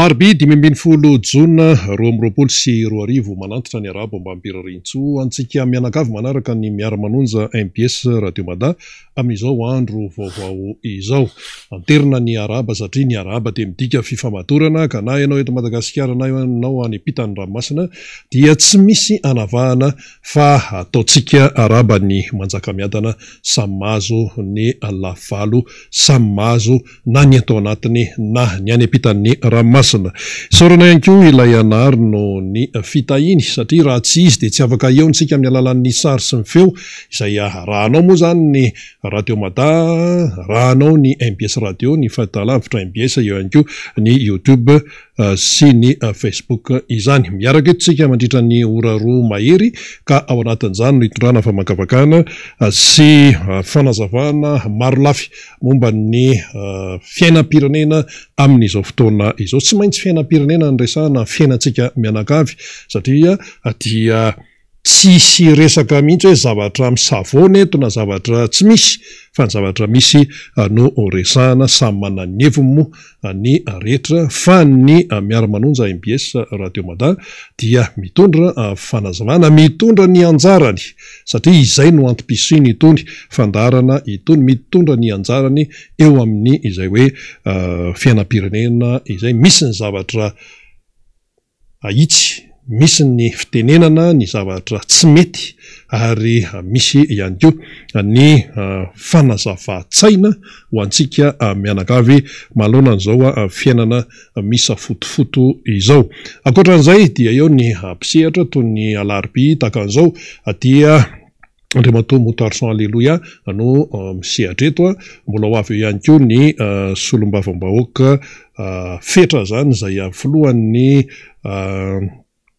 Alarobia 15 jona 2022, manantitra ny arabo ambam-pirariantsoa antsika mianakavy manaraka ny miara-manonja mbs Radio Mada amin'izao andro vaovao izao. Anterina ny arahaba satria ny arahaba dia midika fifamadorana ka na ianao eto Madagasikara na ianao any ampitan'ny ranomasina dia tsy misy anavahana fa ataontsika arahaba ny Manjakamiadana samy mahazo ny lafivalo samy mahazo na ny eto anatiny na ny any ampitan'ny ranomasina. Isaorana ihany koa ilay Anary noho ny fitahiany satria raha tsy izy dia tsy afaka hihaona isika amin'ny alalan'ny sary sy ny feo izay arahanao moa izany ny Radio Mada, arahanao ny mbs Radio, ny fahitalavitra mbs, eo ihany koa ny YouTube sy ny Facebook izany. Miaraka eto isika mandritra ny ora roa mahery ka ao anatin'izany no hitondrana famakafakana sy fanazavana marolafy momba ny fiainam-pirenena amin'izao fotoana izao. Tsy maintsy fiainam-pirenena no resahana, fiainantsika mianakavy satria dia tsy hisy resaka mihitsy hoe zavatra misavoana eto na zavatra tsy misy fa ny zavatra misy no resahana, samy manana ny heviny moa ny rehetra fa ny miara-manonja mbs Radio Mada dia mitondra fanazavana, mitondra ny anjarany satria izay no antom-pisiany itony fandaharana itony, mitondra ny anjarany eo amin'ny izay hoe fiainam-pirenena izay, misy ny zavatra Ahitsy, misy ny fitenenana ny zavatra tsy mety ary misy ihany koa ny fanazavan-tsaina ho antsika mianakavy manoloana an'izao fiainana misafotofoto izao. Ankoatra an'izay dia eo ny mpisehatra toy ny alarobia tahaka an'izao dia Andriamatoa Moutarson Alléluia no misehatra eto. Mbola ho avy eo ihany koa ny solombavambahoaka Fetra izany izay filohan'ny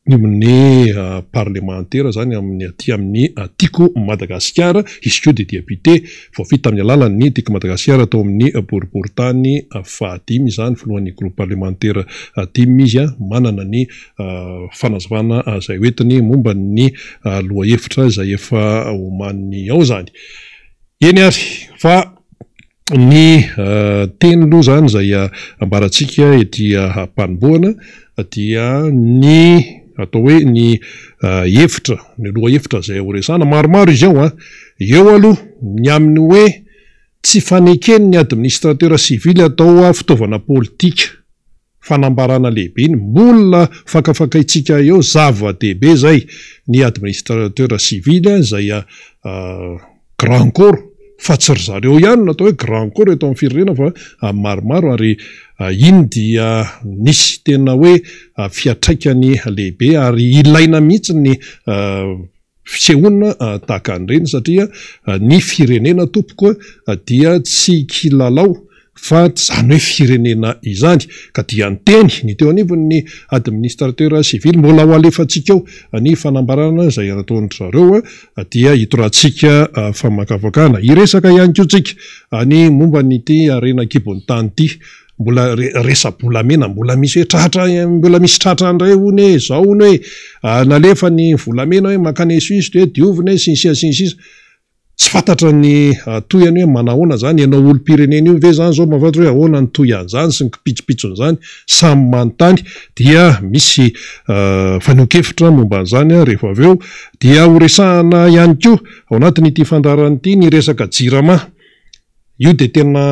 ny parlemantera izany amin'ny aty amin'ny Tiako Madagasikara. Izy koa dia député voafidy tamin'ny alalan'ny Tiako Madagasikara tao amin'ny boriborintany fahadimy izany, filohan'ny groupe parlemantera tim izy, manana ny fanazavana izay hoentiny momba ny lohahevitra izay efa omaniny ao izany. Eny ary fa ny teny aloha izany izay ambarantsika ety am-panombohana dia ny atao hoe ny hevitra, ny lohahevitra izay horesahana. Maromaro izy ao an! Eo aloha ny amin'ny hoe tsy faneken'ny administrateur civil atao fitaovana politika. Fanambarana lehibe iny, mbola fakafakaintsika eo, zava-dehibe izay, ny administrateur civil izay grand corps, fa tsy ry zareo ihany no atao hoe grand corps eto amin'ny firenena fa maromaro ary iny dia nisy tena hoe fiantraikany lehibe ary ilaina mihitsy ny fisehoana tahaka an'ireny satria ny firenena tompoko dia tsy kilalao fa izany hoe firenena izany ka dia niteny ny teo anivon'ny administrateur civil mbola ho alefantsika ao ny fanambarana izay nataon-dry zareo dia hitorantsika famakafakana hiresaka ihany koa tsika ny momba an'ity harena an-kibon'ny tany ity Mbola resa-bolamena mbola misy hoe tratra mbola misy tratra indray hono e, zao hono e, nalefa ny volamena hoe mankany Suisse de diovina e, sy ny sisa sy ny sisa. Tsy fantatra ny tohiny hoe manahoana zany, ianao olom-pirenena io ve zany zao mahafantatra hoe ahoana ny tohian'izany sy ny kipitsopitson'izany, samy manontany dia misy fanehoan-kevitra momba an'izany rehefa avy eo dia horesahana ihany koa ao anatin'ity fandaharana ity ny resaka jirama. Io dia tena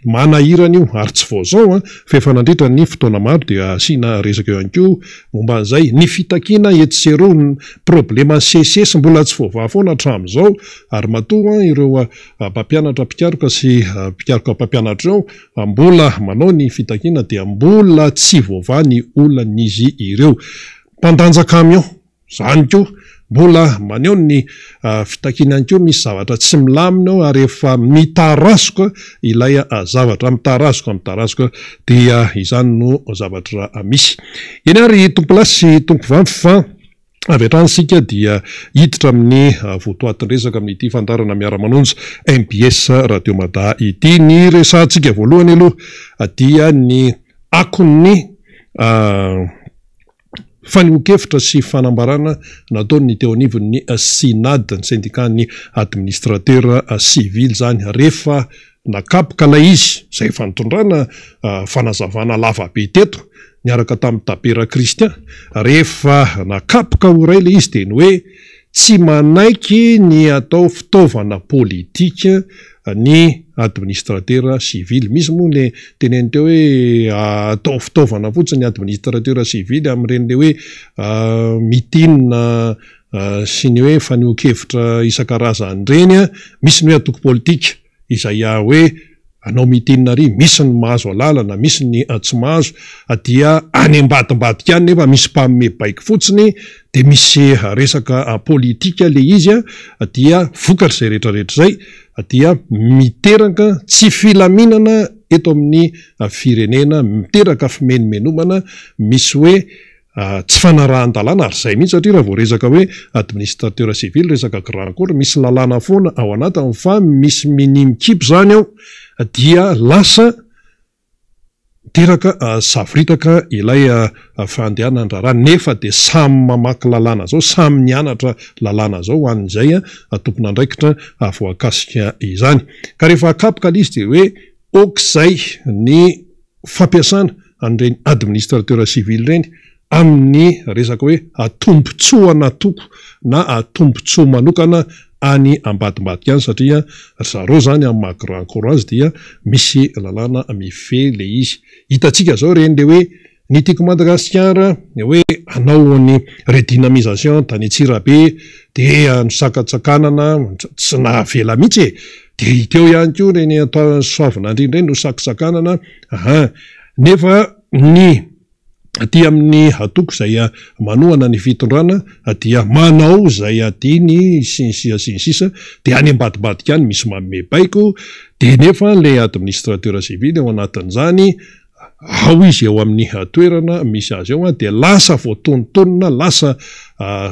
manahirana io ary tsy vao izao an, fa efa nandritra ny fotoana maro dia asiana resaka eo ihany koa momba an'izay. Ny fitakiana etsy sy eroa, ny probleman'ny SECES mbola tsy voavaha foana hatramin'izao ary matoa ireo mpampianatra mpikaroka sy mpikaroka mpampianatra ireo mbola manao ny fitakiana dia mbola tsy voavaha ny olan'izy ireo. Mpandanja camion. Izany koa mbola maneho ny fitakiana ihany koa misy zavatra tsy milamina ao ary efa mitarazoka ilay zavatra, mitarazoka, mitarazoka dia izany no zavatra misy. Eny ary tompolahy sy tompovavy fa avy hatrany isika dia hiditra amin'ny votoatin-dresaka amin'ity fandaharana miara-manonja mbs Radio Mada ity. Ny resahantsika voalohany aloha dia ny akon'ny Fanehoan-kevitra sy fanambarana nataon'ny teo anivon'ny Synad, ny sendikan'ny administratera sivily izany, rehefa nakapoka ilay izy, izay efa nitondrana fanazavana lava be teto niaraka tamin'i Tabera Christian, rehefa nakapoka ho iray ilay izy dia ny hoe tsy manaiky ny atao fitaovana politika ny administrateur civil. Misy moa le teneno teo hoe atao fitaovana fotsiny ny administrateur civil amin'ireny le hoe meeting sy ny hoe fanehoan-kevitra isan-karazany ireny. Misy ny hoe antoko politika izay hoe hanao meeting ary, misy ny mahazo alalana, misy ny tsy mahazo, dia any ambadimbadika any nefa misy mpanome baiko fotsiny dia misy resaka politika le izy dia vokatr'izay rehetra rehetra izay dia miteraka tsy filaminana eto amin'ny firenena, miteraka fimenomenomana, misy hoe tsy fanarahan-dalàna ary izay mihitsy satria raha vao resaka hoe administrateur civil, resaka grand corps, misy lalàna foana ao anatiny fa misy minia mikipy izany ao dia lasa miteraka savoritaka ilay fandehanan-draharaha nefa dia samy mamaky lalàna izao, samy nianatra lalàna izao ho an'izay tompon'andraikitra voakasika izany. Ka rehefa akapoka ilay izy dia hoe ok izay ny fampiasana an'ireny administrateur civil ireny amin'ny resaka hoe tombotsoan'antoko na tombotsoa manokana any ambadimbadika any satria ry zareo izany amin'ny maha grand corps azy dia misy lalàna mifehy ilay izy. Hitantsika izao ireny ilay hoe ny Tiako Madagasikara hoe hanao ny redynamisation tany Antsirabe dia nosakantsakanana tsy nahavela mihitsy e! Dia hita eo ihany koa ireny atao Soavinandriana ireny nosakantsakanana aha! Nefa ny aty amin'ny antoko izay manohana ny fitondrana dia manao izay adiny sy ny sisa sy ny sisa dia any ambadimbadika any misy manome baiko dia nefa ilay administrateur civil ao anatin'izany ao izy eo amin'ny toerana misy azy eo dia lasa voatonontonona lasa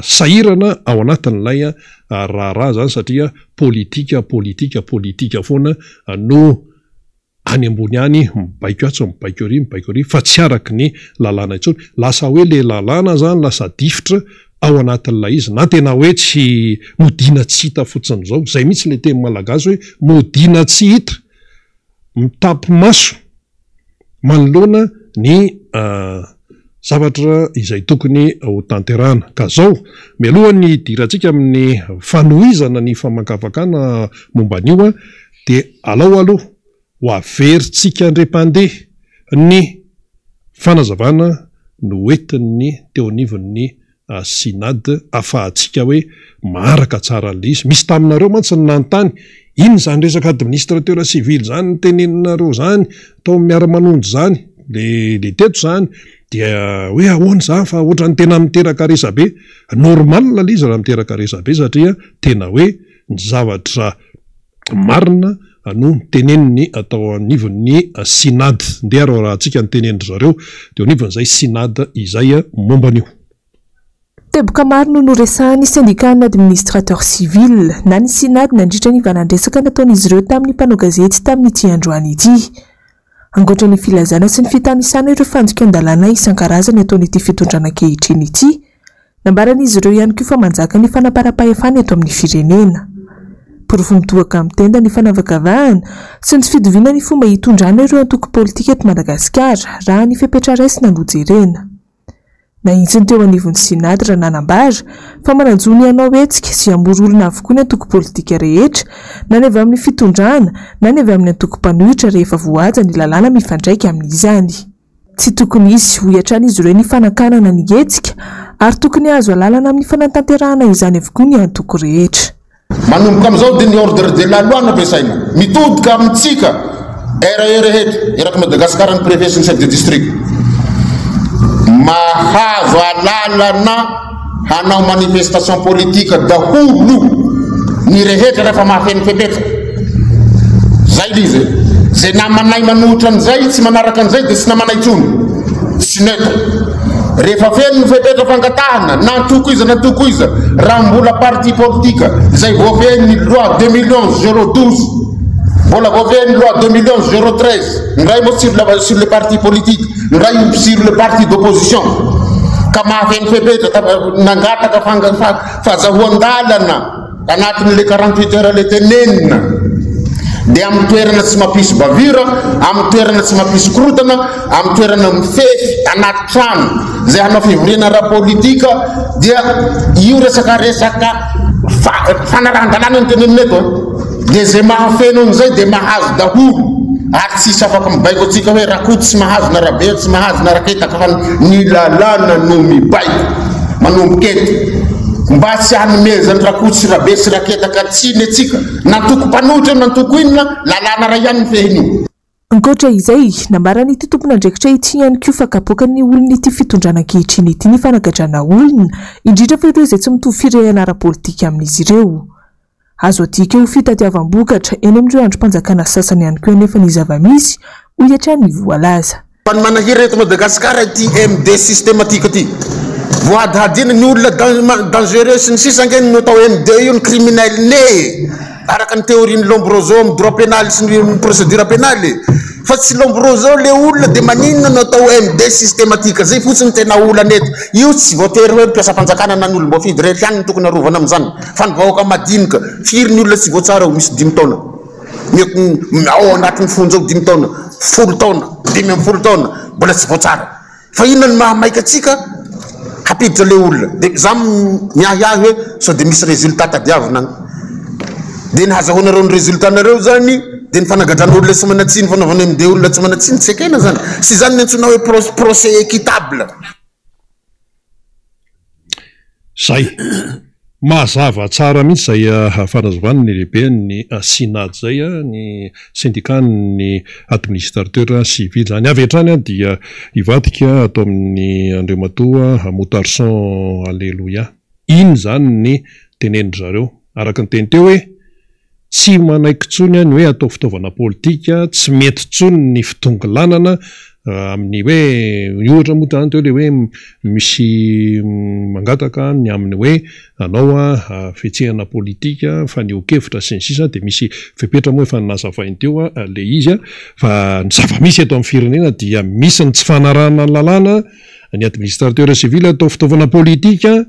sahirana ao anatin'ilay raharaha izany satria politika politika politika foana no any ambony any, mibaiko atsy, mibaiko ery, mibaiko ery, fa tsy araky ny lalàna intsony. Lasa hoe le lalàna zany lasa difotra ao anatin'ilay izy, na tena hoe tsy modiana tsy hita fotsiny izao. Izay mihitsy ilay teny malagasy hoe modiana tsy hita, mitapi-maso manoloana ny zavatra izay tokony ho tanterahana. Ka izao, mialohan'ny hidirantsika amin'ny fanohizana ny famakafakana momba an'io Dia alao aloha ho averintsika indray mpandeha ny fanazavana noentin'ny teo anivon'ny Synad afahantsika hoe maharaka tsara an'ilay izy. Misy taminareo mantsy ny nanontany, inona izany resaka administrateur civil izany noteneninareo izany tao amin'ny miara-manonja izany, ilay teto izany, dia hoe ahoana izany fa ohatran'ny tena miteraka resabe. Normal ilay izy raha miteraka resabe satria tena hoe ny zavatra marina no noteneniny tao anivon'ny Synad. Ndeha ary arahantsika ny tenenin-dry zareo teo anivon'izay Synad izay momba an'io. Teboka maro no noresahan'ny sendikan'ny administrateur civil na ny Synad nandritra ny valan-dresaka nataon'izy ireo tamin'ny mpanao gazety tamin'ity androany ity. Ankoatra ny filazana sy ny fitanisana ireo fandikan-dalàna isan-karazany ataon'ity fitondrana ankehitriny ity, Nambaran'izy ireo ihany koa fa manjaka ny fanaparam-pahefana eto amin'ny firenena. Porofo mitohaka amin'ny tenda ny fanavakavahana sy ny tsy fitoviana ny fomba hitondrana ireo antoko politika eto Madagasikara raha ny fepetra raisina no jerena. Nahitsy ny teo anivon'ny Synad raha nanambara fa manan-jo ny hanao hetsika sy hamory olona avokoa ny antoko politika rehetra na ny avy amin'ny fitondrana na ny avy amin'ny antoko mpanohitra rehefa voahaja ny lalàna mifandraika amin'izany. Tsy tokony hisy, hoy hatrany izy ireo ny fanakanana ny hetsika ary tokony hahazo alalana amin'ny fanatanterahana izany avokoa ny antoko rehetra. Manomboka amin'izao dia ny ordre de la loi no ampiasaina. Mitodika amintsika RE rehetra eraky Madagasikara ny préfet sy ny chef de district. Mahazo alalana hanao manifestation politique daholo ny rehetra rehefa mahafeno fepetra. Zay le izy e. Zay namanay manohitra an'izay, tsy manaraka an'izay dia tsy namanay intsony. Tsy neutre. Rehefa feno ny fepetra fangatahana, na antoko iza na antoko iza, raha mbola parti politique izay voafehin'ny loi 2011 012, mbola voafehin'ny loi 2011 013, ny iray moa sur la sur le parti politique, ny iray sur le parti d'opposition, ka mahafeno fepetra, nangataka fahazahoan-dalana, Anatin'ilay 48 heures ilay tenenina. Dia amin'ny toerana tsy mampisy bavure, amin'ny toerana tsy mampisy korontana, amin'ny toerana mifefy anaty trano izay hanao fivoriana ara-politika dia io resaka resaka fanarahan-dalàna no tenenina eto an. Dia izay mahafeno an'izay dia mahazo daholo ary tsisy afaka mibaiko antsika hoe Rakoto tsy mahazo na Rabe tsy mahazo na Raketaka fa ny lalàna no mibaiko manomboka eto mba tsy hanomezan'i Rakoto sy Rabe sy Raketaka tsiny antsika na antoko mpanohitra io na antoko inona, lalàna iray ihany mifehy an'io. Ankoatra izay, nambaran'ity tompon'andraikitra ity ihany koa fa kapoakan'ny olon'ity fitondrana ankehitriny ity ny fanagadrana olona, indrindra fa ireo izay tsy mitovy firehana ara-politika amin'izy ireo. Azo adika ho fitadiavam-bokatra eny amin'ireo andrim-panjakana sasany ihany koa anefa ny zava-misy, hoy hatrany ny voalaza. Fa ny manahirana eto Madagascar ity MD systematique ity. Voahadihadiana ny olona dangereux sy ny sisa ange no atao MD io ny criminel né e! Araka ny théorie ny Lombroso amin'ny droit pénal sy ny procédure pénale e! Fa tsy Lombroso le olona de maninona no atao MD systematique? Zay fotsiny no tena olana eto. Io tsy voatery hoe ny mpiasam-panjakana na ny olom-boafidy rehetra ihany no tokony arovana amin'izany fa ny vahoaka madinika. Firy ny olona tsy voatsara ho misy dimy taona? Mety ao anatin'ny fonja ao dimy taona, folo taona, 15 taona, mbola tsy voatsara. Fa inona no maha maika antsika hampiditra ilay olona? Dia za miahiahy hoe sao dia misy résultat tadiavina any. Dia ny hazahoanareo ny résultat-nareo zany dia ny fanagadrana olona tsy manan-tsiny, fanaovana MD olona tsy manan-tsiny, tsy ekena zany. Tsy izany ny antsoina hoe procès équitable. Zay. Mazava tsara mihitsy izay fanazavana ny lehiben'ny Synad izay, ny syndicat-n'ny administrateur civil izany. Avy hatrany dia hivadika ato amin'ny Andriamatoa Moutarson Alléluia. Iny izany ny tenenin-dry zareo. Araka ny teny teo hoe Tsy manaiky intsony ny hoe atao fitaovana politika, tsy mety intsony ny fitongilanana amin'ny hoe, ny ohatra moa izany teo ilay hoe misy mangataka ny amin'ny hoe hanao fihetsehana politika, fanehoan-kevitra sy ny sisa dia misy fepetra moa efa nazavainy teo ilay izy fa ny zava-misy eto amin'ny firenena dia misy ny tsy fanarahana ny lalàna, ny administrateur civil atao fitaovana politika,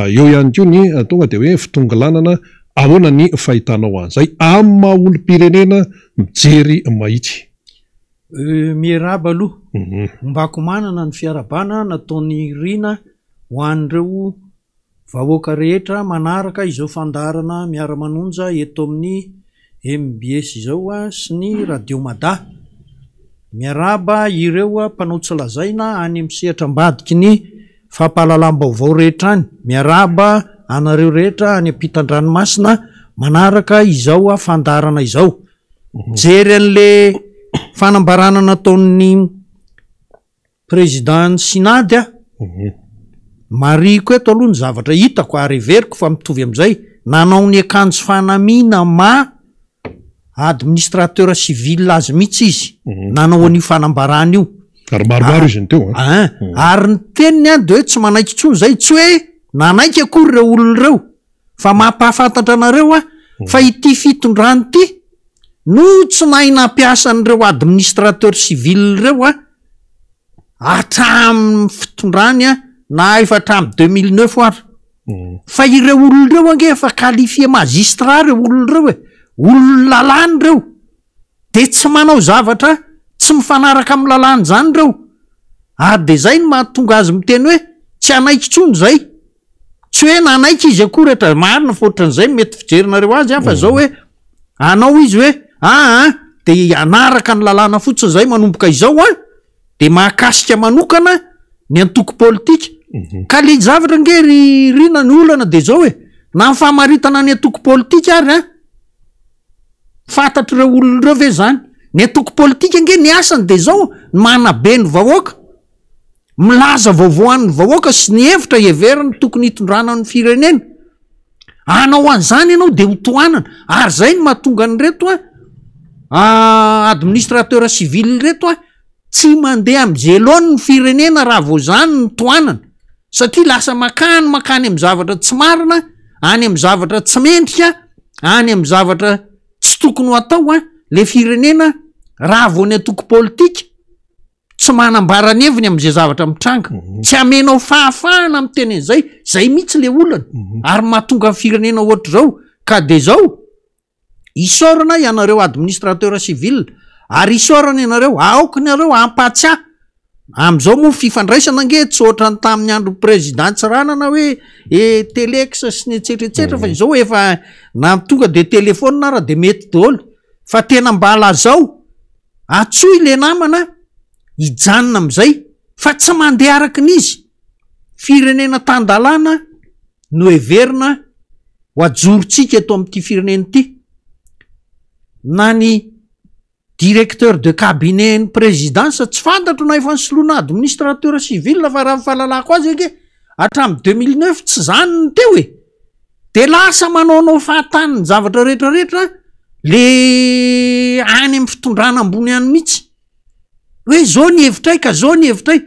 eo ihany koa ny tonga dia hoe fitongilanana Ahoana ny fahitanao an'izay amin'ny maha olom-pirenena mijery mahitsy? Miarahaba aloha. Ombako manana ny fiarahabana nataon'i Rina ho an'ireo vahoaka rehetra manaraka izao fandaharana miara-manonja eto amin'ny mbs izao sy ny Radio Mada. Miarahaba ireo mpanao tsy lazaina any amin'ny sehatra ambadiky ny fampahalalam-baovao rehetra any. Miarahaba anareo rehetra any ampitan-dranomasina manaraka izao fandaharana izao. Mijery an'le fanambarana nataon'ny président-n'ny Synad aho. Marihiko eto aloha ny zavatra hitako ary heveriko fa mitovy amin'izay. Nanao ny akanjo fanamiana maha administrateur civil azy mihitsy izy nanao an'io fanambarana io. Ary maromaro izy ny teo an. Ary ny teniny an dia hoe tsy manaiky intsony izay, tsy hoe nanaiky akory ireo olona ireo fa mampahafantatra anareo aho fa ity fitondrana ity no tsy nahay nampiasa an'ireo administrateur civil ireo an hatramin'ny fitondrany an na efa hatramin'ny 2009 ary. Fa ireo olona ireo ange efa qualifié magistrat ireo olona ireo e, olon'ny lalàna ireo, de tsy manao zavatra tsy mifanaraka amin'ny lalàna izany ireo, ary de zay no mahatonga azy miteny hoe tsy hanaiky intsony zay, tsy hoe nanaiky izy akory hatra, marina fa ohatran'izay no mety fijerinareo azy an, fa zao hoe hanao izy hoe aa de hanaraka ny lalàna fotsiny zay manomboka izao an. dia mahakasika manokana ny antoko politika. Ka le zavatra ange ry Rina ny olana dia zao e, na ny famaritana ny antoko politika ary an, fantatr'ireo olona ireo ve zany? Ny antoko politika ange ny asany dia zao, ny manabe ny vahoaka, milaza vaovao an'ny vahoaka sy ny hevitra heveriny tokony hitondrana ny firenena. Hanao an'izany ianao dia ho tohanana, ary zay no mahatonga an'ireto an, administrateur civil ireto an, tsy mandeha amin'izay laoniny ny firenena raha vao izany no tohanana, satria lasa makany makany amin'ny zavatra tsy marina, any amin'ny zavatra tsy mendrika, any amin'ny zavatra tsy tokony ho atao an, le firenena raha vao ny antoko politika. tsy manambara ny heviny amin'izay zavatra mitranga mhm. tsy amenao fahafahana miteny an'izay zay mihitsy le olana mhm. ary mahatonga ny firenena ohatr'izao ka de zao. Isaorana ianareo administrateur civil ary isaorana ianareo, aoka nareo hampatsiahy, amin'izao moa fifandraisana ange tsy ohatran'ny tamin'ny andron'ny président Tsiranana hoe e telex sy ny etsetra etsetra fa izao efa na tonga de téléphone ara de mety daholo fa tena mba lazao, antsoy le namana hijanona amin'izay fa tsy mandeha araka ny izy, firenena tan-dalàna no heverina ho ajorontsika eto amin'ity firenena ity, na ny directeur de cabinet ny présidence tsy fantatro na efa nisoloana administrateur civil fa raha ny fahalalako azy ange hatramin'ny 2009 tsy zany ny teo e, de lasa manaonao fahatany ny zavatra rehetra rehetra le any amin'ny fitondrana ambony any mihitsy. Hoe zao ny hevitray ka zao ny hevitray.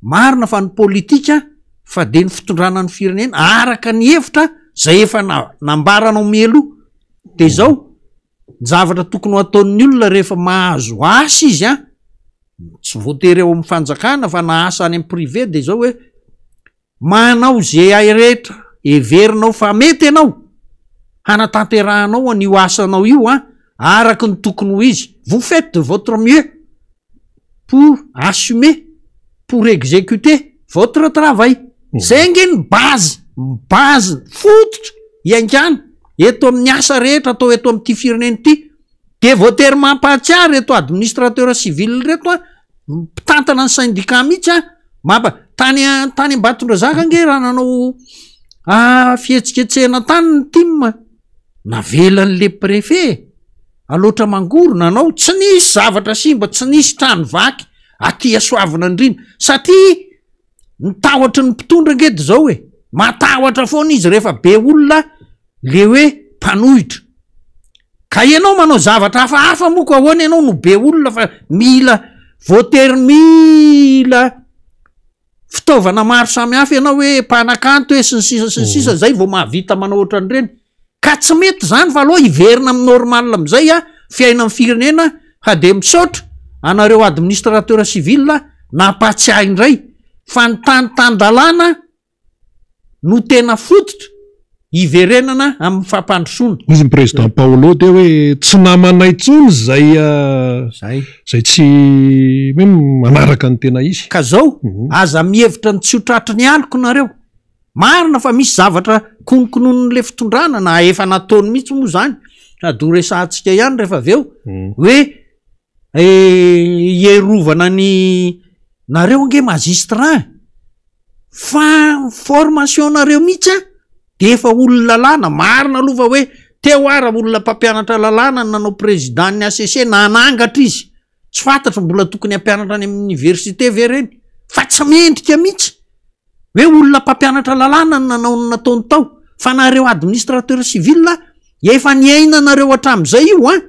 Marina fa ny politika fa dia ny fitondrana ny firenena araka ny hevitra zay efa nambaranao mialoha. De zao, ny zavatra tokony ho ataon'ny olona rehefa mahazo asa izy an, tsy voatery ao amin'ny fanjakana fa na asa any amin'ny privé de zao hoe Manao ze hay rehetra heverinao fa mety ianao hanatanterahanao an'io asanao io an, araka ny tokony ho izy, vous faites de votre mieux pour assumer, pour executer votre travail. Zay ange ny base, base fototra iaingàna eto amin'ny asa rehetra atao eto amin'ity firenena ity. De voatery mampahatsiahy reto administrateur civil reto an, mpitantana ny syndicat mihitsy an, Maba, tany tany Ambatondrazaka ange raha nanao fihetsiketsehana tany ny tim, navelan'le préfet Alaotra Mangoro nanao, tsy nisy zavatra simba, tsy nisy trano vaky aty Soavinandriana, satria ny tahotry ny mpitondra ange de zao e, matahotra foana izy rehefa be olona le hoe mpanohitra, ka ianao manao zavatra hafahafa moa ko ahoana ianao no be olona fa mila voatery mila fitaovana maro samy hafa ianao hoe mpanakanto hoe sy ny sisa sy ny sisa zay vao mahavita manao ohatran'ireny, ka tsy mety zany fa aleo hiverina amin'ny normal am'izay a fiainan'ny firenena fa de misaotra anareo administrateur civil nampatsiahy indray fa ny tany tan-dalàna no tena fototra hiverenana amin'ny fampandrosoana. Hoy ny président Paolo teo hoe tsy namanay intsony izay izay tsy hoe manaraka ny tena izy. Ka zao, aza mihevitra ny tsy ho tratry ny aloko nareo. Marina fa misy zavatra kononkononin'le fitondrana na efa nataony mihitsy moa zany, sady ho resahantsika ihany rehefa avy eo, hoe hierovana ny nareo ange magistrat Fa formation nareo mihitsy an de efa olona lalàna, marina aloha fa hoe teo ara olona mpampianatra lalàna no nanao président ny HCC nanangatra izy, tsy fantatro mbola tokony hampianatra any amin'ny université ve reny fa tsy mendrika mihitsy hoe olona mpampianatra lalàna no nanao ny nataony tao, fa nareo administrateur civil efa niainanareo hatramin'izay io an.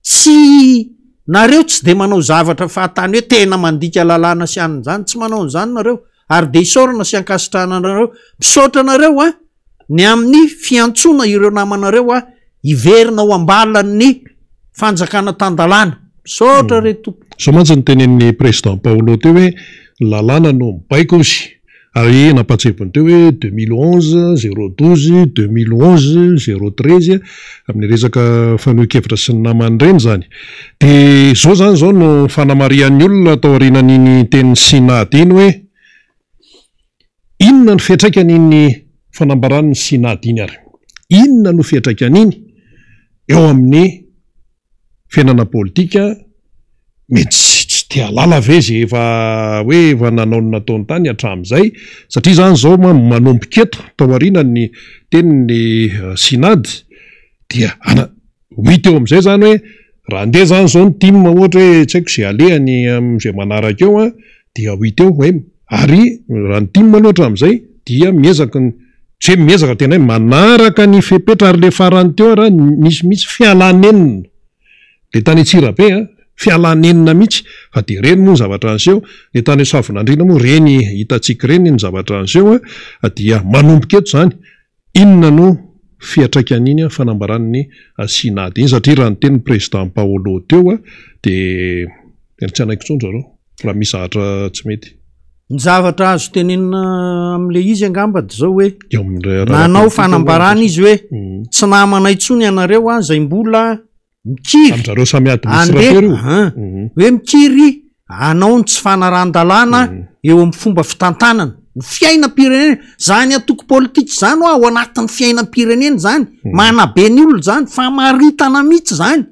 Tsy, nareo tsy dia manao zavatra fahatany hoe tena mandika lalàna sy anona izany, tsy manao an'izany nareo, ary dia isaorana sy ankasitrahana anareo, misaotra anareo an, ny amin'ny fiantsoana ireo namanareo an, hiverina ao ambalan'ny fanjakana tan-dalàna, misaotra re tompoko. Izao mantsy no tenenin'ny Président Paolo teo hoe ny lalàna no mibaiko ozy. Ary nampahatsiahiviny teo hoe 2011, 012, 2011, 013, amin'ny resaka fanehoan-kevitra sy ny namany ireny izany. Dia izao izany izao no fanamarihan'ny olona taorianan'iny tenin'i Synad iny hoe, inona no fiantraikan'iny fanambaran'ny Synad iny ary? Inona no fiantraikan'iny eo amin'ny fiainana politika, mety tsy te hahalala ve ze efa hoe efa nanao ny nataony tany hatramin'izay, satria zany zao manomboka eto taoriana ny tenin'ny Synad dia ana ho hita eo amin'izay zany hoe raha andeha zany zao ny tim ohatra hoe tsy haiko ze alehany amin'izay manaraka eo an, dia ho hita eo hoe ary raha ny tim aloha hatramin'izay dia miezaka ny Tsy hoe miezaka tena hoe manaraka ny fepetra ary le farany teo ara nisy mihitsy fialanenina le tany Antsirabe a, fialanenina mihitsy fa dia ireny moa ny zavatra niseho, le tany Soavinandriana moa ireny hitantsika ireny ny zavatra niseho a, dia manomboka eto izany inona no fiantraikan'iny fanambaran'ny Synad iny satria raha niteny ny président Paolo teo a dia tena tsy hanaiky intsony zareo raha misy zavatra tsy mety. Ny zavatra azo tenenina amin'ilay izy angamba dia izao hoe Eo amin'ny raharaha nanao politika moa fanambarana izy hoe Mm. tsy namana intsony ianareo an, izay mbola mikiry Amin-dry zareo samy andeha administrateur io. an, Mhm. hoe mikiry hanao ny tsy fanarahan-dalàna Mhm. eo amin'ny fomba fitantanana ny fiainam-pirenena. Izany antoko politika izany hoa ao anatin'ny fiainam-pirenena izany, Mhm. manabe ny olona izany, famaritana mihitsy izany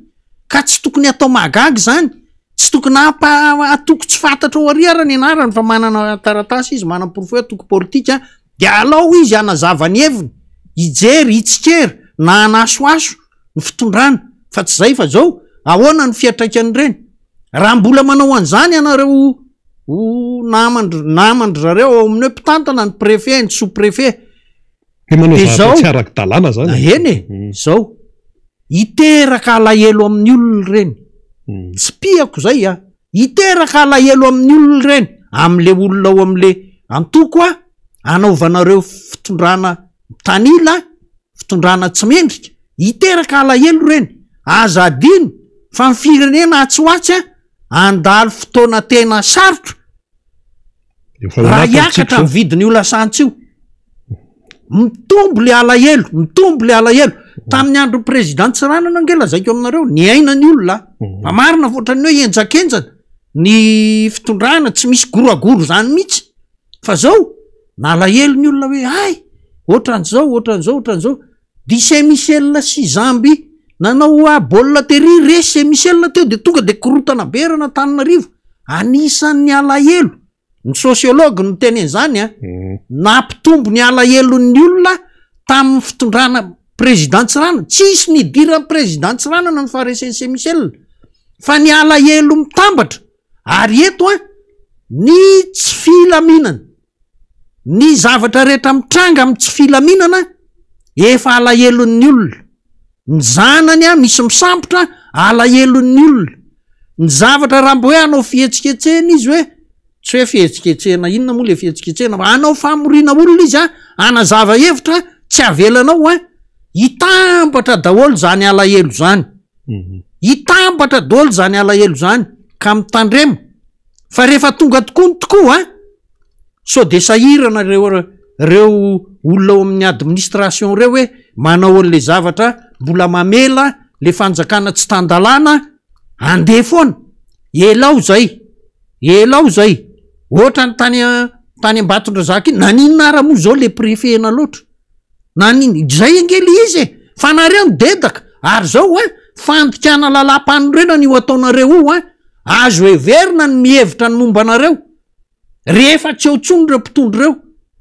ka tsy tokony hatao mahagaga izany. Tsy tokony hampa antoko tsy fantatra ao ary ara ny anarany fa manana taratasy izy manaporofo hoe antoko politika dia alao izy hanazava ny heviny, hijery, hitsikera na hanasohaso ny fitondrana fa tsy zay fa zao ahoana ny fiantraikan'ireny? Raha mbola manao an'izany ianareo ho naman-dry naman-dry zareo ao amin'ny hoe mpitantana ny préfet, ny sous préfet Dia manao Dia zavatra zao, tsy ara-dalàna zany e. Eny e, zao, hiteraka alahelo amin'ny olona ireny. Tsipihako zay a, hiteraka alahelo amin'ny olona ireny, amin'le olona ao amin'le antoko a, anaovanareo fitondrana mitanila, fitondrana tsy mendrika, hiteraka alahelo ireny. Aza adino fa ny firenena atsy ho atsy a, handalo fotoana tena sarotra. Raha hiakatra ny vidin'io lasantsy io, mitombo le alahelo, mitombo le alahelo. Tamin'ny andron'ny président Tsiranana ange lazaiko aminareo, niaina ny olona. Fa marina fa ohatran'ny hoe henjakenjana ny fitondrana, tsy misy goragoro zany mihitsy. Fa zao, nalahelo ny olona hoe hay, ohatran'izao, ohatran'izao, ohatran'izao. Di Saint Michel sy Zambie nanao hoa baolina tery, resy Saint Michel teo dia tonga dia korontana be eran'Antananarivo. Anisan'ny alahelo, ny sociologue no niteny an'izany an, nampitombo ny alahelon'ny olona tamin'ny fitondrana président Tsiranana. Tsisy nidiran'ny président Tsiranana ny faharesen'i Saint Michel fa ny alahelo mitambatra. Ary eto an, ny tsy filaminana. Ny zavatra rehetra mitranga amin'ny tsy filaminana efa alahelon'ny olona. Ny zanany a misy misambotra alahelon'ny olona. Ny zavatra raha mbo hoe hanao fihetsiketsehana izy hoe tsy hoe fihetsiketsehana inona moa le fihetsiketsehana fa hanao famoriana olona izy a hanazava hevitra tsy avelanao a hitambatra daholo zany alahelo zany. Hitambatra daholo zany alahelo zany ka mitandrema fa rehefa tonga tokoa ny tokoa a Sao dia sahirana ireo ireo olona ao amin'ny administration ireo hoe manao an'ilay zavatra mbola mamela le fanjakana tsy tan-dalàna handeha foana. Elao zay, elao zay. Ohatran'ny tany tany Ambatondrazaka iny, naninona ara moa zao le préfet-na loatra? Naninona? Zay ange le izy e! Fa nareo no dedaka, ary zao an, fandikana lalàm-panorenana io ataonareo io an, azo heverina ny mihevitra ny momba anareo. Rehefa tsy eo intsony ireo mpitondra ireo,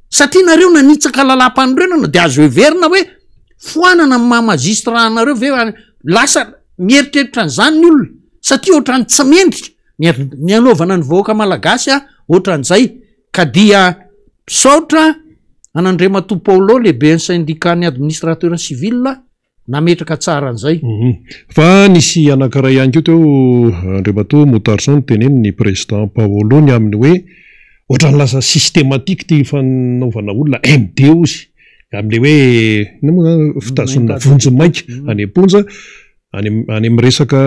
satria nareo nanitsaka lalàmpanorenana dia azo heverina hoe foanana ny maha magistrat anareo ve any, lasa mieritreritra an'izany ny olona satria ohatran'ny tsy mendrika ny ny hanaovana ny vahoaka malagasy ohatran'izay ka dia misaotra an'Andriamatoa Paolo lehiben'ny syndicat ny administrateur civil nametraka tsara an'izay. Fa nisy anankiray ihany koa teo Andriamatoa Moutarson notenenin'ny Président Paolo ny amin'ny hoe ohatran'ny lasa systématique ity fanaovana olona MD hozy amin'ilay hoe inona moa izany fitazonana vonjimaika any am-ponja any any amin'ny resaka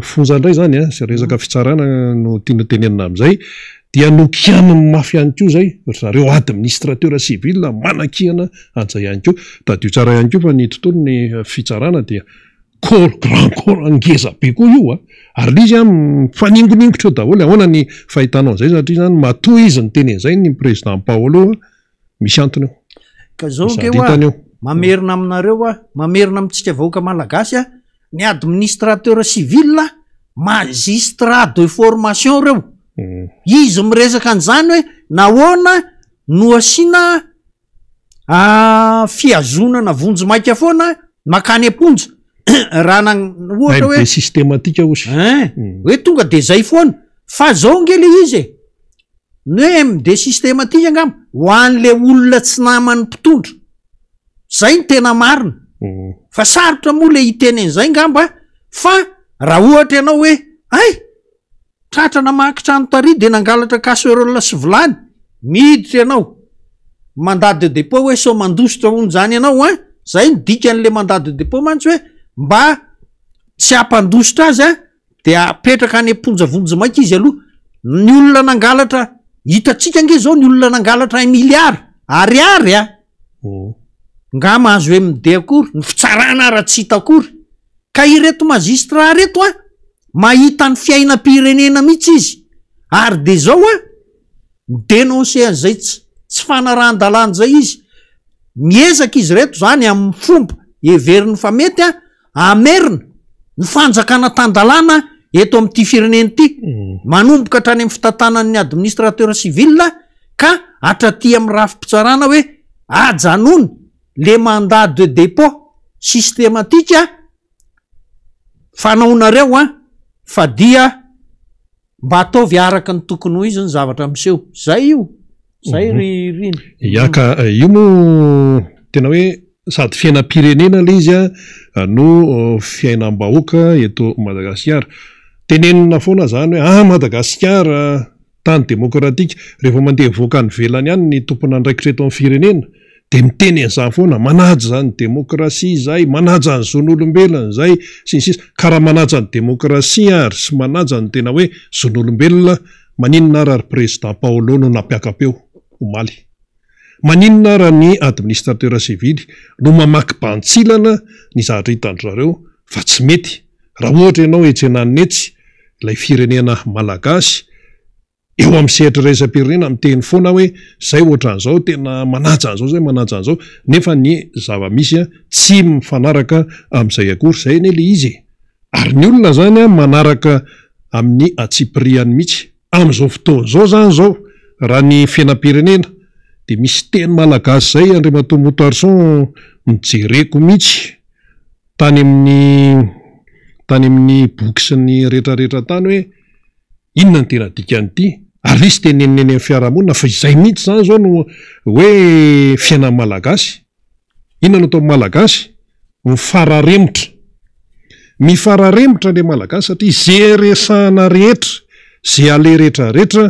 fonja indray izany an, sy resaka fitsarana no tiana tenenina amin'izay dia nokianiny mafy ihany koa izay ry zareo administrateur civil manakihana an'izay ihany koa. Tadidio tsara ihany koa fa ny tontolon'ny fitsarana dia corps grand corps ngeza be koa io an! Ary ilay izy an mifaningoningotra eo daholo, ahoana ny fahitanao an'izay satria izany matoa izy niteny an'izay ny président Paolo an, misy antony eo. Ka zao Misy ange hoa, aditany eo. mamerina aminareo aho, mamerina amintsika vahoaka malagasy aho, ny administrateur civil magistrat de formation reo, izy miresaka an'izany hoe nahoana no asiana fihazonana vonjimaika foana makany am-ponja raha na ohatra hoe MD systématique ozy. Hein, hoe tonga de zay foana fa zao nge le izy e, ny hoe MD systématique angamba ho an'le olona tsy naman'ny mpitondra, zay no tena marina, fa sarotra moa le hiteny an'izay ngamba fa raha ohatra ianao hoe hay tratra namaky trano tary de nangalatra casserole sy vilany, miditra ianao, mandat de dépôt hoe sao mandositra hono zany ianao an, zay no dikan'le mandat de dépôt mantsy hoe mba tsy hampandositra azy an, de apetraka any am-ponja vonjimaika izy aloha, ny olona nangalatra. Hitantsika ange zao ny olona nangalatra un milliard ariary a! Nga mahazo MD akory, ny fitsarana ara tsy hita akory. Ka ireto magistrat reto a, mahita ny fiainam-pirenena mihitsy izy. Ary de zao a, mi-denoncer an'izay tsy tsy fanarahan-dalàna izay izy. Miezaka izy ireto zany amin'ny fomba heveriny fa mety a, hamerina ny fanjakana tan-dalàna eto amin'ity firenena ity, manomboka hatrany amin'ny fitantanan'ny administrateur civil ka hatraty amin'ny rafi-pitsarana hoe ajanony le mandat de dépôt systématique fanaonareo an, fa dia Mba ataovy araka ny tokony ho izy ny zavatra miseho. Zay io. Zay ry Rina. Ya ka io moa tena hoe sady fiainam-pirenena ilay izy no fiainam-bahoaka eto Madagasikara. Tenenina foana izany hoe ah Madagasikara tany demokratika, rehefa mandeha mivoaka any ivelany any ny tompon'andraikitra eto amin'ny firenena Dia miteny an'izany foana, manaja izany demokrasia izay, manaja ny zon'olombelona izay, sy ny sisa. Ka raha manaja ny demokrasia ary sy manaja ny tena hoe zon'olombelona, maninona ara ry Président Paolo no nampiaka-peo omaly? Maninona ara ny administrateur sivily no mamaky bantsilana ny zavatra hitan-dry zareo fa tsy mety? Raha ohatra ianao etsy ananona etsy, ilay firenena malagasy, Eo amin'ny sehatra iraisam-pirenena miteny foana hoe zay ohatran'izao, tena manaja an'izao zay, manaja an'izao, nefa ny zava-misy tsy mifanaraka amin'izay akory. Izay anie ilay izy e! Ary ny olona izany manaraka amin'ny antsipiriany mihitsy. Amin'izao fotoana izao izany izao, raha ny fiainam-pirenena dia misy teny malagasy izay Andriamatoa Moutarson nojereko mihitsy tany amin'ny tany amin'ny boky sy ny rehetrarehetra tany hoe, Inona no tena dikan'ity? Ary izy tenenina eny amin'ny fiarahamonina fa izay mihitsy izany izao no hoe fiainan'ny Malagasy. Inona no ataon'ny Malagasy? Mifararemotra. Mifararemotra ilay Malagasy satria izay resahana rehetra, izay aleha rehetra rehetra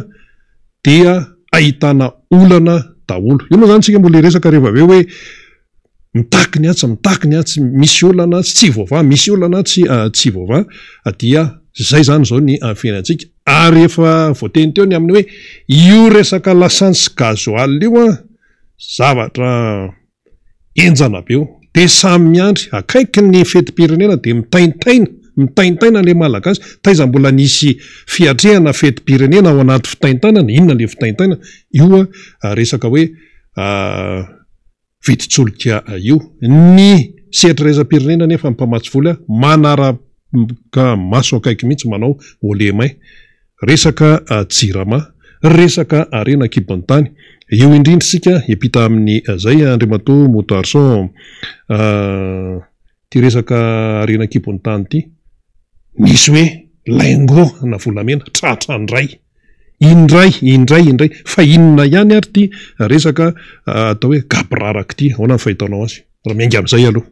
dia ahitana olana daholo. Io moa izany isika mbola hiresaka rehefa avy eo hoe mitaky ny atsy, mitaky ny atsy, misy olana atsy, tsy voavaha, misy olana atsy, tsy voavaha, dia izay izany izao ny fiainantsika. Ary efa voateny teo ny amin'ny hoe io resaka lasantsy sy gasoil io an, zavatra henjana be io. Dia samy miandry, akaiky ny fetim-pirenena dia mitaintaina, mitaintaina ilay Malagasy. Taiza mbola nisy fiatrehana fetim-pirenena ao anaty fitaintainana? Inona ilay fitaintainana? Io resaka hoe vidin-tsolika io. Ny sehatra iraisam-pirenena anefa ny mpamatsy vola manaraka maso akaiky mihitsy manao haut les mains. Resaka jirama, resaka harena an-kibon'ny tany. Eo indrindra isika hiampita amin'izay Andriamatoa Motoarison. Ity resaka harena an-kibon'ny tany ity, nisy hoe lingot na volamena tratra indray. Indray, indray, indray. Fa inona ihany ary ity resaka atao hoe gaboraraka ity? Ahoana ny fahitanao azy? Raha miainga amin'izay aloha.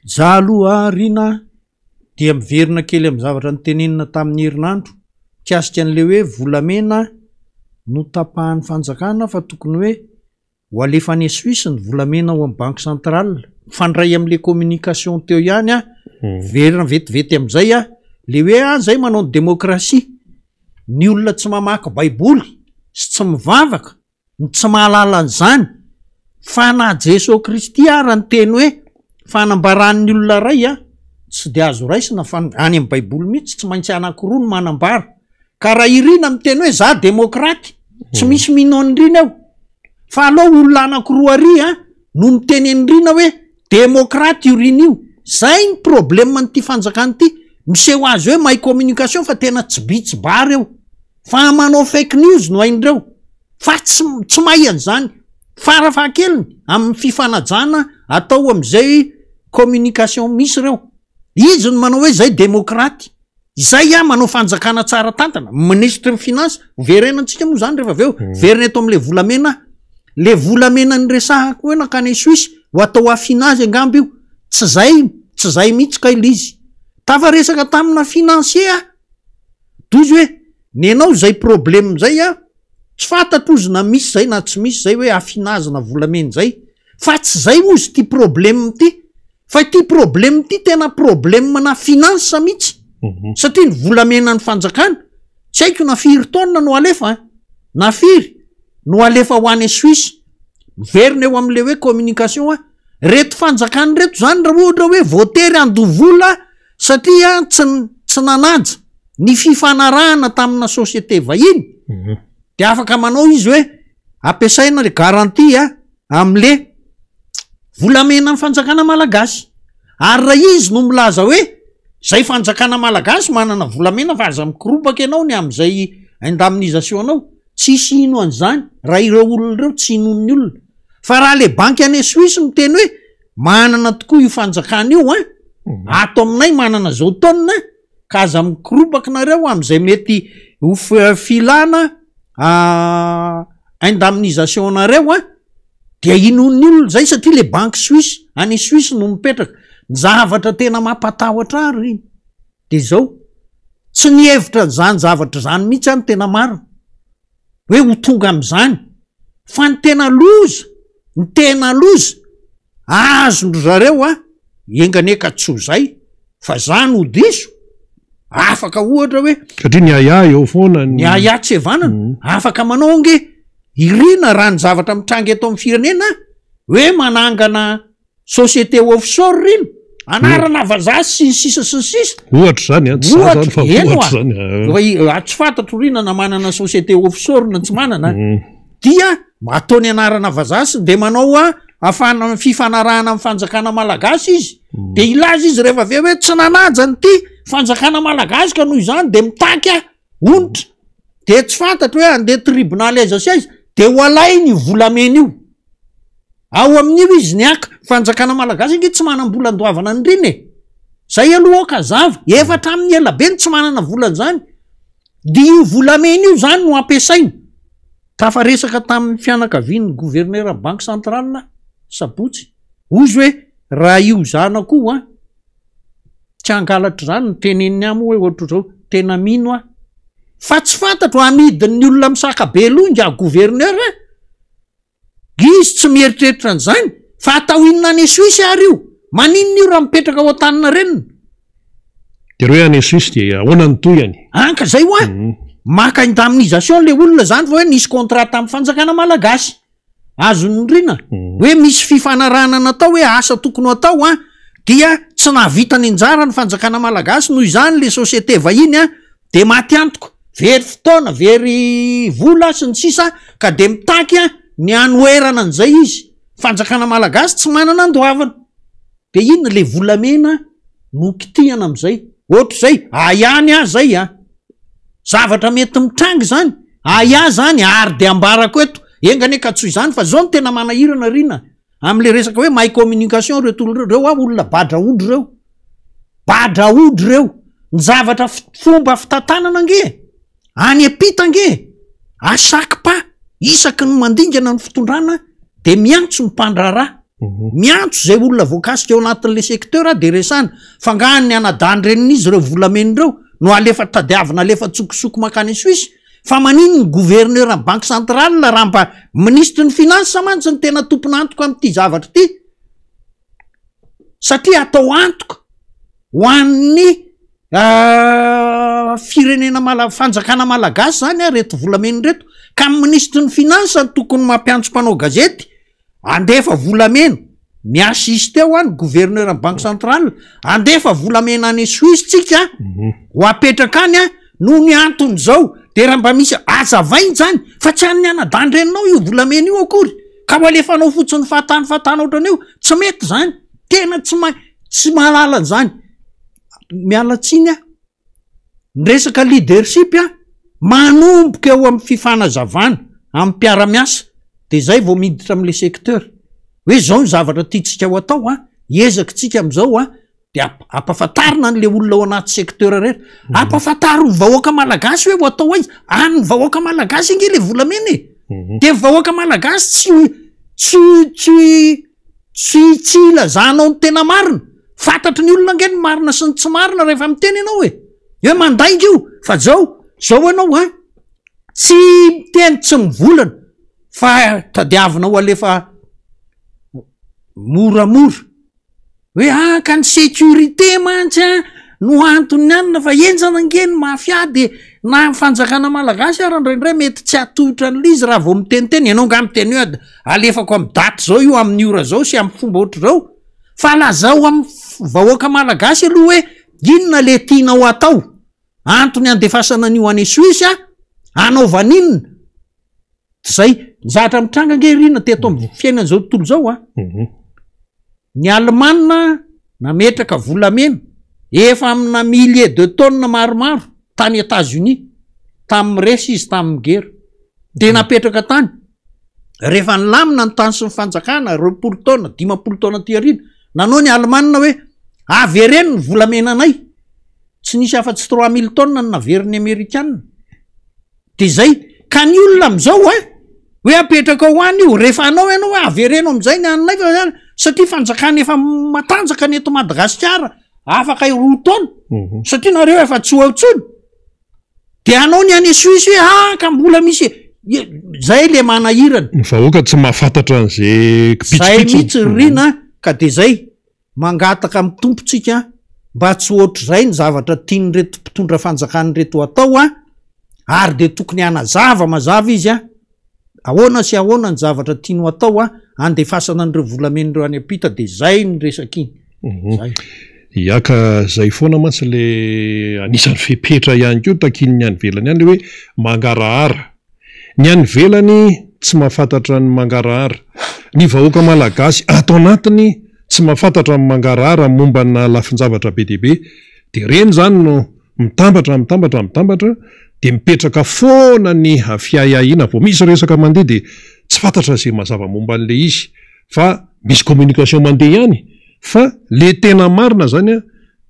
Za aloha Rina dia miverina kely amin'ny zavatra notenenina tamin'ny herinandro mikasika an'ilay hoe volamena notapahan'ny fanjakana fa tokony hoe Ho alefa any Suisse ny volamena ao amin'ny banque centrale. Mifandray amin'le communication teo ihany an, miverina vetivety amin'izay an, le hoe an zay manao ny démocratie, ny olona tsy mamaky baiboly sy tsy mivavaka no tsy mahalala an'izany, fa na Jesoa Kristy ara niteny hoe fanambaran'ny olona iray an, tsy de azo raisina fa any amin'ny baiboly mihitsy tsy maintsy anankiroa no manambara. Ka raha i Rina miteny hoe za demokraty, tsy misy mino an'i Rina eo. Fa aleo olona anankiroa ary an, no miteny an'i Rina hoe demokraty io Rina io. Zay ny problème an'ity fanjakana ity. Miseho azy hoe mahay communication fa tena tsy by tsy bar eo. Fa manao fake news no hain'ireo. Fa tsy tsy mahay an'izany. Farafahakeliny amin'ny fifanajana atao amin'izay communication misy ireo. Izy no manao hoe zay demokraty. Izay aho manao fanjakana tsara tantana, minisitry ny finance, hoverenantsika moa zany rehefa avy eo, verina eto am'le volamena aho. Le volamena niresahako hoe nankany Suisse, ho atao affinage angamba io, tsy zay, tsy zay mihitsy kay le izy. Tafaresaka tamina financier aho, dozy hoe nenao zay problème zay an, tsy fantatro ozy na misy zay na tsy misy zay hoe affinage na volamena zay, fa tsy zay ozy ty problème ty. Fa ity problème ity tena problème na finance mihitsy satria ny volamena ny fanjakana tsy haiko na firy taonina no alefa an! na firy no alefa ho any Suisse? Miverina eo amin'ilay hoe communication aho. Reto fanjakana ireto izany raha ohatra hoe voatery handoa vola satria tsy tsy nanaja ny fifanarahana tamina société vahiny dia afaka manao izy hoe ampiasaina le garantie amle volamena ny fanjakana malagasy. Ary raha izy no milaza hoe zay fanjakana malagasy manana volamena fa aza mikoropaka ianao ny am'izay indemnisation anao, tsisy hino an'izany raha ireo olona ireo tsy hinoan'ny olona. Fa raha le banky any Suisse miteny hoe manana tokoa io fanjakana io an, ato aminay manana zao taonina ka aza mikoropaka nareo am'izay mety ho filana indemnisation anareo an, dia inoan'ny olona zay satria le banky suisse any Suisse no mipetraka. Ny zavatra tena mampatahotra ahy ry de zao, tsy nihevitra an'izany zavatra zany mihitsy aho ny tena marina hoe ho tonga am'izany, fa ny tena loza, ny tena loza azon-dry zareo an, enga anie ka tsy ho zay fa za no diso, afaka ohatra hoe. Satria ny ahiahy eo foana ny. Ny ahiahy tsy hevanana, afaka manao ange irina raha ny zavatra mitranga eto amin'ny firenena hoe manangana société offshore ireny, anarana vazaha sy ny sisa sy ny sisa. Ohatra izany an, tsy za zany fa ohatra izany. Ohatra, tsy fantatro rina na manana société offshore na tsy manana. Dia ataony anarana vazaha sy dia manao afana fifanarahana amin'ny fanjakana malagasy izy. Dia hilaza izy rehefa avy eo hoe tsy nanaja an'ity fanjakana malagasy ka noho izany dia mitaky aho onitra. Dia tsy fantatro hoe handeha tribonaly aiza sy aiza, dia ho alainy io volamena io. Ao amin'io izy ny haka. Fanjakana malagasy ange tsy manam-bola andoavana an'ireny e. Zay aloha aoka hazava. Efa hatramin'ny ela be no tsy manana vola an'izany. Dia io volamena io izany no ampiasaina. Tafaresaka tamin'ny fianakavian'ny gouverneur banque centrale aho, sabotsy. Hoy izy hoe raha io zanako io an, tsy hangalatra izany no teneniny ahy moa hoe ohatr'izao, tena mino aho. Fa tsy fantatro amidin'ny olona misaka be loha ingahy gouverneur an. Izy tsy mieritreritra an'izany fa atao inona any Suisse ary io? Maninona io raha mipetraka ao Antaninarenina? Dia reo hoe any Suisse dia ahoana ny tohiny? An ka zay hoa! Maka indemnisation le olona zany fa hoe nisy contrat tamin'ny fanjakana malagasy. Azon'i Rina? Hoe misy fifanarahana natao hoe asa tokony ho atao an, dia tsy nahavita ny anjara ny fanjakana malagasy noho izany le société vahiny an, de maty antoka, very fotoana, very vola sy ny sisa ka de mitaky ny hanoherana an'izay izy, fanjakana malagasy tsy manana andoavana, de inona le volamena no kitihana am'izay, ohatr'izay, ahiahy ahy zay a, zavatra mety mitranga izany, ahiahy zany ary de ambarako eto, enga anie ka tsy ho izany fa zao no tena manahirana Rina, Amle resaka hoe mahay communication reo tolo reo, reo hoa olona badrahodro reo, badrahodro reo, ny zavatra fomba fitantanana ange any ampita ange à chaque pas isaky ny mandingana ny fitondrana de miantso ny mpandraharaha, miantso zay olona voakasika ao anatin'le secteur de resahana fa nga ny anadahin-drenin'izy reo volamena reo no alefa tadiavina alefa an-tsokosoko mankany Suisse? Fa maninn ny gouverneur ny banque centrale raha mba minisitry ny finance mantsy no tena tompon'antoka amin'ity zavatra ity? Satria atao antoka ho an'ny firenena mala- fanjakana malagasy zany a reto volamena reto ka ny minisitry ny finance no tokony mampiantso mpanao gazety Andefa volamena, mi-assiste ao ny gouverneur ny banque centrale, andefa volamena any Suisse tsika ho apetraka any noho ny antony zao, de raha mba misy azavainy zany fa tsy an'ny anadandreninao io volamena io akory ka ho alefanao fotsiny fahatany fahatany ohatran'io, tsy mety zany, tena tsy mahay, tsy mahalala an'izany, miala tsiny aho. Ny resaka leadership an, manomboka eo amin'ny fifanazavana amin'ny mpiara-miasa de zay vao miditra amin'le secteur, hoe zao ny zavatra tiantsika ho atao an, hiezaka tsika amin'izao an, de ampahafantarina an'le olona ao anaty secteur rehetra, ampahafantaro ny vahoaka malagasy hoe ho atao aiza, an'ny vahoaka malagasy ange le volamena e, de ny vahoaka malagasy tsy tsy tsy Tsy tsy ilazanao ny tena marina. Fantatry ny olona ange ny marina sy ny tsy marina rehefa miteny ianao e. Hoe mandainga io fa zao, zao ianao an, tsy miteny tsy mivolana fa tadiavinao alefa moramora. Hoe ah ka ny sécurité mantsy an no antony anona fa henjana ange ny mafia de. Na ny fanjakana malagasy ara indraindray mety tsy hatohitra an'ilay izy raha vao miteniteny. Ianao angaha miteny hoe alefako amin'ny daty izao io, amin'ny ora izao sy amin'ny fomba ohatr'izao. Fa lazao amin'ny vahoaka malagasy aloha hoe inona le tianao atao. Antony handefasana an'io any Suisse hanaovana inona? Zay. Ny zavatra mitranga ange Rina teto amin'ny fiainan'izao tontolo izao a. Ny Alemana nametraka volamena efa amina milliers de tonnes maromaro tany Etats-Unis tamin'ny resy izy tamin'ny guerre. Dia napetraka tany. Rehefa nilamina ny tany sy ny fanjakana 20 taona, 50 taona aty aoriana, nanao ny Alemana hoe avereno ny volamenanay. Tsy nisy afa-tsy 3000 tonnes no naverin'ny Amerikana. De zay. Ka ny olona amizao a, hoe apetraka ho any io, rehefa anao ianao hoe avereno amizay ny anay fa satria fanjakana efa matanjaka ny eto Madagasikara afaka roa taona, satria nareo efa tsy ho eo intsony, de anao ny any Suisse hoe ah ka mbola misy e, zay le manahirana. Ny vahoaka tsy mahafantatra an'izay kipitsopitsony. Zay mihitsy ry Rina a, ka de zay. Mangataka amin'ny Tompo tsika mba tsy hoatr'izay ny zavatra tian'ireto mpitondra fanjakana ireto atao a, ary dia tokony hanazava mazava izy a, ahoana sy ahoana ny zavatra tiany ho atao a, handefasana an'ireo volamena ireo any am-pita dia zay ny resaka iny. Zay. Ya ka zay foana mantsy le anisan'ny fepetra ihany koa takian'ny any ivelany any le hoe mangarahara. Ny any ivelany tsy mahafantatra ny mangarahara. Ny vahoaka malagasy ato anatiny tsy mahafantatra ny mangarahara mombana lafin-javatra be dia be. Dia ireny izany no mitambatra, mitambatra, mitambatra dia mipetraka foana ny fiahiahiana. Vao misy resaka mandeha dia tsy fantatra izay mazava momba an'ilay izy fa misy communication mandeha ihany fa ilay tena marina izany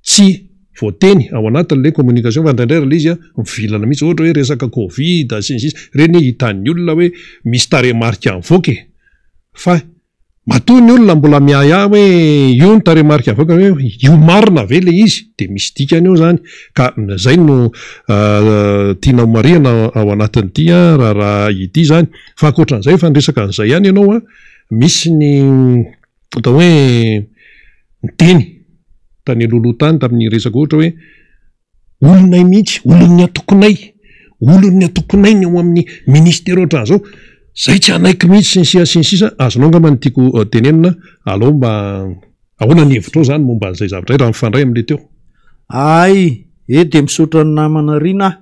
tsy voateny ao anatin'ilay communication fa indraindray ary ilay izy mivilana mihitsy, ohatra hoe resaka covid sy ny sisa, ireny hoe hitan'ny olona hoe misy tarehimarika mivoaka e! fa matoa ny olona mbola miahiahy hoe io ny tarehimarika mivoaka hoe io marina ve ilay izy dia misy dikany eo izany ka izay no tiana ho marihana ao anatin'ity raharaha ity izany fa ankoatran'izay efa niresaka an'izay ihany ianao an, misy ny atao hoe niteny tany alohaloha tany tamin'ny resaka ohatra hoe olonay mihitsy, olon'ny antokonay, olon'ny antokonay ny ao amin'ny ministera ohatran'izao, zay tsy hanaiky mihitsy sy ny sisa sy ny sisa, azonao angamba ny tiako tenenina, alao mba ahoana ny hevitrao zany momba an'izay zavatra izay raha mifandray amin'ilay teo? Hay e dia misaotra ny namana Rina ah,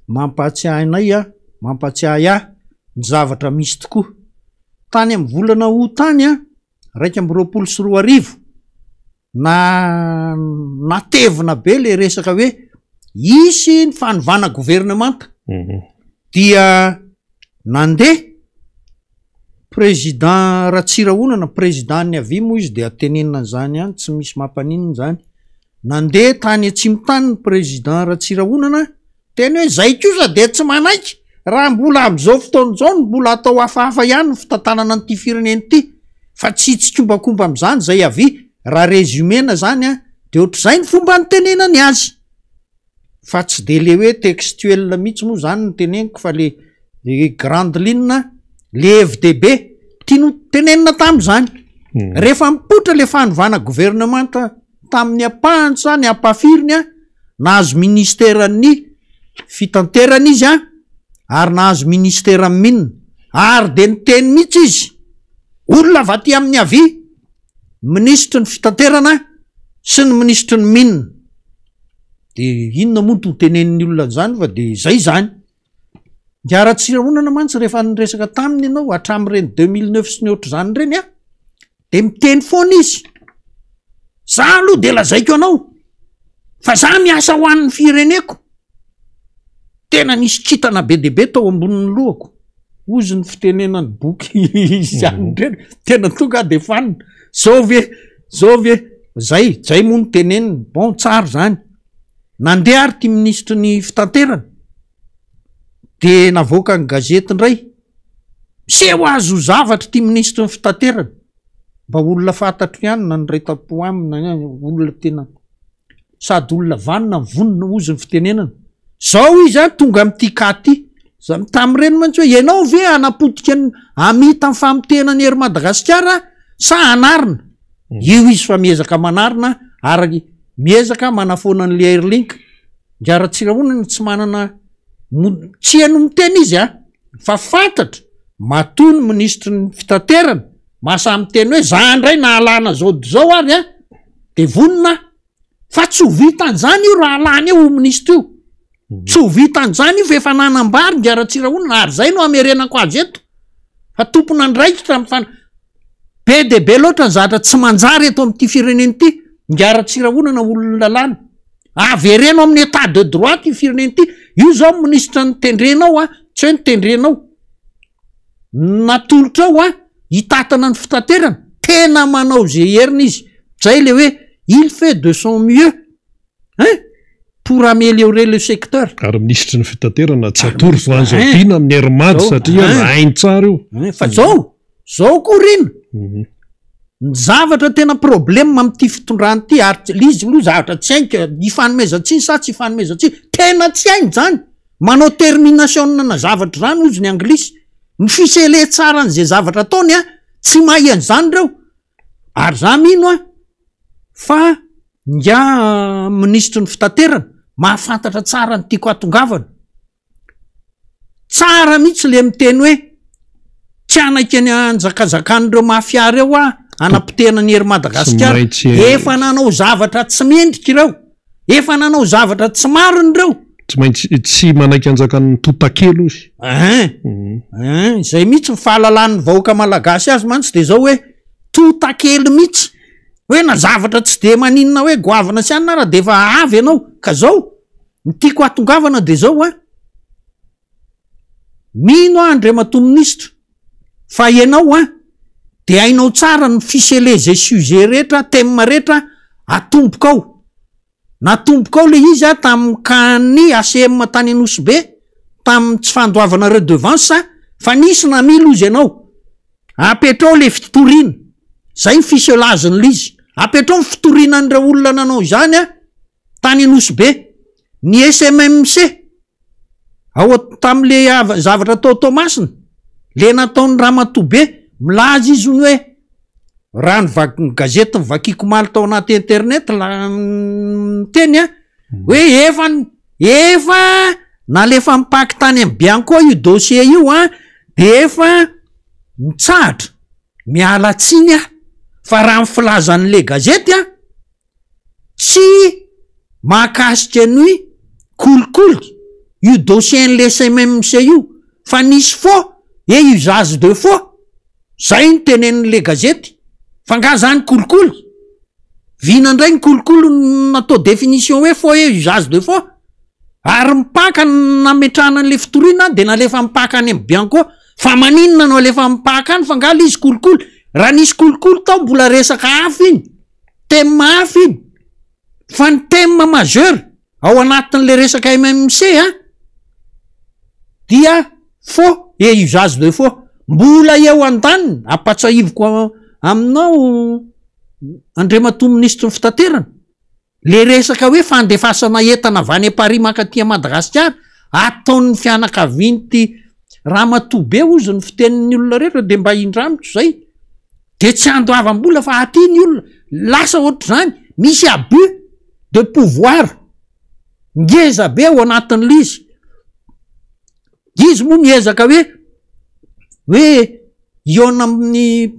mampahatsiahy anay ah, mampahatsiahy ahy ny zavatra misy tokoa. Tany amin'ny volana août tany ah, 2021, na natevina be le resaka hoe hisy ny fanovana governemanta dia nandeha président Ratsirahonana, président ny avia moa izy dia tenenina an'izany ihany, tsy misy mampaninona izany, nandeha tany atsimo tany ny président Ratsirahonana Teny hoe zay kosa dia tsy manaiky raha mbola amin'izao fotoana izao no mbola atao hafahafa ihany ny fitantanana an'ity firenena ity fa tsy hitsikombakomba amin'izany izay avia raha résumé-na zany an de ohatr'izay ny fomba nitenenany azy fa tsy de le hoe textuel mihitsy moa zany no teneniko fa le grande ligne le hevi-dehibe tiany ho tenenina tamin'izany rehefa mipoitra le fanovana gouvernemanta tamin'ny ampahany sa ny ampahafiriny an, nahazo ministeran'ny fitanterana izy an, ary nahazo ministeran'ny mine, ary dia niteny mihitsy izy, olona avy aty amin'ny havia, minisitry ny fitanterana sy ny minisitry ny mine, de inona moa no tenenin'ny olona an'izany fa de zay izany. Ny Ratsirahonana mantsy rehefa niresaka taminy ianao hatramin'ireny 2009 sy ny ohatr'izany ireny an, de miteny foana izy, za aloha de lazaiko anao fa za miasa ho an'ny fireneko, tena nisy kintana be dia be tao ambonin'ny lohako, hozy ny fitenenan'ny boky izy any ireny, tena tonga aho de fanina, zao ve, zao ve, zay, zay moa no teneniny, bon tsara zany. Nandeha ary ity minisitry ny fitanterana de navoakan'ny gazety indray, miseho azy ho zavatra ity minisitry ny fitanterana, mba olona fantatro ihany na niray tampo aminy na olona tena sady olona vanona no vonona hozy ny fitenenana, zao izy an tonga amin'ity cas ity, za tamin'ireny mantsy hoe ianao ve hanapotika ny hamita ny famotehana ny Air Madagasikara sa hanarina? Io izy fa miezaka manarina ary miezaka manafoana an'le Airlink. Ingahy Ratsirahonana tsy manana. Tsy heno miteny izy a, fa fantatra, matoa ny minisitry ny fitaterana mahasahy miteny hoe za indray nahalana zao dia zao ary a, de vonona aho. Fa tsy ho vitan'izany io raha lany eo io minisitra io. Tsy ho vitan'izany io fa efa nanambary Ingahy Ratsirahonana ary zay no hamerenako azy eto fa tompon'andraikitra amin'ny fan-, be dia be loatra ny zavatra tsy manjary eto amin'ity firenena ity, Ingahy Ratsirahonana olon'ny lalàna. Avereno amin'ny état de droit ity firenena ity. Io zao minisitra notendrenao a, tsy hoe notendrenao, natolotrao a, hitatana ny fitaterana, tena manao ze heriny izy. Zay le hoe il fait de son mieux hein pour améliorer le secteur. Ary minisitry ny fitaterana tsy atoro ho an'izao dina amin'ny Air Mad satria hainy tsara io. Fa zao, Zao koa r'ina, ny zavatra tena problème amin'ity fitondrana ity ary le izy aloha zavatra tsy haiko ifanomezan-tsiny sa tsy ifanomezan-tsiny, tena tsy hainy zany, manao termination-na zavatra zany hozy ny anglisy, mi-ficeler tsara an'izay zavatra ataony an, tsy mahay an'izany reo, ary za mino an fa ingahy minisitry ny fitaterana mahafantatra tsara ny tiako hahatongavana. Tsara mihitsy le miteny hoe tsy hanaiky ny hanjakazakan'ireo mafia ireo aho hanapotehana ny Air Madagasikara. Efa nanao zavatra tsy mendrika ireo. Efa nanao zavatra tsy marina ireo. Tsy maintsy tsy manaiky hanjakan'ny totakely ozy. Ein, ein, izay mihitsy ny fahalalan'ny vahoaka malagasy azy mantsy de zao hoe totakely mihitsy. Hoe na zavatra tsy de maninona hoe goavana sy anona ara de efa avy ianao. Ka zao, Ny tiako hahatongavana dia izao an, mino aho Andriamatoa Minisitra fa ianao an dia hainao tsara ny ficeler izay sujet rehetra, thème rehetra atombokao. Natombokao ilay izy an tamin'ny cas-n'ny ACM tany Anosibe, tamin'ny tsy fandoavana redevance fa nisy namily hozy ianao. Apetrao ilay fitoriana, izay ny ficelage-n'ilay izy. Apetrao ny fitoriana an'ireo olona nanao izany an. Tany Nosy Be, ny SMMC, ao tamin'le zavatra tao Toamasina, le nataon'i Ramatoa Be, milaza izy hono hoe, raha ny va- ny gazety novakiako omaly tao anaty internet la miteny an, hoe efa efa nalefa mipaky tany amin'ny Bianco io dossier io an, de efa mitsahatra, miala tsiny aho fa raha ny filazan'le gazety an, Tsy mahakasika ny kolikoly io dossier-n'le SMMC io fa nisy faux et usage de faux, zay no tenenin'le gazety, fa nga zany kolikoly? Vina ndray ny kolikoly no natao définition hoe faux et usage de faux, ary mipaka ny nametrahana an'le fitoriana de nalefa mipaka any amin'ny bianco, fa maninona no alefa mipaka any fa nga le izy kolikoly? Raha nisy kolikoly tao mbola resaka hafa iny. Thème hafa iny fa ny thème majeur ao anatin'le resaka MMC a dia faux et usage de faux. Mbola eo andaniny, ampatsahiviko aminao Andriamatoa Minisitry ny Fitaterana, le resaka hoe fandefasana entana avy any Paris mankaty à Madagasikara, ataon'ny fianakavian'ity ramatoa be hozy ny fitenin'ny olona rehetra de mba indramiko zay. De tsy andoavam-bola fa aty ny olona lasa ohatr'izany, misy abus de pouvoir ngeza be ao anatin'ilay izy, izy moa miezaka hoe hoe hihaona amin'ny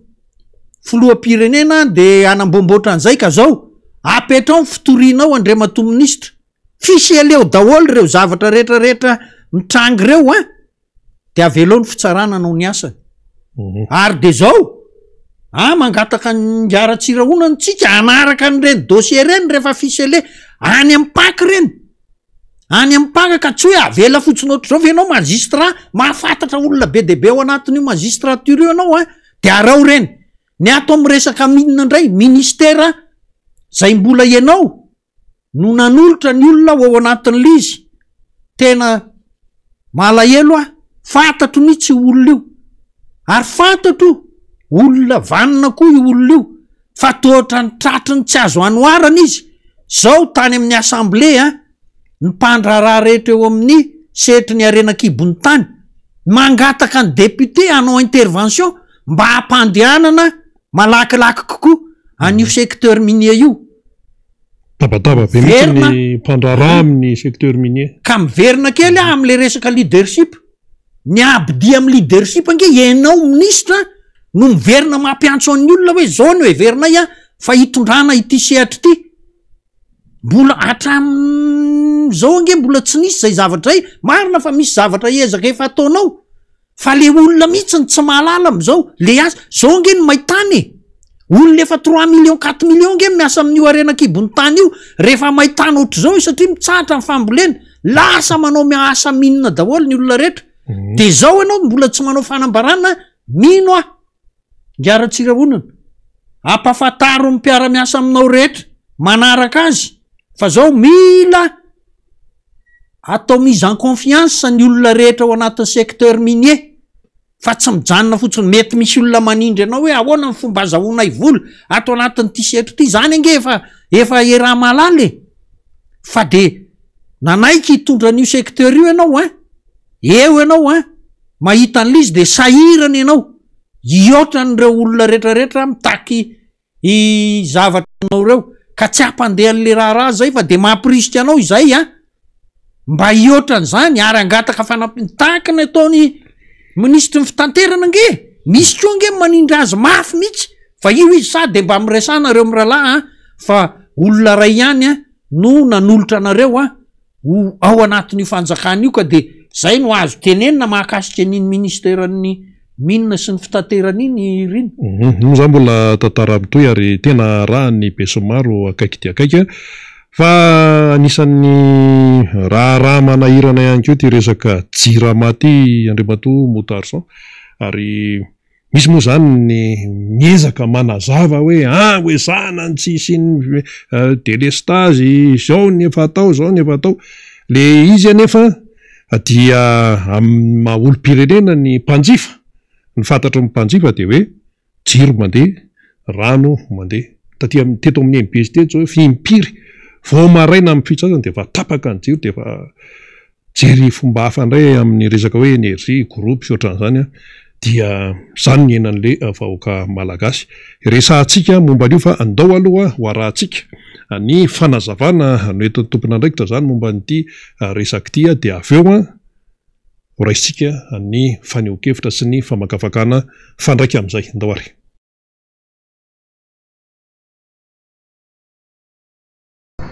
filoham-pirenena de hanamboamboatra an'izay ka zao apetrao ny fitorianao Andriamatoa Minisitra, fiseleo daholo ireo zavatra rehetra rehetra mitranga ireo an! de avelao ny fitsarana hanao ny asany. Mhm. Ary de zao, ah mangataka ny Ingahy Ratsirahonana tsika hanaraka an'ireny dossier ireny rehefa ficelé any amin'ny Pac ireny. Any amin'ny Pac ka tsy hoe avela fotsiny ohatr'izao ve ianao magistrat, mahafantatra olona be dia be ao anatin'io magistrature io ianao an, de araho ireny. Ny ato amin'ny resaka mine indray, ministera zay mbola ianao no nanolotra ny olona ho ao anatin'ilay izy, tena malahelo aho, fantatro mihitsy io olona io, ary fantatro olona vanona koa io olona io, fa toa ohatran'ny tratry ny tsy azo anoharana izy, zao tany amin'ny assemblée an, ny mpandraharaha rehetra eo amin'ny sehatry ny harena an-kibon'ny tany, mangataka ny député hanao intervention mba hampandehanana malakilaky kokoa an'io secteur minier io. Tabataba be mihitsy ny mpandraharaha amin'ny secteur minier. Ka miverina kely aho amin'ilay resaka leadership. Ny abidia amin'ny leadership ange ianao minisitra no miverina mampiantso an'ny olona hoe izao no heverinay an fa hitondrana ity sehatra ity. Mbola hatramin'izao ange mbola tsy nisy izay zavatra izay. Marina fa misy zavatra ezaka efa ataonao fa le olona mihitsy no tsy mahalala amin'izao le asa. Zao ange no maitany e! Olona efa trois millions quatre millions ange miasa amin'io harena an-kibon'ny tany io rehefa maitany ohatr'izao izy satria mitsahatra ny fambolena. Lasa manao asa mine daholo ny olona rehetra. De zao ianao mbola tsy manao fanambarana mino aho. Ingahy Ratsirahonana, ampafantaro ny mpiara-miasa aminao rehetra manaraka azy fa zao mila atao mise en confiance ny olona rehetra ao anatin'ny secteur minier fa tsy mijanona fotsiny, mety misy olona manindry anao hoe ahoana ny fomba azahoanay vola ato anatin'ity sehatra ity, zany ange efa efa iaraha-mahalala e, fa de nanaiky hitondra an'io secteur io ianao ein, eo ianao ein, mahita an'ilay izy de sahirana ianao. Hihoatra an'ireo olona rehetra rehetra mitaky i zavatra anao ireo ka tsy hampandeha an'le raharaha zay fa de mampirisika anao izay an mba hihoatra an'izany ary hangataka fanampiana tahaka ny ataony minisitry ny fitanterana ange misy koa ange manindry azy mafy mihitsy fa io izy sa de mba miresaha nareo mirahalahy an fa olona ray ihany an no nanolotra anareo an ho ao anatin'io fanjakana io ka dia zay no azo tenenina mahakasika an'iny ministeran'ny mines sy ny fitaterana iny Rina. Io moa zany mbola tantara mitohy ary tena arahan'ny besinimaro akaiky dia akaiky fa anisan'ny raharaha manahirana ihany koa ity resaka jirama ity Andriamatoa Moutarson ary Misy moa izany ny miezaka manazava hoe ah hoezahana ny tsy hisian'ny delestazy, izao ny efa atao, izao ny efa atao. Le izy anefa dia amin'ny maha olom-pirenena ny mpanjifa, ny fantatry ny mpanjifa dia hoe jiro mandeha, rano mandeha. Taty amin'ny teto amin'ny MBS teto izao efa impiry vao maraina amin'ny fito sasany dia efa tapaka ny jiro dia efa Mijery fomba hafa indray amin'ny resaka hoe énergie, groupe sy ohatran'izany an, dia izany ny iainan'le vahoaka malagasy. Resahantsika momba an'io fa andao aloha ho arahantsika ny fanazavana noentin'ny tompon'andraikitra izany momba an'ity resaka ity dia avy eo an ho raisintsika ny fanehoan-kevitra sy ny famakafakana mifandraika amin'izay. Andao ary.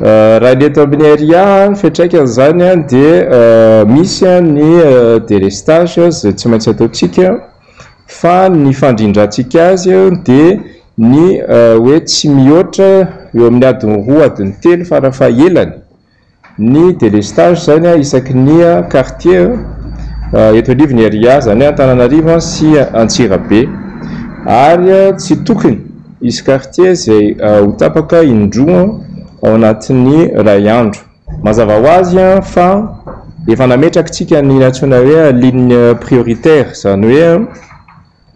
Raha ny eto amin'ny RIA, ny fiantraikany izany dia misy ny délestage izay tsy maintsy ataontsika fa ny fandrindrantsika azy dia ny hoe tsy mihoatra eo amin'ny adiny roa, adiny telo farafahaelany. Ny délestage izany isaky ny quartier eto anivon'ny RIA, izany hoe Antananarivo sy Antsirabe. Ary tsy tokony hisy quartier izay ho tapaka indroa ao anatin'ny iray andro. Mazava ho azy fa efa nametrakitsika ny antsoina hoe ligne prioritaire, izany hoe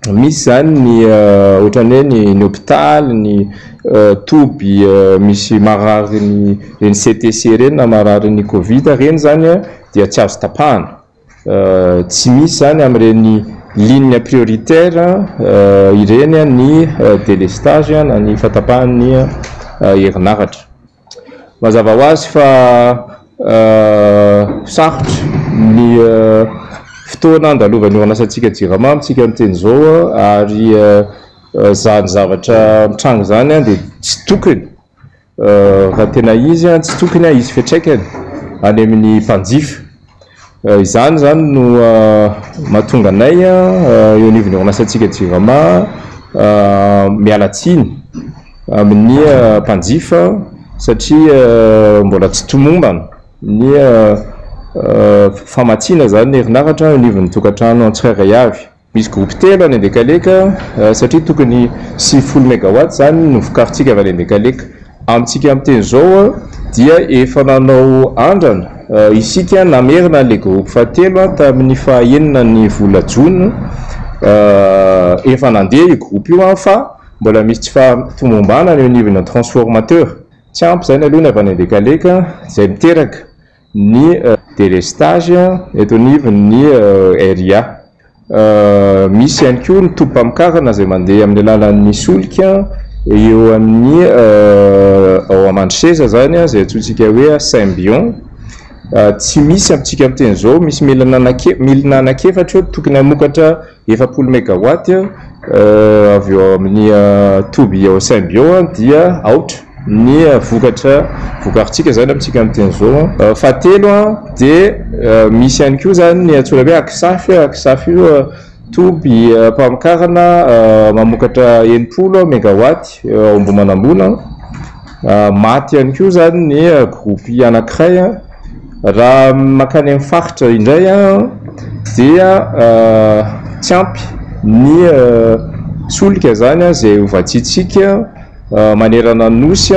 Misy izany ny ohatran'ny hoe ny ny hopitaly, ny toby misy mararin'ny ireny CTC ireny na mararin'ny covid ireny izany dia tsy azo tapahana. Tsy misy izany amin'ireny ligne prioritaire ireny ny délestage na ny fahatapahan'ny herinaratra. Mazava ho azy fa sarotra ny fotoana andalovan'ny orinasantsika Jirama amintsika miteny izao ary izany zavatra mitranga izany dia tsy tokony raha tena izy tsy tokony hisy fiantraikany any amin'ny mpanjifa. Izany izany no mahatonga anay eo anivon'ny orinasantsika Jirama miala tsiny amin'ny mpanjifa satria mbola tsy tomombana ny famatsiana izany ny herinaratra eo anivon'ny tokantrano tsirairay avy. Misy groupe telo any Andekaleka satria tokony 90 megawatt izany no vokarintsika avy any Andekaleka. Amintsika miteny izao dia efa nanao andrana isika namerina an'ilay groupe fahatelo tamin'ny faha enina ny vola jona. Efa nandeha io groupe io fa mbola misy tsy fahatomombanana eo anivon'ny transformateur. Tsy ampy izany aloha ny avy any Andekaleka izay miteraka ny délestage eto anivon'ny RIA. Misy ihany koa ny tobim-pamokarana izay mandeha amin'ny alalan'ny solika. eo amin'ny ao Amandroseza izany izay antsointsika hoe Symbion. Tsy misy amintsika miteny izao, misy milina anaky milina anankiefatra eo tokony hamokatra 40 megawatt avy eo amin'ny toby ao Symbion dia aotra ny vokatra vokarintsika izany amintsika miteny izao. Fahatelo dia misy ihany koa izany ny antsoina hoe Aksaf, Aksaf io Toby mpamokarana mamokatra 60 megawatt ao Ambohimanambola. Maty ihany koa izany ny groupe anankiray. Raha mankany amin'ny faritra indray dia tsy ampy ny solika izany izay hovatsiantsika manerana ny Nosy.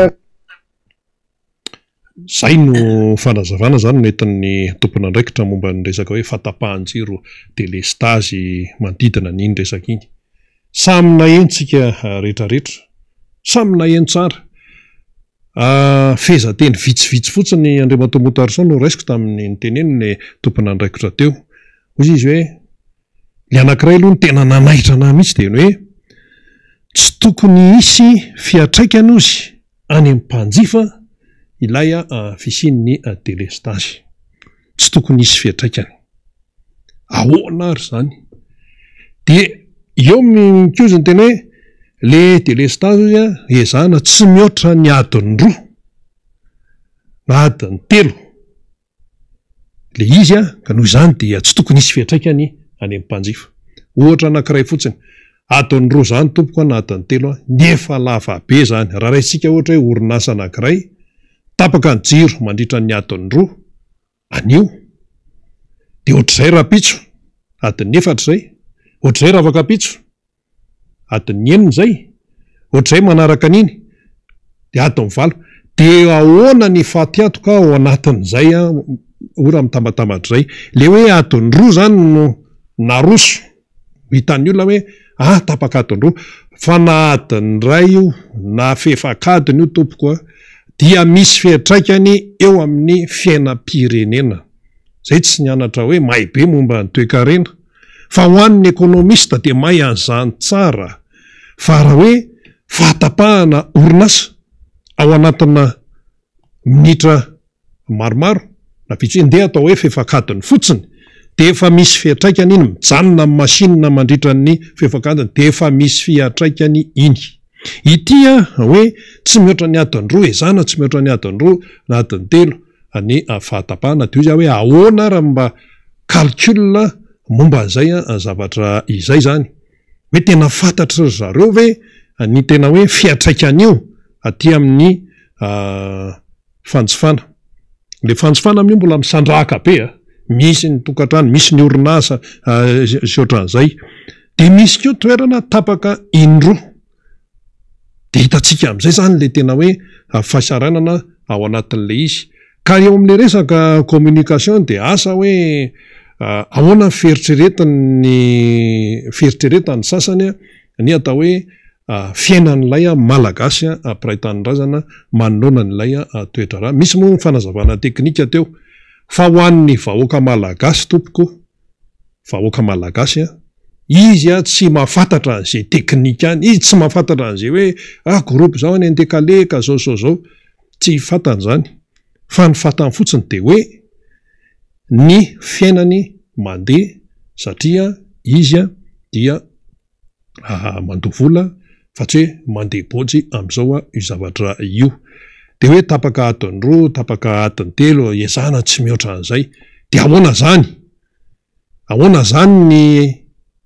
Izay no fanazavana izany nentin'ny tompon'andraikitra momba ny resaka hoe fahatapahan-jiro delestazy manodidina an'iny resaka iny. Samy naheno tsika rehetrarehetra. Samy naheno tsara. Fehezanteny vitsivitsy fotsiny Andriamatoa Moutarson no raisiko tamin'ny niteneniny tompon'andraikitra teo. Hoy izy hoe Ny anankiray aloha no tena nanaitra anah mihitsy dia ny hoe tsy tokony hisy fiantraikany ozy any amin'ny mpanjifa ilay fisian'ny delestazy. Tsy tokony hisy fiantraikany. Ahoana ary izany? Dia eo mikozy ny tena hoe le delestazy ozy ezahana tsy mihoatra ny adiny roa na adiny telo. Ilay izy ka noho izany dia tsy tokony hisy fiantraikany any amin'ny mpanjifa. Ohatra anankiray fotsiny, adiny roa izany tompoko na adiny telo ny efa lava be izany. Raha raisintsika ohatra hoe orinasa anankiray, tapaka ny jiro mandritra ny adiny roa anio, dia ohatr'izay rahampitso, adiny efatra izay, ohatr'izay ravakampitso. Adin'ny enina izay, ohatr'izay manaraka an'iny, dia adin'ny valo. Dia ahoana ny fatiantoka ao anatin'izay ora mitambatambatra izay? Ilay hoe adiny roa izany no naroso, ho hitan'ny olona hoe ah tapaka adiny roa. Fa na adiny iray io na fefak'adiny io tompoko a, dia misy fiantraikany eo amin'ny fiainam-pirenena. Izay tsy nianatra hoe mahay be momba ny toekarena. Fa ho an'ny ekonomista dia mahay an'izany tsara fa raha hoe fahatapahana orinasa ao anatina minitra maromaro na vitsy, ndeha atao hoe fefak'adiny fotsiny dia efa misy fiantraikany iny, mijanona ny machine mandritra ny fefak'adiny dia efa misy fiantraikany iny. Ity hoe tsy mihoatra ny adiny roa, ezahana tsy mihoatra ny adiny roa na adiny telo ny fahatapahana dia hoy za hoe ahoana ary mba calcul momba an'izay zavatra izay zany? Hoe tena fantatry ry zareo ve ny tena hoe fiantraikan'io aty amin'ny fanjifana? Le fanjifana amin'io mbola misandrahaka be a! Misy ny tokantrano, misy ny orinasa sy ohatran'izay. Dia misy koa toerana tapaka indroa. Dia hitantsika amin'izay izany ilay tena hoe fahasahiranana ao anatin'ilay izy. Ka eo amin'ilay resaka communication dia asa hoe ahoana ny fieritreretin'ny fieritreretan'ny sasany ny atao hoe fiainan'ilay Malagasy mpiray tanindrazana manoloana an'ilay toe-draharaha. Misy moa ny fanazavana teknika teo fa ho an'ny vahoaka Malagasy tompoko, vahoaka malagasy an, izy an tsy mahafantatra an'izay teknika any, izy tsy mahafantatra an'izay hoe ah groupe zao any Andekaleka zao zao zao, tsy fantany izany, fa ny fantany fotsiny dia hoe ny fiainany mandeha satria izy an dia mandoa vola fa tsy hoe mandeha bôjy amin'izao io zavatra io. Dia hoe tapaka adiny roa, tapaka adiny telo, ezahana tsy mihoatra an'izay. Dia ahoana izany? Ahoana izany ny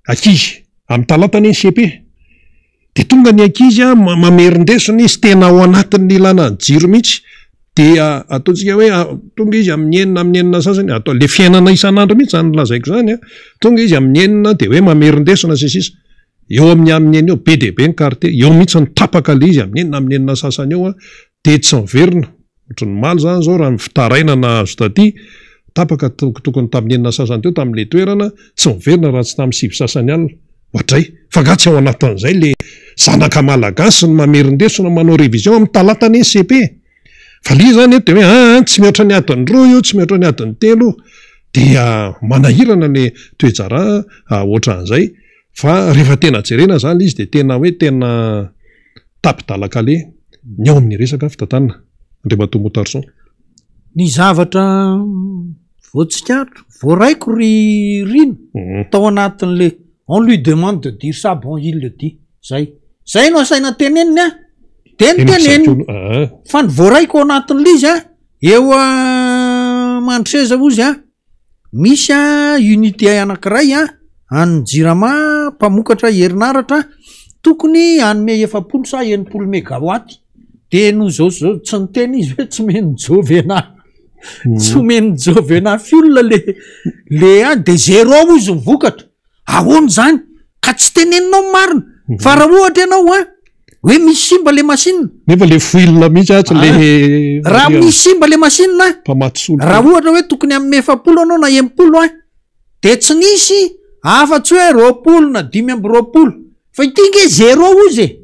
ankizy? Amin'ny talata anie ny cepe. Dia tonga ny ankizy mamerin-desona izy, tena ao anatin'ny ilana ny jiro mihitsy. Dia ataontsika hoe tonga izy amin'ny enina, amin'ny enina sasany, atao le fiainana isan'andro mihitsy izany lazaiko izany an, tonga izy amin'ny enina dia hoe mamerin-desona sy ny sisa, eo amin'ny amin'ny enina eo, be dia be ny quartier, eo mihitsy no tapaka le izy amin'ny enina, amin'ny enina sasany eo an, dia tsy miverina, ohatry ny omaly izany izao raha ny fitarainana azo taty, tapaka tokotokony tamin'ny enina sasany teo tamin'ilay toerana, tsy miverina raha tsy tamin'ny sivy sasany alina. Oadray, fa nga tsy ao anatin'izay le zanaka malagasy no mamerin-desona manao révision amin'ny talata anie ny cepe e! Fa le izy zany eto de hoe aa tsy mihoatra ny adiny roa io, tsy mihoatra ny adiny telo io, dia manahirana le toe-draharaha ohatran'izay, fa rehefa tena jerena zany le izy de tena hoe tena. tapi-dalan-kaleha ny ao amin'ny resaka fitantanana, Andriamatoa Moutarson. Ny zavatra voatsikaritro, voaraiko ry Rina tao anatin'le on lui demande de dire ça, bon il le dit, zay. Zay no asaina teneniny an, de ny teneniny. Fa ny voaraiko ao anatin'le izy an, eo Mandroseza ozy an, Misy unité anankiray an'ny jirama mpamokatra herinaratra tokony hanome 40 sa 60 megawatt de noho zao sy zao tsy niteny izy hoe tsy omen'ny Jovena tsy omen'ny Jovena fuel le le any de zéro hozy ny vokatra. Ahoana izany? Ka tsy teneninao ny marina. Fa raha ohatra ianao an, hoe misy simba le machine. Nefa le fuel mihitsy atsy le Raha misy simba le machine an, mpamatsy solika. Raha ohatra hoe tokony hanome 40 ianao na 60 an, de tsy nisy afa-tsy hoe 20 na 25. Fa ity nge zéro hozy e.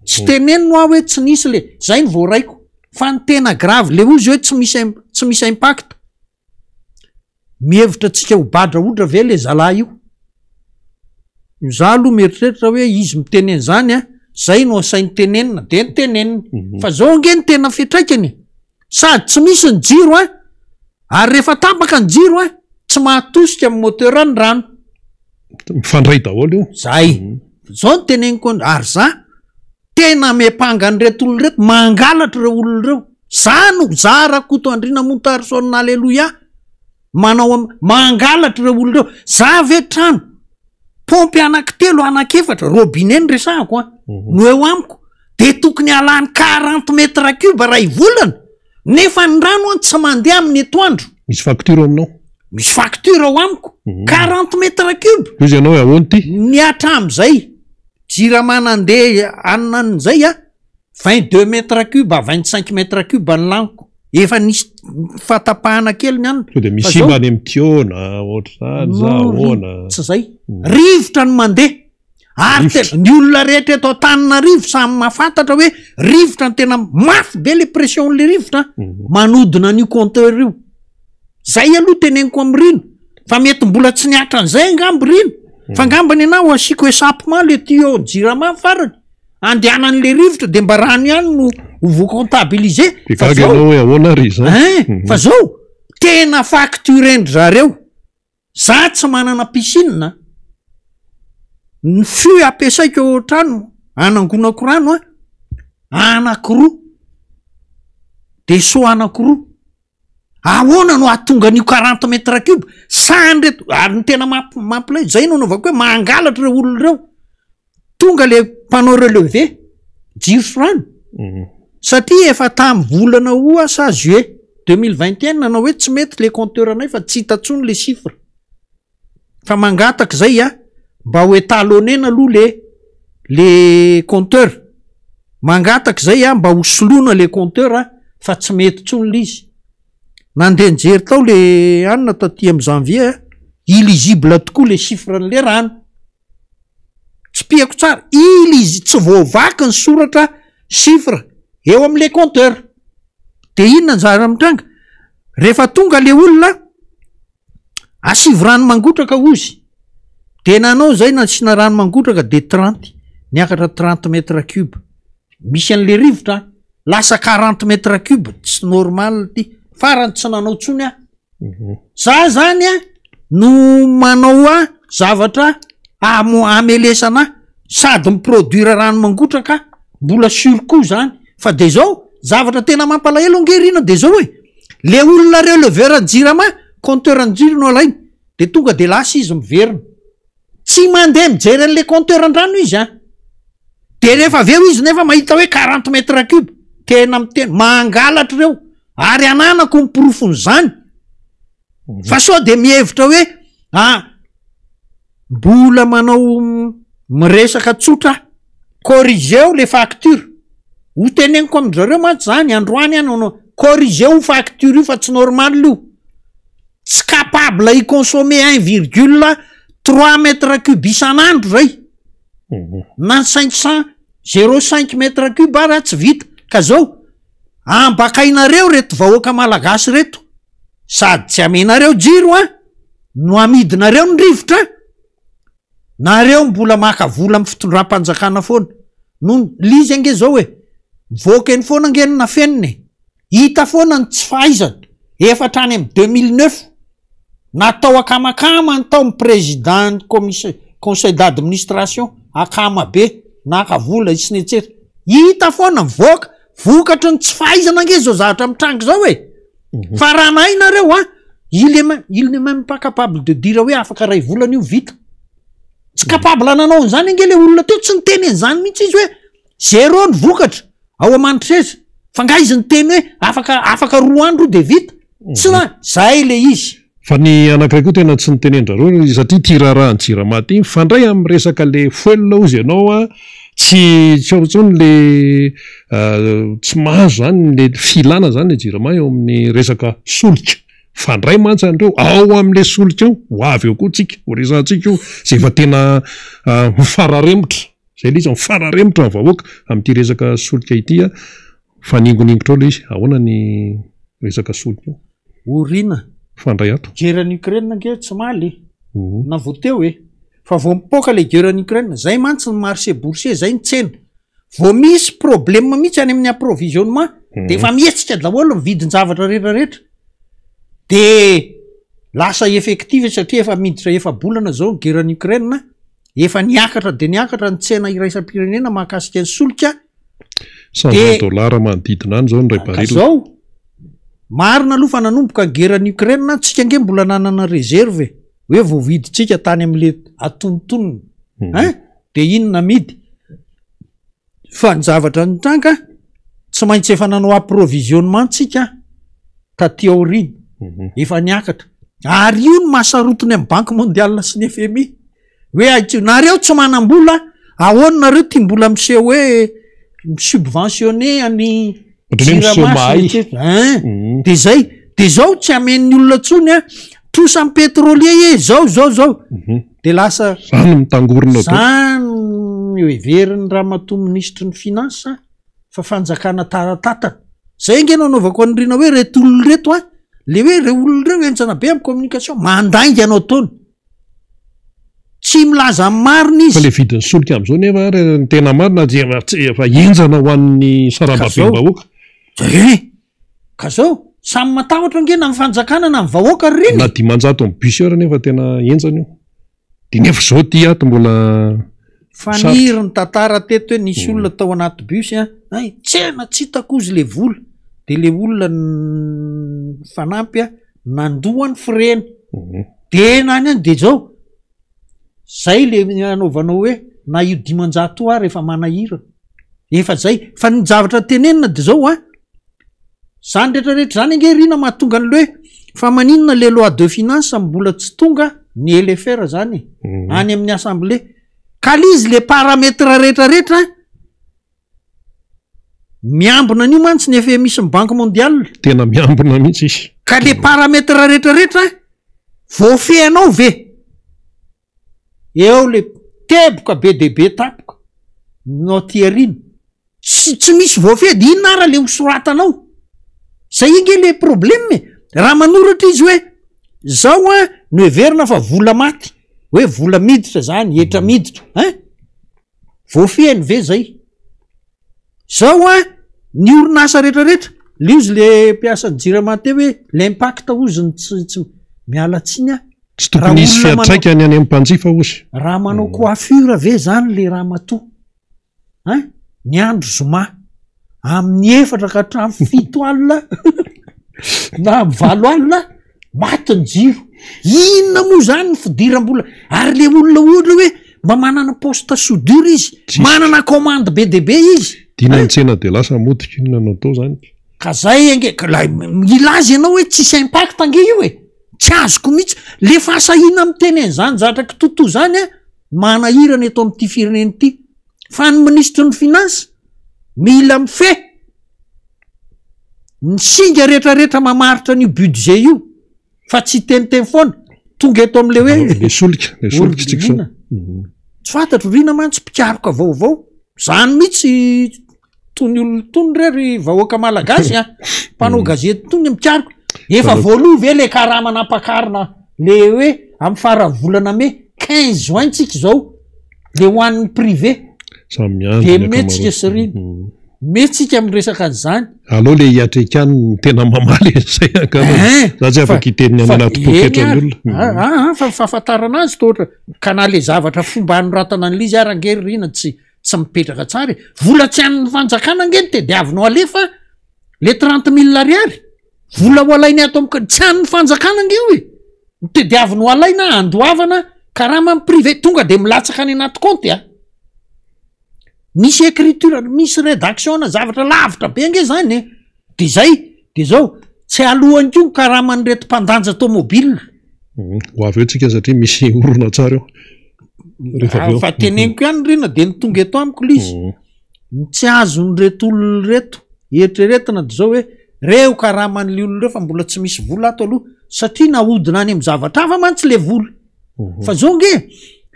Tsy tenenino aho hoe tsy nisy le, zay no voaraiko. Fa ny tena grave le hozy hoe tsy misy tsy misy impact. Mihevitra antsika ho badraodra ve le zalahy io? Za aloha mieritreritra hoe izy miteny an'izany an, zay no asainy tenenina de ny teneniny. Fa zao ange ny tena fiantraikany e, sady tsy misy ny jiro an, ary rehefa tapaka ny jiro an, tsy mahatosika ny moteur ny rano. Mifandray daholo io. Zay. Zao no teneniko an, ary za Tena miampanga an'ireto olona ireto, mangalatra ireo olona ireo. Za no, za Rakoto Andriana Montarson Alléluia, manao am, mangalatra ireo olona ireo. Za ve trano, paompy anankitelo, anankefatra, robinet no resahako an, no eo amiko, de tokony halany 40 mètres cube ray volana, nefa ny rano an tsy mandeha amin'ny atoandro. Misy facture ao aminao? Misy facture ao amiko, 40 mètres cube. Hoy izy ianao hoe ahoana ity? Ny hatramin'izay. Jirama nandeha anona an'izay a, 22 mètres cube à 25 mètres cube ny laniko, efa nisy fahatapahana kely ny anona. Sao dia misy simba any amin'ny tuyau na ohatr'izany sa ahoana? Tsy zay, rivotra no mandeha, ary tena ny olona rehetra eto Antananarivo samy mahafantatra hoe rivotra no tena mafy be le pression le rivotra manodina an'io compteur io. Zay aloha teneniko amin'i Rina fa mety mbola tsy nihatra an'izay angamba Rina fa angamba ny anah ho asiako échappement le tuyau jirama farany andehanan'le rivotra de mba rano ihany no ho voa-comptabiliser Dia gaga ianao hoe ahoana ary izany? Hein, fa zao tena facturer-ndry zareo. Za tsy manana piscine a! Ny fût ampiasaiko ao an-trano anangonako rano a, anakiroa, de seau anakiroa. Ahoana no hahatonga an'io 40 mètres cube? Sahan'ireto, ary ny tena mampilay, zay no anaovako hoe mangalatra ireo olona ireo. Tonga le mpanao relevé, jiro sy rano, satria efa tamin'ny volana août sa juillet 2021 nanao hoe tsy mety le compteur anay fa tsy hita intsony le chiffre. Fa mangataka izay a, mba ho étalonner-na aloha le le compteur. Mangataka izay a, mba ho soloina le compteur fa tsy mety intsony le izy. Nandeha nijery tao le anona taty amin'ny janvier a, illisible tokoa le chiffre an'le rano. Tsipihako tsara, illisi-, tsy voavaky ny soratra chiffre eo amin'le compteur. De inona ny zavatra mitranga? Rehefa tonga le olona, asivo rano mangotraka hozy, de nanao zay nasiana rano mangotraka de trente, niakatra trente mètre cube, misy an'le rivotra an, lasa quarante mètre cube, tsy normal ty, farany tsy nanao tsony aho, za zany an no manao ahy zavatra amo- hamelesana ahy, sady mi-produire rano mangotraka mbola surcoût zany, fa de zao zavatra tena mampalahelo ange ry de zao e, Le olona releveur ny jirama, compteur ny jiro no alainy, de tonga de lasa izy miverina. Tsy mandeha mijery an'le compteur an-drano izy an. De rehefa avy eo izy nefa mahita hoe 40 mètres cube, tena miteny, mangalatra ireo, ary ananako ny porofon'izany. Fa sao de mihevitra hoe ah, Mbola manao miresaka tsotra aho. Corrigeo le facture. Ho teneniko amin-dry zareo mantsy zany androany aho no corrigeo io facture io fa tsy normal io. Tsy capable hi-consommer un virgule trois mètre cube isan'andro zay. Na cinq cent zéro cinq mètre cube ara tsy vita. Ka zao, ambakainareo reto vahoaka malagasy reto. Sady tsy amenareo jiro an! No amidinareo ny rivotra an! Nareo mbola maka vola amin'ny fitondram-panjakana foana. Noho ny izy ange zao e, mivoaka eny foana ange ny nafenina e. Hita foana ny tsy fahaizana. Efa hatrany amin'ny 2009, natao akamakama ny tao ny président ny commission, conseil d'administration, akama be, naka vola sy ny etsetra. Hita foana mivoaka, vokatry ny tsy fahaizana ange zao zavatra mitranga izao e. Fa raha nahay nareo an, il est même, il n'est même pas capable de dire hoe afaka iray volana io vita. Tsy capable nanao an'izany ange le olona teo, tsy niteny an'izany mihitsy izy hoe zéro ny vokatra ao Amandroseza. Fa nga izy niteny hoe afaka afaka roa andro de vita? Tsy na, zay le izy. Fa ny anankiray koa tena tsy nitenen-drareo satria ity raharahan'ny jirama ity mifandray amin'ny resaka le fuel hozy ianao a, tsy tsy ao intsony le tsy mahazo zany le filana zany le jirama eo amin'ny resaka solika. Mifandray mantsy an'ireo ao amin'ilay solika ao, ho avy eo koa tsika, ho resahantsika io, izay efa tena mifararemotra, izay ilay izy, mifararemotra ny vahoaka amin'ity resaka solika ity, mifaningoningotra ao ilay izy, ahoana ny resaka solika io? Orina. Mifandray ato. Guerre any Ukraine ange tsy maly e, na vao teo e, fa vao mipoaka ilay guerre any Ukraine, izay mantsy ny marché boursier, izay ny tsena, Vao misy problème mihitsy any amin'ny approvisionnement de efa mihetsika daholo ny vidin-javatra rehetra rehetra. De lasa effective satria efa miditra efa-bolana zao ny guerre any Ukraine, efa niakatra de niakatra ny tsena iraisam-pirenena mahakasika ny solika. 120 dollars manodidina any zao ny iray baril. Ka zao, marina aloha fa nanomboka ny guerre any Ukraine, tsika ange mbola nanana réserve e, hoe voavidintsika tany am'le atonontonony, hein? De iny namidy. Fa ny zavatra nitranga, tsy maintsy efa nanao approvisionnement tsika taty aoriana. Efa niakatra. Ary io no mahasarotiny amin'ny Banque mondiale sy ny FMI. Hoe aiky, nareo tsy manam-bola, ahoana nareo ty mbola miseho hoe mi-subventionner an'i Ohatran'ny hoe miseho mahay. Hein? De zay. De zao tsy amen'ny olona intsony an, trosan'ny pétrolier e, zao zao zao. De lasa. Zany mitangorona daholo. Zany no heverin'ny ramatoa minisitry ny finance fa fanjakana taratatana. Zay ange no anaovako an'i Rina hoe reto olona reto an, le hoe reo olona reo henjana be amin'ny communication, mandainga no ataony. Tsy milaza ny marina izy. Fa le vidin'ny solika amin'izao nefa ary ny tena marina dia efa henjana ho an'ny sarambabem-bahoaka. Eh! Ka zao, samy matahotra ange na ny fanjakana na ny vahoaka ry reny e! Na 500 amin'ny bus ary nefa tena henjana io. Dia nefa izao aty ato mbola sarotra. Faniry ny tantara teto hoe nisy olona tao anaty bus an, hay tsena tsy hitako ozy le vola, de le olona nifanampy an, nandoa ny frais-ny. De na any any de zao, zay le anaovanao hoe na io 500 io ary efa manahirana, efa zay, fa ny zavatra tenenina de zao an, zany retraretra zany ange Rina mahatonga an'le hoe fa maninona le loi de finance mbola tsy tonga ny LFR zany e, any amin'ny assemblée, ka le izy le paramètre retraretra Miambina an'io mantsy ny FMI sy ny Banque mondiale. Tena miambina mihitsy izy. Ka le paramètre retraretra voafehinao ve? Eo le teboka be dia be tampoka no aty aoriana. Tsy tsy misy voafehy de inona ara le ho soratanao? Zay ange le problème e! Raha manoratra izy hoe zao an no heverina fa vola maty, hoe vola miditra zany, hetra miditra hein! Voafehiny ve zay? Zao an, ny orinasa retraretra, le ozy le mpiasan'ny jirama teo hoe l'impact ozy ny tsy tsy miala tsiny aho. Tsy tokony hisy fiantraikany any amin'ny mpanjifa ozy. Raha manao coiffure ve zany le ramatoa hein, ny andro zoma amin'ny efatra ka hatramin'ny fito alina na amin'ny valo alina Maty ny jiro. Inona moa zany ny fidiram-bola? Ary le olona ohatra hoe mba manana poste soudure izy, manana commande be dia be izy. Dina ny tsena dia lasa mody, inona no atao zany? Ka zay ange, ka lay milaza ianao hoe tsisy impact ange io e. Tsy azoko mihitsy. Le fahasahiana miteny an'izany zatra kitotoa zany an, manahirana eto amin'ity firenena ity. Fa ny minisitry ny finance mila mifehy. Ny singa rehetrarehetra mamaritra an'io budget io fa tsy hiteniteny foana. Tonga eto amin'ilay hoe Le solika, le solika tsika zao. Tsy fantatro, Rina mantsy mpikaroka vaovao. Zany mihitsy tony olona tony re ry vahoaka malagasy a. Mpanao gazety tony mikaroka. Efa voaloa ve le karama nampakarina le hoe amin'ny faran'ny volana mey 15 juin tsika izao le ho an'ny privé. Samy miandry Dia ny metsika ankamaroany. sy rina. Metsika miresaka an'izany. Aleo le hiatrekany no tena mamaly an'izay angamba. Hein! Za tsy afaka hiteny ny any Fa anaty eny poketran'ny ary. olona. Ah, ah, ah, fa ny fahafantarana azy toa ohatra ka na le zavatra fomba anoratana an'ilay izy ary ange ry Rina tsy tsy mipetraka tsara e. Vola tsy an'ny fanjakana ange no tediavinao alefa le 30 000 ariary. Vola ho alainy ato amin'ny tsy an'ny fanjakana ange io e. No tediaviny ho alaina andoavana karama amin'ny privé tonga de milatsaka any anaty kaonty a. Misy écriture, misy rédaction na zavatra lavitra be ange zany e. De zay, de zao, tsy alohan'ny koa ny karaman'ireto mpandanja tomobile. Ho avy eo tsika satria misy horonantsary eo. Rehefa avy eo. Fa teneniko ihany ry na de ny tonga eto amiko le izy. Ny tsy azon'ireto olona ireto eritreretina de zao hoe reo karaman'le olona ireo fa mbola tsy misy vola ato aloha satria nahodina any amin'ny zavatra hafa mantsy le vola. Fa zao ange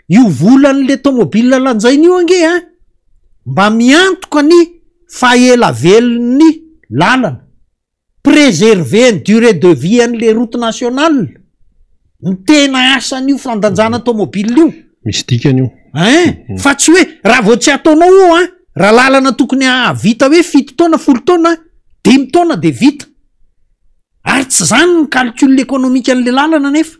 io volan'le tomobile lanjaina io ange a mba miantoka ny fahelavelon'ny lalana. Préserver ny durée de vie an'le route nationale ny tena asan'io fandanjana tomobile io. Misy dikany io. Hein? Fa tsy hoe raha vao tsy ataonao io an, raha lalana tokony hahavita hoe 7 taona, 10 taona, 5 taona de vita. Ary tsy zany ny calcul économique an'le lalana nefa.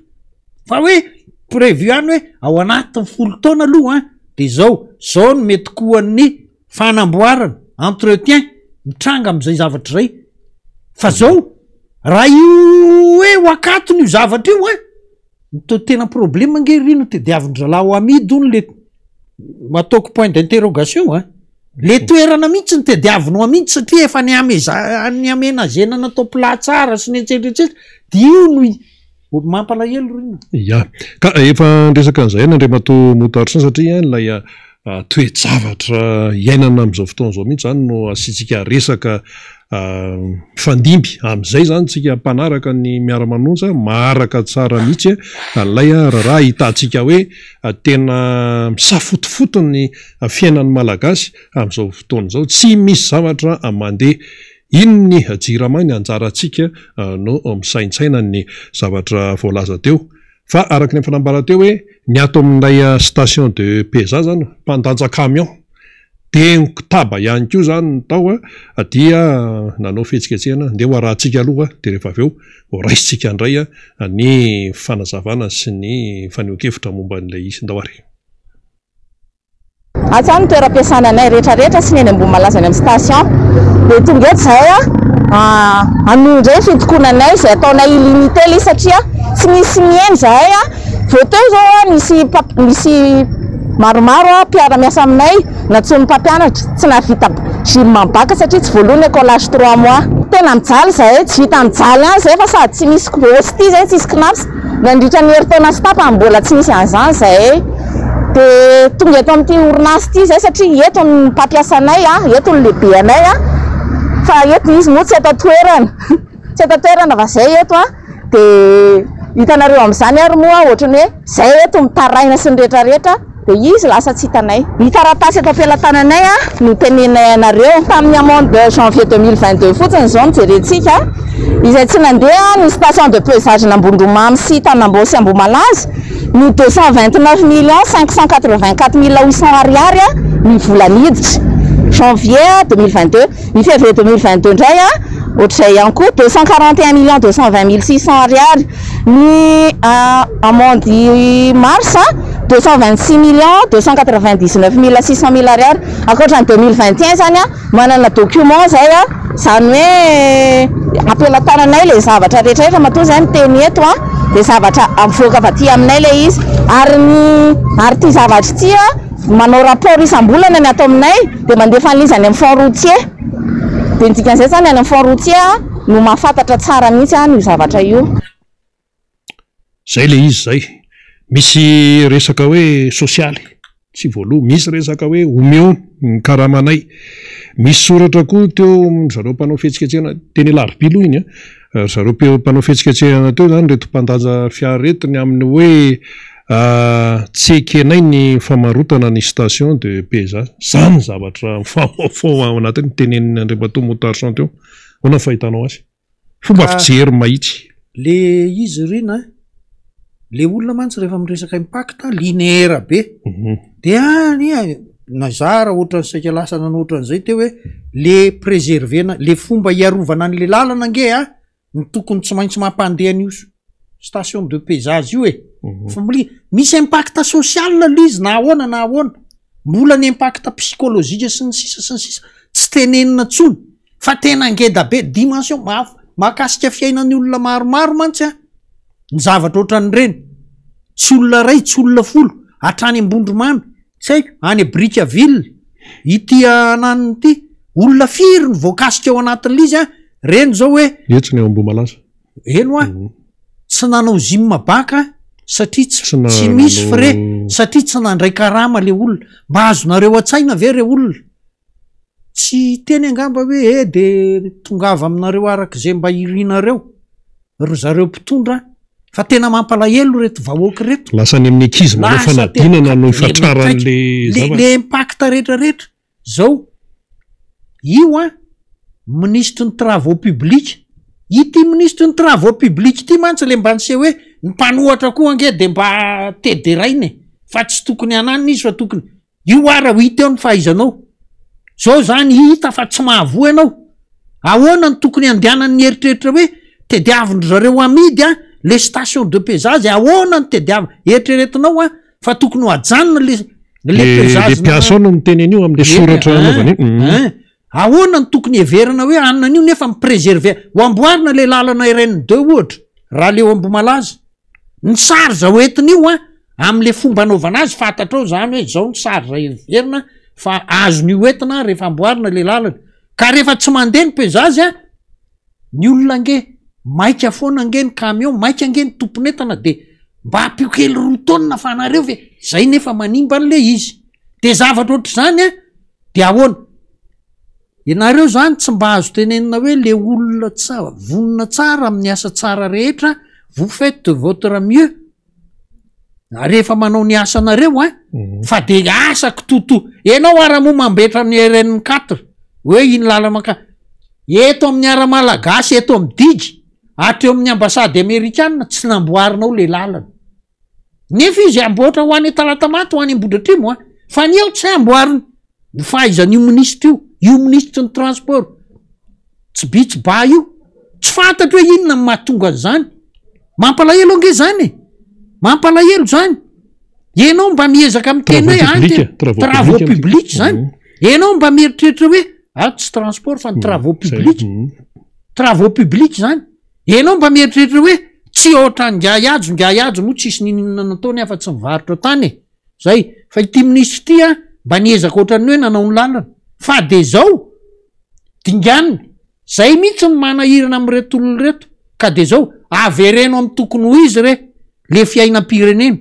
Fa hoe prévu ihany hoe ao anatin'ny 10 taona aloha an, de zao, zao no mety koan'ny fanamboarana, entretien, mitranga amin'izay zavatra izay. Fa zao, raha io hoe ho akatony io zavatra io an, ny to tena problème ange ry no tediavin-dry zalahy ho amidy hono le ataoko point d'interrogation an. Le toerana mihitsy no tediaviny ho amidy satria efa ni-ameza-, ni-aménagena natao plat tsara sy ny etsetra etsetra, de io no mampalahelo ry no. Ya, ka efa niresaka an'izay ihany Andriamatoa Moutarson satria ilay toe-javatra iainana amin'izao fotoana izao mihitsy izany no asiantsika resaka mifandimby amin'izay izany tsika mpanaraka ny miara-manonja maharaka tsara mihitsy ilay raharaha ahitantsika hoe tena misafotofoto ny fiainan'ny Malagasy amin'izao fotoana izao, tsy misy zavatra mandeha. Iny ny jirama ny anjarantsika no misaintsaina ny zavatra voalaza teo. Fa araka ny efa nambara teo hoe ny ato amin'ilay station de Peza zany mpandanja camion dia nikotaba ihany koa zany ny tao dia nanao fihetsiketsehana ndeha ho arahantsika aloha dia rehefa avy eo ho raisintsika indray ny fanazavana sy ny fanehoan-kevitra momba an'ilay izy. Ndao ary. Atsy ny toeram-piasana anay rehetra rehetra sy ny eny Ambohimalaza any amin'ny station. Dia tonga eto izahay hanohy indray ny fitokonanay izay ataonay illimité ilay izy satria tsy misy mihaino izahay. Vao teo izao nisy nisy maromaro mpiara-miasa aminay nantsoin'ny mpampianatra tsy nahavita gym bac satria tsy voaloa ny écolage trois mois. Tena mijaly izahay, tsy vita mijaly ihany izahay fa sady tsy misy ostie izay tsisy cnaps. Nandritra ny herintaona sy tapany mbola tsy nisy an'izany izahay. Dia tonga eto amin'ity orinasa ity izahay satria eto ny mpampiasa anay, eto ny lehibe anay, fa eto izy moa tsy eto an-toerana, tsy eto an-toerana fa izay eto. Dia hitanareo amin'izany ary moa ohatran'ny hoe izay eto mitaraina sy ny rehetra rehetra. Dia izy lasa tsy hitanay. Ny taratasy eto am-pelatananay no teneninay anareo. Tamin'ny amende de janvier 2022 fotsiny izao no jerentsika. Izay tsy nandeha ny station de pesage n'Ambondromamy sy Tanambao sy Ambohimalaza no 229 millions 584 mille 800 ariary ny vola niditra janvier 2022. Ny février 2022 indray ohatr'izay ihany koa 241 millions 220 mille 600 ariary. Ny amende mars 226 millions 299 mille 600 mille ariary. Ankoatra ny 2021 izany manana document izay, izany hoe ampelatananay ilay zavatra rehetra rehetra matoa izay miteny eto dia zavatra mivoaka avy aty aminay ilay izy. Ary ny ary ity zavatra ity manao rapport isam-bolana ny ato aminay dia mandefa an'ilay izy any amin'ny fonds routier. Dia ny dikan'izay izany any amin'ny fonds routier no mahafantatra tsara mihitsy io zavatra io. Zay le izy zay. Misy resaka hoe sosialy tsy voaloa, misy resaka hoe omeo ny karamanay. Misy soratra koa teo ry zareo mpanao fihetsiketsehana teny Alarobia aloha iny an, ry zareo mpanao fihetsiketsehana teo zany ireto mpandanja fiara ireto ny amin'ny hoe tsy ekenay ny famarotana ny station de Peza. Zany ny zavatra mifamofomo ao anatiny tenenin'i Andriamatoa Moutarson teo. Ahoana ny fahitanao azy? Fomba fijery mahitsy. Le izy Rina a, le olona mantsy rehefa miresaka impact linéaire be, de any e. Na za ara ohatran'ny saika lasa nanao ohatran'izay teo hoe le preserver-na, le fomba hiarovana an'le lalana ange a, no tokony tsy maintsy mampandeha an'io station de pesage io e. Fa mbola misy impact social le izy na ahoana na ahoana. Mbola ny impact psychologique sy ny sisa sy ny sisa tsy tenenina intsony fa tena ngeda be, dimension mafy, mahakasika fiainan'ny olona maromaro mantsy an, ny zavatra ohatran'ireny. Tsy olona iray, tsy olona folo, hatrany Ambondromamy, tsy haiko, any Brickaville, ity ananona ity, olona firy no voakasika ao anatin'ilay izy an, reny zao hoe. Etsy ny ao Ambohimalaza. Eny hoa, tsy nanao gym baka satria tsy tsy misy frais, satria tsy nandray karama le olona. Mba azonareo an-tsaina ve re olona? Tsy hiteny angamba hoe eh de tongava aminareo araka izay mba irinareo ry zareo mpitondra fa tena mampalahelo ireto vahoaka ireto. Lasa any amin'ny ankizy manao fanadinana no ifatraran'le zavatra. Le impact rehetra rehetra zao io an, minisitry ny travaux publics, ity minisitry ny travaux publics ity mantsy le mba niseho hoe ny mpanohatra koa ange de mba te deraina e, fa tsy tokony hananina izy fa tokony Io ara ho hita eo ny fahaizanao. Zao zany hita fa tsy mahavoa ianao. Ahoana no tokony handehanan'ny eritreritra hoe tediavin-dry zareo amidy an le station de pesage, ahoana no tediavina, eritreretinao an fa tokony ho ajanona le le pesage. Le mpiasa ao no miteny an'io amin'le soratra anaovany io. Ein, ahoana no tokony heverina hoe hanina an'io nefa mi-preserver, ho amboarina le lalana RN deux ohatra, raha le eo Ambohimalaza. Ny charge hoentina io an, amle fomba anaovana azy fantatrao zany hoe zao ny charge heverina fa azon'io hoentina rehefa amboarina le lalana, ka rehefa tsy mandeha ny pesage an, ny olona ange maika foana ange ny camion, maika ange ny tompon'entana de mba ampio kely roa taonina fa anareo ve, zay nefa manimba an'le izy, de zavatra ohatr'izany an, de ahoana? Ianareo zany tsy mba azo tenenina hoe le olona tsa vonona tsara amin'ny asa tsara rehetra, vous faites de votre mieux rehefa manao ny asanareo an, fa de asa kitotoa, enao ara moa mambetra ny RN quatre hoe iny lalana maka eto amin'ny ara malagasy eto amin'ny digy hatreo amin'ny ambasady amerikana tsy namboarinao le lalana, nefa izy amboatra ho any Talatamaty ho any Ambohidratrimo an, fa ny eo tsy amboariny. Ny fahaizan'io minisitra io, io minisitry ny transport, tsy by tsy ba io, tsy fantatro hoe inona no mahatonga an'izany. Mampalahelo ange zany e! Mampalahelo zany. Ianao mba miezaka miteny hoe any tena travaux publics zany. Ianao mba mieritreritra hoe ah tsy transport fa ny travaux publics. Travaux publics zany. Ianao mba mieritreritra hoe tsy ohatran'ingahy Hajo, ingahy Hajo moa tsisy n'inon'inona nataony afa-tsy nivarotra tany e. Zay, fa ity minisitra ity an, mba niezaka ohatran'ny hoe nanao ny lalana, fa de zao, dinganiny, zay mihitsy no manahirana amin'ireto olona ireto, ka de zao, avereno amin'ny tokony ho izy re, le fiainam-pirenena,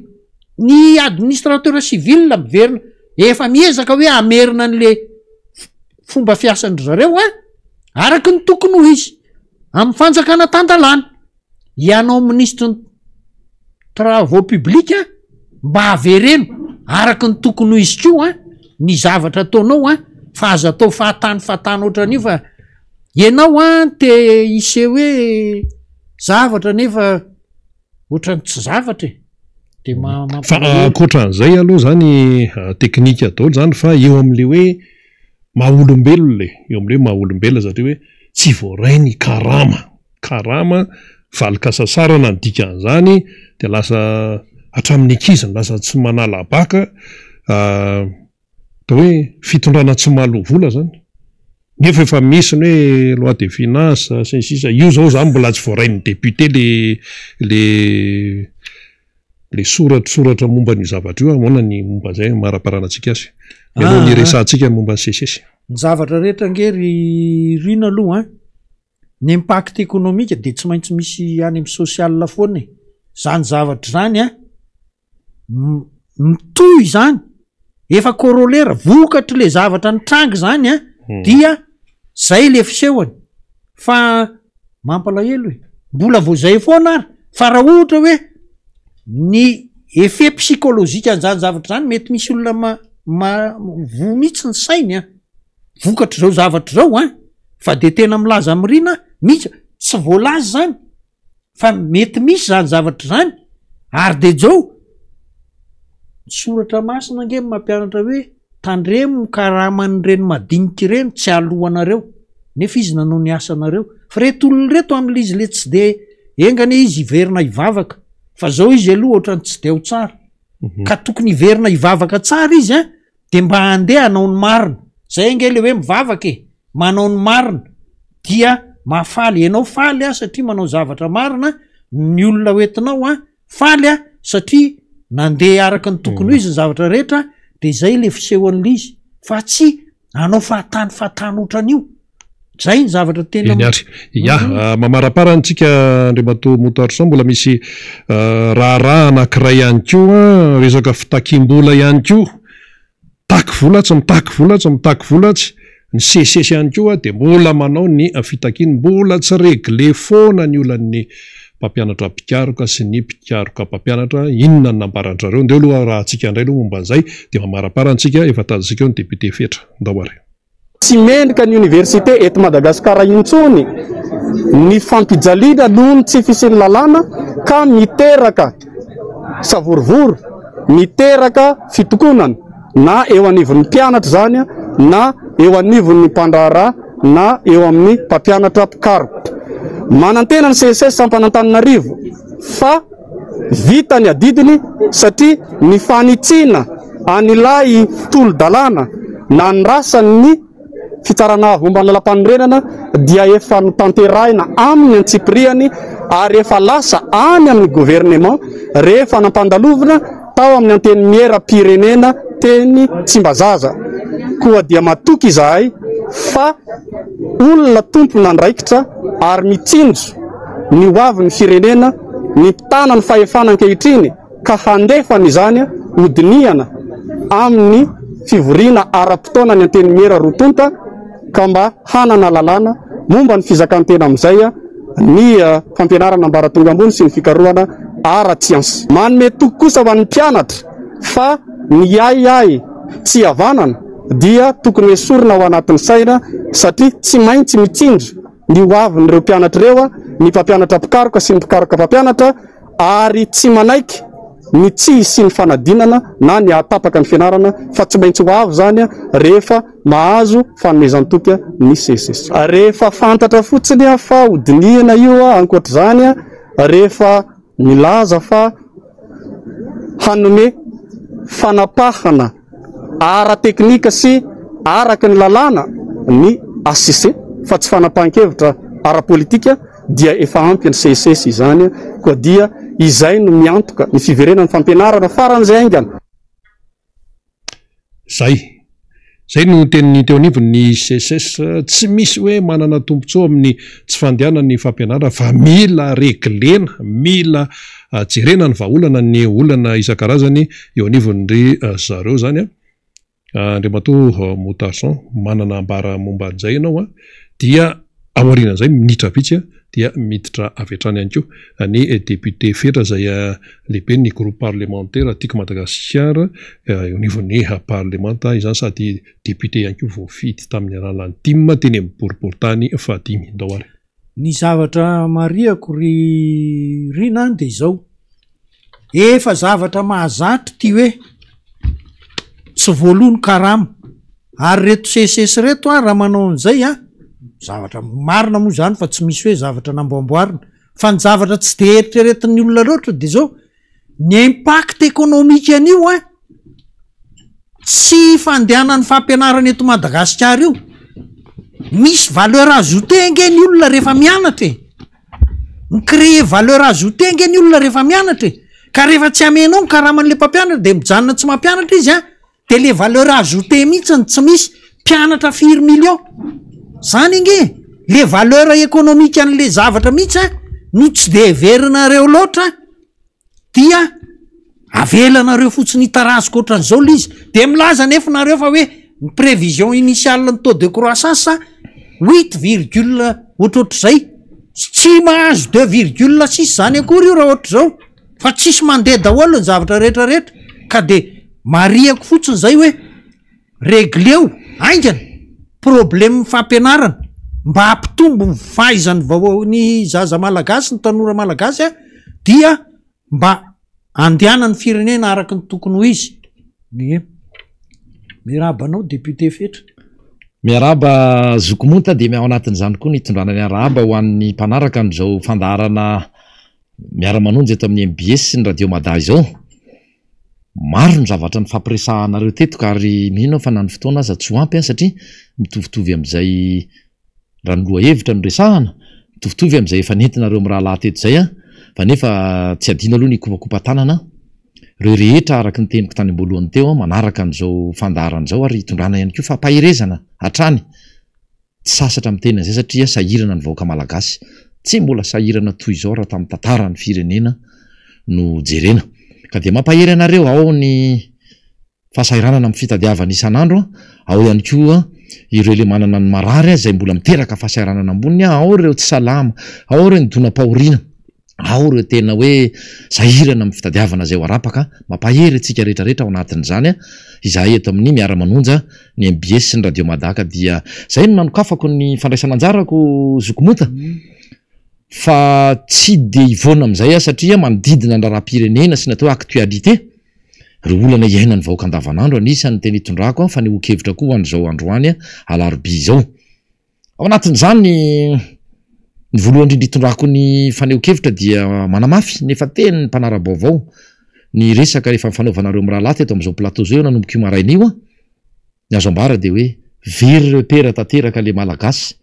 ny administrateur civil miverina, efa miezaka hoe hamerina an'le fomba fiasan-dry zareo an, araky ny tokony ho izy, amin'ny fanjakana tan-dalàna. Ianao minisitry ny travaux publics mba avereno araka ny tokony ho izy koa an ny zavatra ataonao an fa aza atao fahatany fahatany ohatran'io fa ianao an te hiseho hoe zavatra nefa ohatran'ny tsy zavatra e de ma- Fa mampalahelo. ankoatran'izay aloha zany teknika daholo zany fa eo amin'le hoe maha olombelona e, eo amin'le hoe maha olombelona satria hoe tsy voaray ny karama. karama, valin-kasasarana ny dikan'izany dia lasa hatramin'ny ankizy no lasa tsy manala baka, atao hoe fitondrana tsy mahaloa vola zany, nefa efa misy ny hoe loi de finance sy ny sisa, io zao zany mbola tsy voarain'ny député le le le soratsoratra momba an'io zavatra io, ahoana ny momba an'izay hamaraparana antsika azy, mialoha ny hiresahantsika ny momba ny SECES. Ny zavatra rehetra ange ry Rina aloha an, Ny impact économique dia tsy maintsy misy any amin'ny social foana e. Zany zavatra zany an, mitohy izany, efa corollaire, vokatry le zavatra nitranga izany an, dia zay le fisehony. Fa mampalahelo e, mbola vao zay foana ary, fa raha ohatra hoe ny effet psychologique an'izany zavatra zany mety misy olona ma- ma- voa mihitsy ny sainy an. Vokatr'izao zavatra izao an, fa de tena milaza amin'i Rina mihitsy, tsy voalaza izany fa mety misy zany zavatra zany, ary de jao, ny soratra masina ange no mampianatra hoe. Tandremo ny karaman'ireny madinika ireny tsy aloanareo nefa izy nanao ny asanareo. Fa reto olona ireto amin'ilay izy le tsy de enga anie izy hiverina hivavaka fa zao izy aloha ohatran'ny tsy de ao tsara. Ka tokony hiverina hivavaka tsara izy an, de mba handeha hanao ny marina. Zay ange le hoe mivavaka e, manao ny marina dia mahafaly. Ianao faly an satria manao zavatra marina, ny olona hoentinao an Faly aho satria nandeha araka ny tokony ho izy ny zavatra rehetra de zay le fisehoan'le izy fa tsy hanao fahatany fahatany otran'io. Zay ny zavatra tena. Eny ary. Ya, mamaraparana antsika Andriamatoa Moutarson, mbola misy raharaha anankiray ihany koa, resaka fitakiam-bola ihany koa. Mitaky vola atsy, mitaky vola atsy, mitaky vola atsy, ny seces ihany koa dia mbola manao ny fitakiany, mbola tsy regle foana ny olan'ny mpampianatra mpikaroka sy ny mpikaroka mpampianatra, inona no nambaran-dry zareo, ndeo aloha arahantsika indray aloha momba an'izay dia mamaraparana antsika, efa tadintsika eo ny député Fetra, ndao ary. Tsy mendrika ny oniversite eto Madagasikara intsony ny fampijaliana noho ny tsy fisian'ny lalàna ka miteraka savorovoro, miteraka fitokonana na eo anivon'ny mpianatra izany na eo anivon'ny mpandraharaha na eo amin'ny mpampianatra mpikaroka. Manantena ny CSS sampana Antananarivo fa vita ny adidiny satria ny fanitsiana an'ilay tolo-dalàna nandrasan'ny Fitsarana Avo momba ny Lalampanorenana dia efa notanterahina amin'ny antsipiriany ary efa lasa any amin'ny governemant rehefa nampandalovina tao amin'ny Antenimieram-pirenena teny Tsimbazaza. Koa dia matoky izahay fa olona tompon'andraikitra ary mitsinjo ny hoavin'ny firenena ny mpitana ny fahefana ankehitriny ka handefa an'izany hodinihana amin'ny fivoriana ara-potoana ny Antenimiera roa tonta ka mba hanana lalàna momba ny fizakan-tena amin'izay ny fampianarana ambaratonga ambony sy ny fikarohana ara-tsiansa. Manome toky kosa ho an'ny mpianatra fa ny ahiahy tsy havanana dia tokony hoesorina ao anatin'ny saina satria tsy maintsy mitsinjo ny ho avin'ireo mpianatra ireo ny mpampianatra mpikaroka sy ny mpikaroka mpampianatra ary tsy manaiky ny tsy hisian'ny fanadinana na ny hahatapaka ny fianarana fa tsy maintsy ho avy izany rehefa mahazo fanomezan-toky ny SECES. Rehefa fantatra fotsiny fa hodinihina io ankoatr'izany rehefa milaza fa hanome fanapahana ara-teknika sy araka ny lalàna ny HCC fa tsy fanapahan-kevitra ara-politika dia efa ampy ny SECES izany koa dia izay no miantoka ny fiverenan'ny fampianarana faran'izay haingana. Zay. Zay no tenin'ny teo anivon'ny SECES. Tsy misy hoe manana tombontsoa amin'ny tsy fandehanan'ny fampianarana fa mila reglena, mila jerena ny vahaolana ny olana isan-karazany eo anivon'ry zareo zany an. Andriamatoa Moutarson, manana ambara momba an'izay ianao an, dia aorianan'izay minitra vitsy dia miditra avy hatrany ihany koa ny député Fetra izay lehiben'ny groupe parlementaire Tiako Madagasikara eo anivon'ny parlemanta izany sady député ihany koa voafidy tamin'ny alalan'ny tim teny amin'ny boriborintany fahadimy. Ndao ary. Ny zavatra marihako ry Rina an dia izao, efa zavatra mahazatra ity hoe tsy voaloa ny karama, ary reto seces reto an raha manao an'izay an, zavatra marina moa izany fa tsy misy hoe zavatra namboamboarina, fa ny zavatra tsy de eritreretin'ny olona loatra de izao, ny impact économique an'io an, tsy fandehanan'ny fampianarana eto Madagasikara io, misy valeur ajoutée ange ny olona rehefa mianatra e, mi-créer valeur ajoutée ange ny olona rehefa mianatra e, ka rehefa tsy amenao ny karaman'le mpampianatra de mijanona tsy mampianatra izy an, de le valeur ajoutée mihitsy no tsy misy, mpianatra firy millions, zany ange e, le valeur économique an'le zavatra mihitsy an no tsy de heverinareo loatra dia avelanareo fotsiny hitarazoka ohatran'izao le izy, de milaza nefa nareo fa hoe ny prévision initiale ny taux de croissance huit virgule ohatrohatr'izay, tsy mahazo deux virgule six zany akory io raha ohatr'izao. Fa tsisy mandeha daholo ny zavatra rehetra rehetra ka de marihako fotsiny zay hoe regleo haingana problème fampianarana mba hampitombo ny fahaizan'ny vahoa- ny zaza malagasy ny tanora malagasy a dia mba andehanan'ny firenena araka ny tokony ho izy. Ie. Miarahaba anao Député Fetra. Miarahaba Zoky Monta dia ao anatin'izany koa ny hitondrana ny arahaba ho an'ny mpanaraka an'izao fandaharana miara-manonja eto amin'ny mbs sy ny Radio Mada izao. Maro ny zavatra nifampiresahanareo teto ka ary mino aho fa na ny fotoana aza tsy ho ampy satria mitovitovy amin'izay raha ny lohahevitra no resahana, mitovitovy amin'izay efa nentinareo mirahalahy teto izay an, fa nefa tsy adino aloha ny hikopakopa-tanana ireo rehetra araka ny teniko tany am-boalohany teo manaraka an'izao fandaharana izao ary hitondrana ihany koa fampaherezana hatrany Tsy sasatra miteny an'izay satria sahirana ny vahoaka malagasy. Tsy mbola sahirana toy izao raha tamin'ny tantaran'ny firenena no jerena. Ka dia mampahery anareo, ao ny fahasahiranana amin'ny fitadiavana isan'andro, ao ihany koa ireo ilay manana ny marary izay mbola miteraka fahasahiranana amboniny, ao ireo tsy salama, ao ireo nidonam-pahoriana. Ao ireo tena hoe sahirana amin'ny fitadiavana izay ho arapaka, mampahery antsika rehetra rehetra ao anatin'izany izahay eto amin'ny Miara Manonja, ny mbs sy ny Radio Madaka dia izay no nanokafako ny fandraisana anjarako Zoky Monta fa tsy dia hivoana amin'izay aho satria manodidina ny raharaham-pirenena sy ny atao hoe actualité ireo olana iainan'ny vahoaka andavanandro anisan'ny tena itondrako fanehoan-kevitra koa ho an'izao androany alarobia izao. Ao anatin'izany, ny voalohany indrindra itondrako ny fanehoan-kevitra dia manamafy ny efa tenin'ny mpanara-baovao ny resaka efa nifanaovanareo mirahalahy teto amin'izao plateau izao eo nanomboka io maraina io an! Ny azo ambara dia hoe very repère tanteraka ilay Malagasy,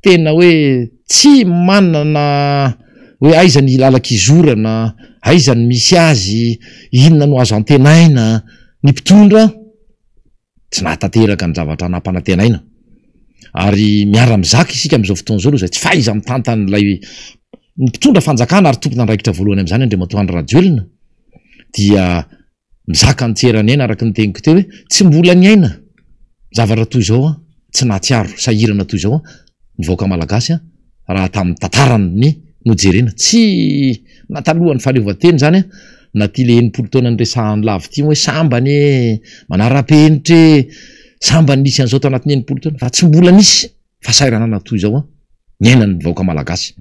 tena hoe tsy manana hoe aiza ny lalan-kizorana, aiza ny misy azy, inona no azo antenaina, ny mpitondra. tsy nahatanteraka ny zavatra nampanantenaina ary miara-mizaka isika amin'izao fotoana izao aloha izay tsy fahaiza-mitantan'ilay ny mpitondra fanjakana ary tompon'andraikitra voalohany amin'izany Andriamatoa Andry Rajoelina dia mizaka ny tsy eran'ny aina araka ny teniko teo hoe tsy mbola niaina zavatra toy izao aho tsy nahatsiaro sahirana toy izao aho ny vahoaka malagasy raha tamin'ny tantarany no jerena. Tsy na talohan'ny fahaleovantena izany na ity le 60 taona niresahan'i Lavo ity hoe sambany e, manara-penitra e, sambany nisy an'izao tao anatin'ny 60 taona fa tsy mbola nisy fahasahiranana toy izao niainan'ny vahoaka malagasy.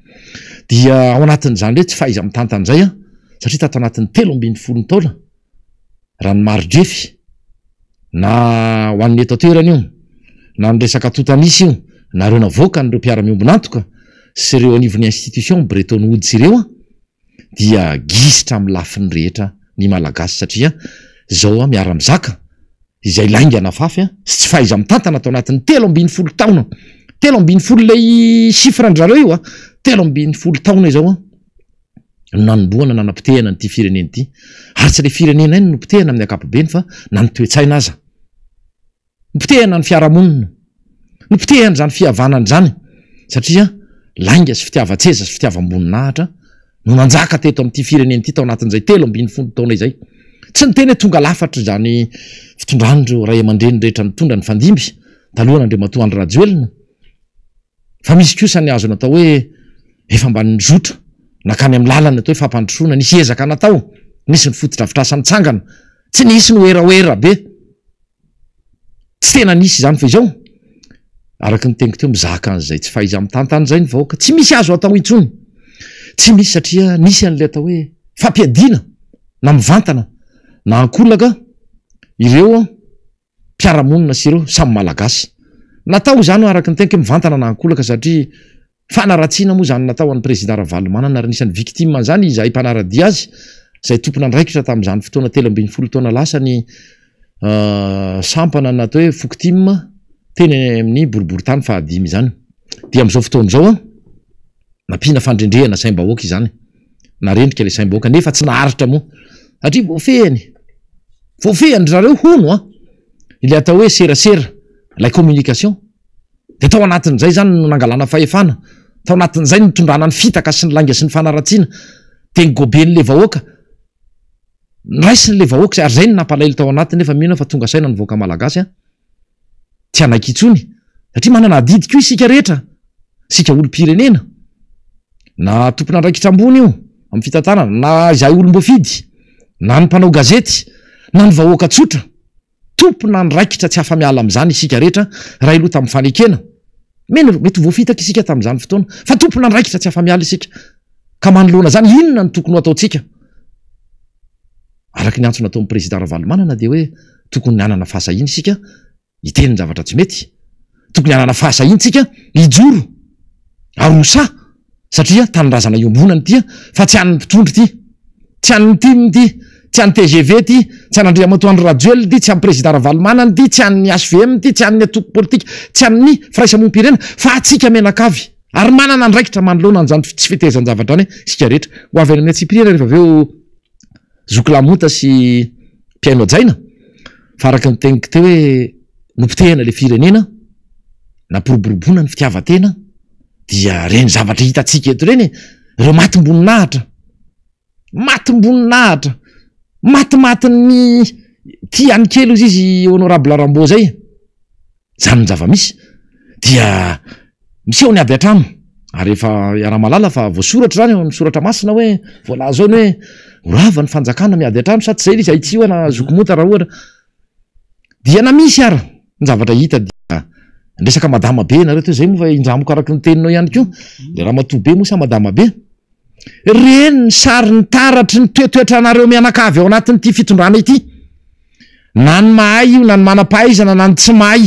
Dia ao anatin'izany hoe tsy fahaiza-mitantana izay satria tato anatin'ny 13 taona raha ny mari-drefy na ho an'ny eto an-toerana io, na ny resaka antontan'isa io, na ireo navoakan'ireo mpiara-miombon'antoka sy ireo anivon'ny institution Bretton Woods ireo dia gisitra amin'ny lafiny rehetra ny Malagasy satria izao miara-mizaka izay lainga nafafy sy tsy fahaiza-mitantana tao anatin'ny 13 taona, 13 ilay chiffre-ndry zareo io, 13 taona izao. no nanombohana nanapotehana an'ity firenena ity. Ary tsy ilay firenena ihany no potehana amin'ny ankapobeny fa na ny toe-tsaina aza. Nopotehana ny fiarahamonina. Nopotehana izany fihavanana izany satria lainga sy fitiavan-tseza sy fitiavam-boninahitra no nanjaka teto amin'ity firenena ity tao anatin'izay 13 taona izay. Tsy niteny hoe tonga lafatra izany fitondran'ireo ray aman-dreny rehetra nitondra nifandimby talohan'Andriamatoa Andry Rajoelina. Fa misy kosa ny azo natao hoe efa mba nizotra nankany amin'ny lalana atao hoe fampandrosoana, nisy ezaka natao, nisy ny fotodrafitrasa nitsangana, tsy nisy ny werawera be, tsy tena nisy izany fa izao araka ny teniko teo mizaka an'izay tsy fahaiza-mitantana izay ny vahoaka, tsy misy azo atao intsony, tsy misy satria nisy an'ilay atao hoe fampiadiana na mivantana na ankolaka ireo mpiara-monina sy ireo samy Malagasy. Natao izany araka ny teniko hoe mivantana na ankolaka satria fanaratsiana moa izany natao an'ny Prezida Ravalomanana ary anisan'ny victime an'izany izahay mpanara-dia azy izay tompon'andraikitra tamin'izany fotoana 13 taona lasa ny sampana natao hoe Fokotim teny amin'ny boriborintany fahadimy izany. Dia amin'izao fotoana izao nampiana fandrendrehana saim-bahoaka izany. Narendrika ilay saim-bahoaka nefa tsy naharitra moa satria voafehiny, voafehin-dry zareo hono an, ilay atao hoe serasera, ilay communication. Dia tao anatin'izay izany no nangalana fahefana, tao anatin'izay no nitondrana ny fitaka sy ny lainga sy ny fanaratsiana, dia nigoben'ilay vahoaka, niraisin'ilay vahoaka izay, ary izay no nampalahelo tao anatiny nefa mino aho fa tonga saina ny vahoaka malagasy an. tsy hanaiky intsony satria manana adidy koa isika rehetra, isika olom-pirenena, na tompon'andraikitra ambony io amin'ny fitantanana, na izahay olom-boafidy, na ny mpanao gazety, na ny vahoaka tsotra, tompon'andraikitra tsy afa-miala amin'izany isika rehetra raha iloha tamin'ny fanekena. Mino, mety ho voafitaka isika tamin'izany fotoana, fa tompon'andraikitra tsy afa-miala isika. Ka manoloana izany, inona no tokony ho ataontsika? Araka ny antso nataon'ny Prezida Ravalomanana dia hoe. Tokony hanana fahasahiana isika hiteny ny zavatra tsy mety. Tokony hanana fahasahiana isika hijoro ary ho sahy satria tanindrazana iombonana ity fa tsy an'ny mpitondra ity, tsy an'ny tim ity, tsy an'ny tgv ity, tsy an'Andriamatoa Andry Rajoelina ity, tsy an'ny Prezida Ravalomanana ity, tsy an'ny hvm ity, tsy an'ny antoko politika, tsy an'ny firaisamonim-pirenena fa antsika mianakavy ary manana andraikitra manoloana an'izany tsy fetezan-javatra izany isika rehetra. Ho avy any amin'ny antsipiriany rehefa avy eo Zoky Lamonta sy mpihaino hajaina fa araka ny teniko teo hoe nopotehina ilay firenena, nampiroboroboana ny fitiavan-tena dia ireny zavatra hitantsika eto ireny e, ireo matim-boninahitra, matim-boninahitra, matimatin'ny tia any kely ozy izy honorable Rambo zay. Izany ny zava-misy dia miseho ny ady an-trano ary efa iaraha-mahalala fa voasoratra izany ao amin'ny soratra masina hoe voalaza ao ny hoe ho rava ny fanjakana miady an-trano sa tsy izay ilay izy ahitsio aho na zoky monta raha ohatra dia na misy ara ny zavatra hita dia ny resaka madama be nareo teo izay moa fa indramiko araka ny teninao ihany koa ilay ramatoa be moa sa madama be Ireny ny sary ny taratry ny toetoetranareo mianakavy ao anatin'ity fitondrana ity. Na ny mahay io na ny manam-pahaizana na ny tsy mahay.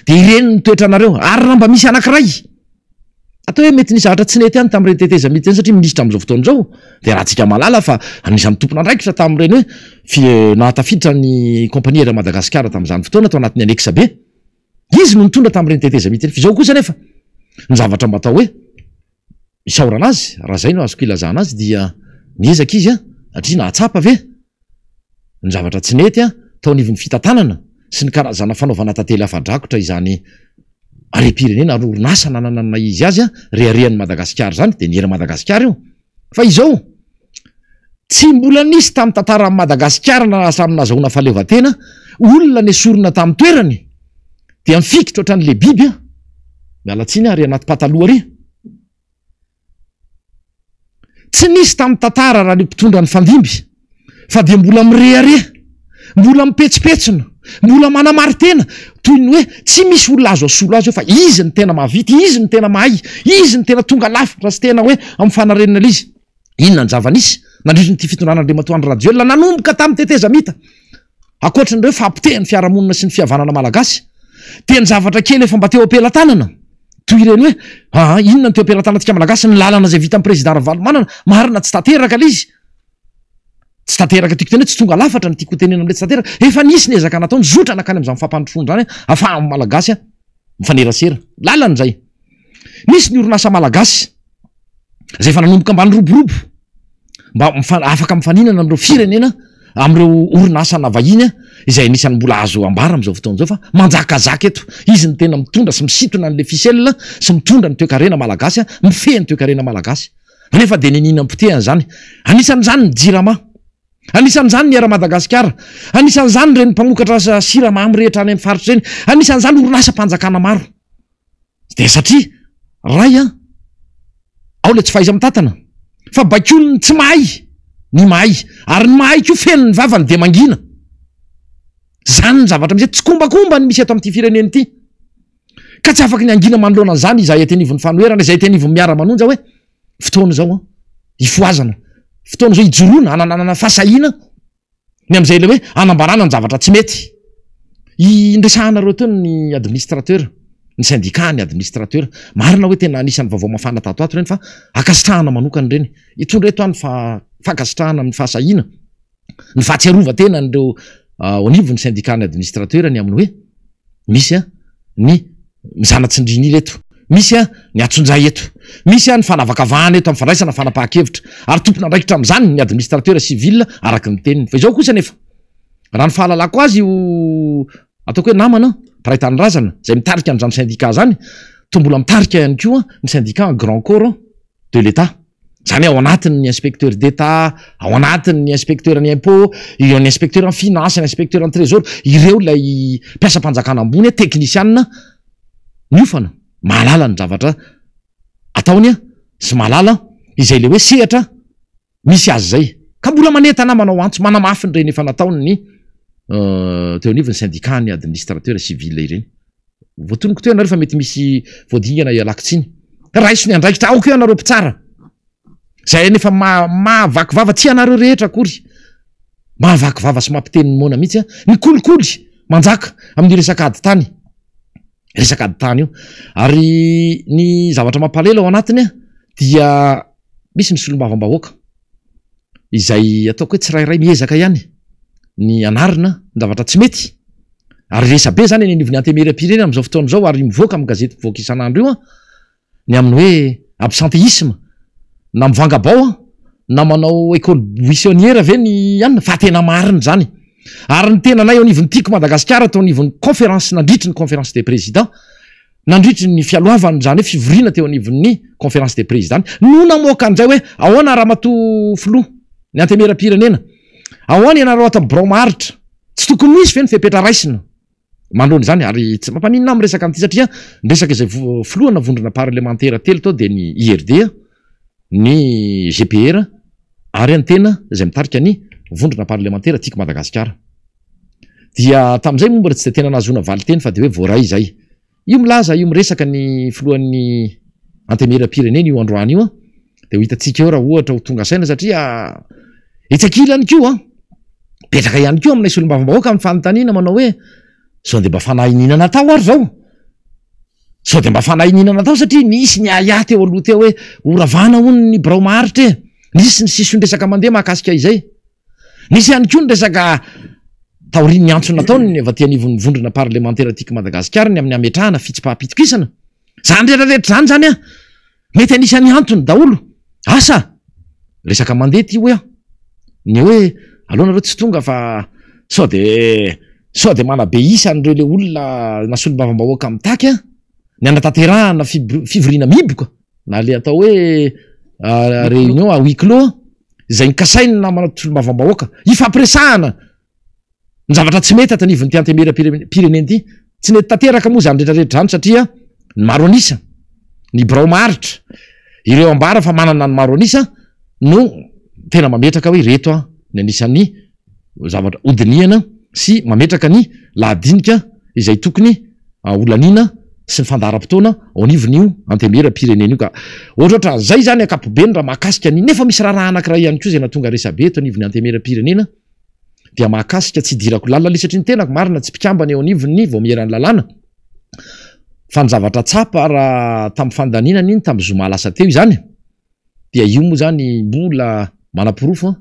Dia ireny ny toetranareo. Ary raha mba misy anankiray atao hoe mety nisy zavatra tsy nety ihany tamin'ireny tetezamita ireny satria minisitra amin'izao fotoana izao dia raha tsika mahalala fa anisan'ny tompon'andraikitra tamin'ireny hoe fi nahatafiditra ny compagnie Air Madagascar tamin'izany fotoana tao anatin'ny annexe be. Izy no nitondra tamin'ireny tetezamita ireny. Fa izao kosa anefa ny zavatra mba atao hoe Isaorana azy, raha izay no azoko ilazana azy dia niezaka izy satria nahatsapa ve ny zavatra tsy nety tao anivon'ny fitantanana sy ny karazana fanaovana tantely afa-drakotra izany harem-pirenena ary orinasa nanana ny maha izy azy reharehan'i Madagasikara izany dia ny Air Madagasikara io. Fa izao, tsy mbola nisy tamin'ny tantaran'i Madagasikara na hatramin'ny nazahoana fahaleovantena olona nesorina tamin'ny toerany dia mifikitra ohatran'ilay biby an! Miala tsiny ary anaty pataloha ary. Tsy nisy tamin'ny tantara raha ny mpitondra nifandimby fa dia mbola mirehareha, mbola mipetsopetsona, mbola manamari-tena toy ny hoe tsy misy olona azo asolo azy eo fa izy no tena mahavita, izy no tena mahay, izy no tena tonga lafatra sy tena hoe amin'ny fanarenana ilay izy. Inona ny zava-nisy nandritra ity fitondrana Andriamatoa Andry Rajoelina nanomboka tamin'ny tetezamita? Ankoatry ny hoe fahapotehan'ny fiarahamonina sy ny fihavanana malagasy dia ny zavatra kely efa mba teo am-pelatanana toy ireny hoe aa inona no teo am-pelatanantsika malagasy, ny lalana izay vitan'ny président Ravalomanana, marina tsy tanteraka ilay izy, tsy tanteraka tiako tena hoe tsy tonga lafatra ny tiako hotenenina amin'ilay tsy tanteraka, efa nisy ny ezaka natao nizotra nankany amin'izany fampandrosoana izany ahafahan'ny malagasy mifanerasera, lalana izay. Nisy ny orinasa malagasy izay efa nanomboka mba niroborobo mba afaka mifaninana amin'ireo firenena amin'ireo orinasa na vahiny izay anisan'ny mbola azo ambara amin'izao fotoana izao fa manjakazaka eto. Izy no tena mitondra sy misintona an'ilay ficelle sy mitondra ny toekarena malagasy, mifehy ny toekarena malagasy. Nefa dia niniana nipotehana izany. Anisan'izany ny Jirama. Anisan'izany ny Air Madagasikara. Anisan'izany ireny mpamokatra siramamy rehetra any amin'ny faritra ireny. Anisan'izany orinasam-panjakana maro. Dia satria ray an, ao ilay tsy fahaiza-mitantana, fa baikoin'ny tsy mahay ny mahay, ary ny mahay koa feno ny vavany dia mangina. Izany ny zavatra misy eto, tsikombakomba ny misy eto amin'ity firenena ity. Ka tsy afaky ny hangina manoloana an'izany izahay aty anivon'ny fanoherana, izay aty anivon'ny miara-manonja hoe fotoana izao an, hifohazana, fotoana izao hijoroana, hananana fahasahiana. Ny amin'izay ilay hoe hanambarana ny zavatra tsy mety. Niresahanareo teo ny administrateur, ny syndicat ny administrateur. Marina hoe tena anisan'ny vaovao mafana tato ato ireny fa ankasitrahana manokana ireny. Hitondra eto aho ny fankasitrahana amin'ny fahasahiana, ny fahatsiarovan-tena an'ireo ao anivon'ny syndicat ny administrateur ny amin'ny hoe misy ny mizana-tsindriana ila eto, misy ny antsonjay eto, misy ny fanavakavahana eto amin'ny fandraisana fanapahan-kevitra, ary tompon'andraikitra amin'izany ny administrateur civil araka ny teniny. Fa izao kosa anefa, raha ny fahalalako azy io ataoko hoe namana, mpiray tanindrazana, izay mitarika an'izany syndicat izany, toa mbola mitarika ihany koa ny syndicat en grand corps de l'Etat. Izany hoe ao anatin'ny inspecteur d'Etat, ao anatin'ny inspecteur ny impôt, ireo ny inspecteur ny finance, ny inspecteur ny trésor, ireo ilay mpiasam-panjakana ambony, teknisiana miofana, mahalala ny zavatra ataony sy mahalala izay ilay hoe sehatra misy azy izay. Ka mbola manentana manao antso, manamafy ny ireny efa nataon'ny teo anivon'ny syndicat ny administrateur civil ireny. Voatonoko teo ianareo fa mety misy voadingana ialako tsiny. Raiso ny andraikitra, aoka eo ianareo mpitsara. Izay anefa mahavaky vava, tsy ianareo rehetra akory. Mahavaky vava sy mampiteny ny moana mihitsy ny kolikoly manjaka amin'io resaka ady tany, resaka ady tany io. Ary ny zavatra mampalahelo ao anatiny dia misy ny solombavambahoaka izay ataoko hoe tsirairay miezaka ihany ny hanarina ny zavatra tsy mety. Ary resabe izany eny anivon'ny antemieram-pirenena amin'izao fotoana izao ary mivoaka amin'ny gazety mpivoaka isan'andro io ny amin'ny hoe absentéisme na mivangabao na manao école buissonnière ve ny anona fa tena marina izany ary ny tenanay eo anivon'ny Tiako Madagasikara teo anivon'ny conférence nandritry ny conférence des présidents nandritry ny fialohavana izany hoe fivoriana teo anivon'ny conférence des présidents no namoaka an'izay hoe ahoana ramatoa filoha ny antemieram-pirenena ahoana ianareo ato amin'ny birao maharitra tsy tokony misy ve ny fepetra raisina Manoloana izany, ary tsy mampaninona ahy miresaka an'ity satria ny resaka izay filohana vondrona parlemantera telo tao dia ny IRD, ny GPR ary ny tena izay mitarika ny vondrona parlemantera Tiako Madagasikara. Dia tamin'izay moa mbola tsy dia tena nahazoana valinteny fa dia hoe voaray izay. Io milaza, io miresaka ny filohan'ny Antenimierampirenena io androany io an, dia ho hitantsika eo raha ohatra ho tonga saina satria etsy ankilany koa an, betsaka ihany koa aminay solombavambahoaka ny fanontaniana manao hoe sao dia mba fanahy iniana natao ary izao? Sao dia mba fanahy iniana natao satria nisy ny ahiahy teo aloha teo hoe horavana hono ny birao maharitra e, nisy ny sisin-dresaka mandeha mahakasika izay. Nisy ihany koa ny resaka taorian'ny antso nataony avy aty anivon'ny vondrona parlemantera Tiako Madagasikara ny amin'ny hametrahana fitsipaham-pitokisana. Izany rehetra rehetra izany izany an, mety anisan'ny antony daholo. Asa! Resaka mandeha ity hoy aho. Ny hoe aleo nareo tsy tonga fa sao dia sao dia manabe isa an'ireo le olona na solombavambahoaka mitaky an, ny hanatanterahana fivoriana mihiboka na le atao hoe réunion à huis clos izay nokasain'ny namana solombavambahoaka hifampiresahana ny zavatra tsy mety ato anivon'ity antenimieram-pirenena ity. Tsy nety tanteraka moa izany rehetra rehetra izany satria ny maro an'isa, ny birao maharitra, ireo ambara fa manana ny maro an'isa no tena mametraka hoe ireto ny anisan'ny zavatra hodinihana sy mametraka ny lahadinika izay tokony holaniana sy ny fandaharam-potoana ao anivon'io antenimieram-pirenena io ka ohatrohatran'izay izany ankapobeny raha mahakasika ny nefa misy raharaha anankiray ihany koa izay nahatonga resabe eto anivon'ny antenimieram-pirenena dia mahakasika tsy idirako lalina ilay satria ny tenako marina tsy mpikambana eo anivon'ny vaomieran'ny lalàna fa ny zavatra tsapa raha tamin'ny fandaninana iny tamin'ny zoma lasa teo izany dia io moa izany mbola manaporofo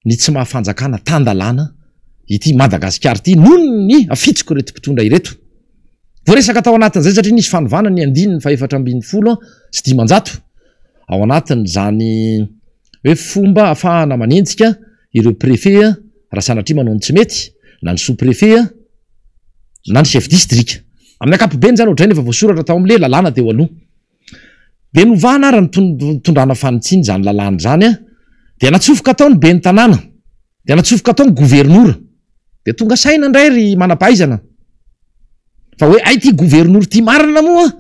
ny tsy maha fanjakana tan-dalàna ity Madagasikara ity noho ny afitsiko ireto mpitondra ireto. Voaresaka tao anatin'izay satria nisy fanovana ny andininy faha-514 ao anatin'izany hoe fomba ahafahana manenjika ireo préfet raha sanatria manao ny tsy mety na ny sous préfet na ny chef district. Amin'ny ankapobeny izany ohatr'izay no efa voasoratra tao amin'ilay lalàna teo aloha. Dia novana ary nitondrana fanitsiana izany lalàna izany an, dia natsofoka tao ny ben'ny tanàna, dia natsofoka tao ny governora. Dia tonga saina indray ry manam-pahaizana fa hoe hay ity governora ity marina moa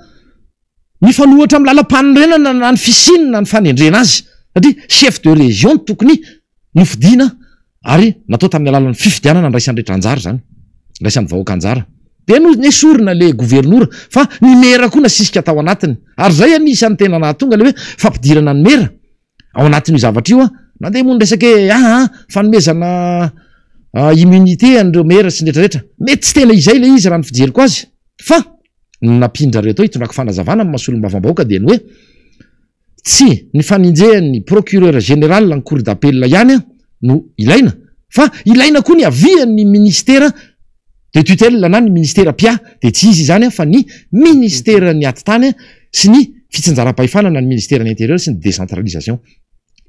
mifanohitra amin'ny lalam-panorenana na ny fisiany na ny fanendrena azy satria chef de région no tokony nofidina ary natao tamin'ny alalan'ny fifidianana andraisan'ny rehetra anjara izany, andraisan'ny vahoaka anjara. Dia nesorina le governora fa ny mera koa nasisika tao anatiny. Ary izay anisan'ny tena nahatonga le hoe fampidirana ny mera ao anatin'io zavatra io. Nandeha moa ny resaka hoe aa fanomezana immunité an'ireo mera sy ny rehetra rehetra. Mety tsy tena izay le izy raha ny fijeriko azy fa ny nampian-dRareo tao hitondrako fanazavana amin'ny maha solombavambahoaka dia ny hoe Tsy ny faninjehan'ny procureur général ny cour d'appel ihany no ilaina fa ilaina koa ny avian'ny ministera de tutelle na ny ministera mpiahy dia tsy izy izany fa ny ministeran'ny atitany sy ny fitsinjaram-pahefana na ny ministeran'ny intérieur sy ny décentralisation.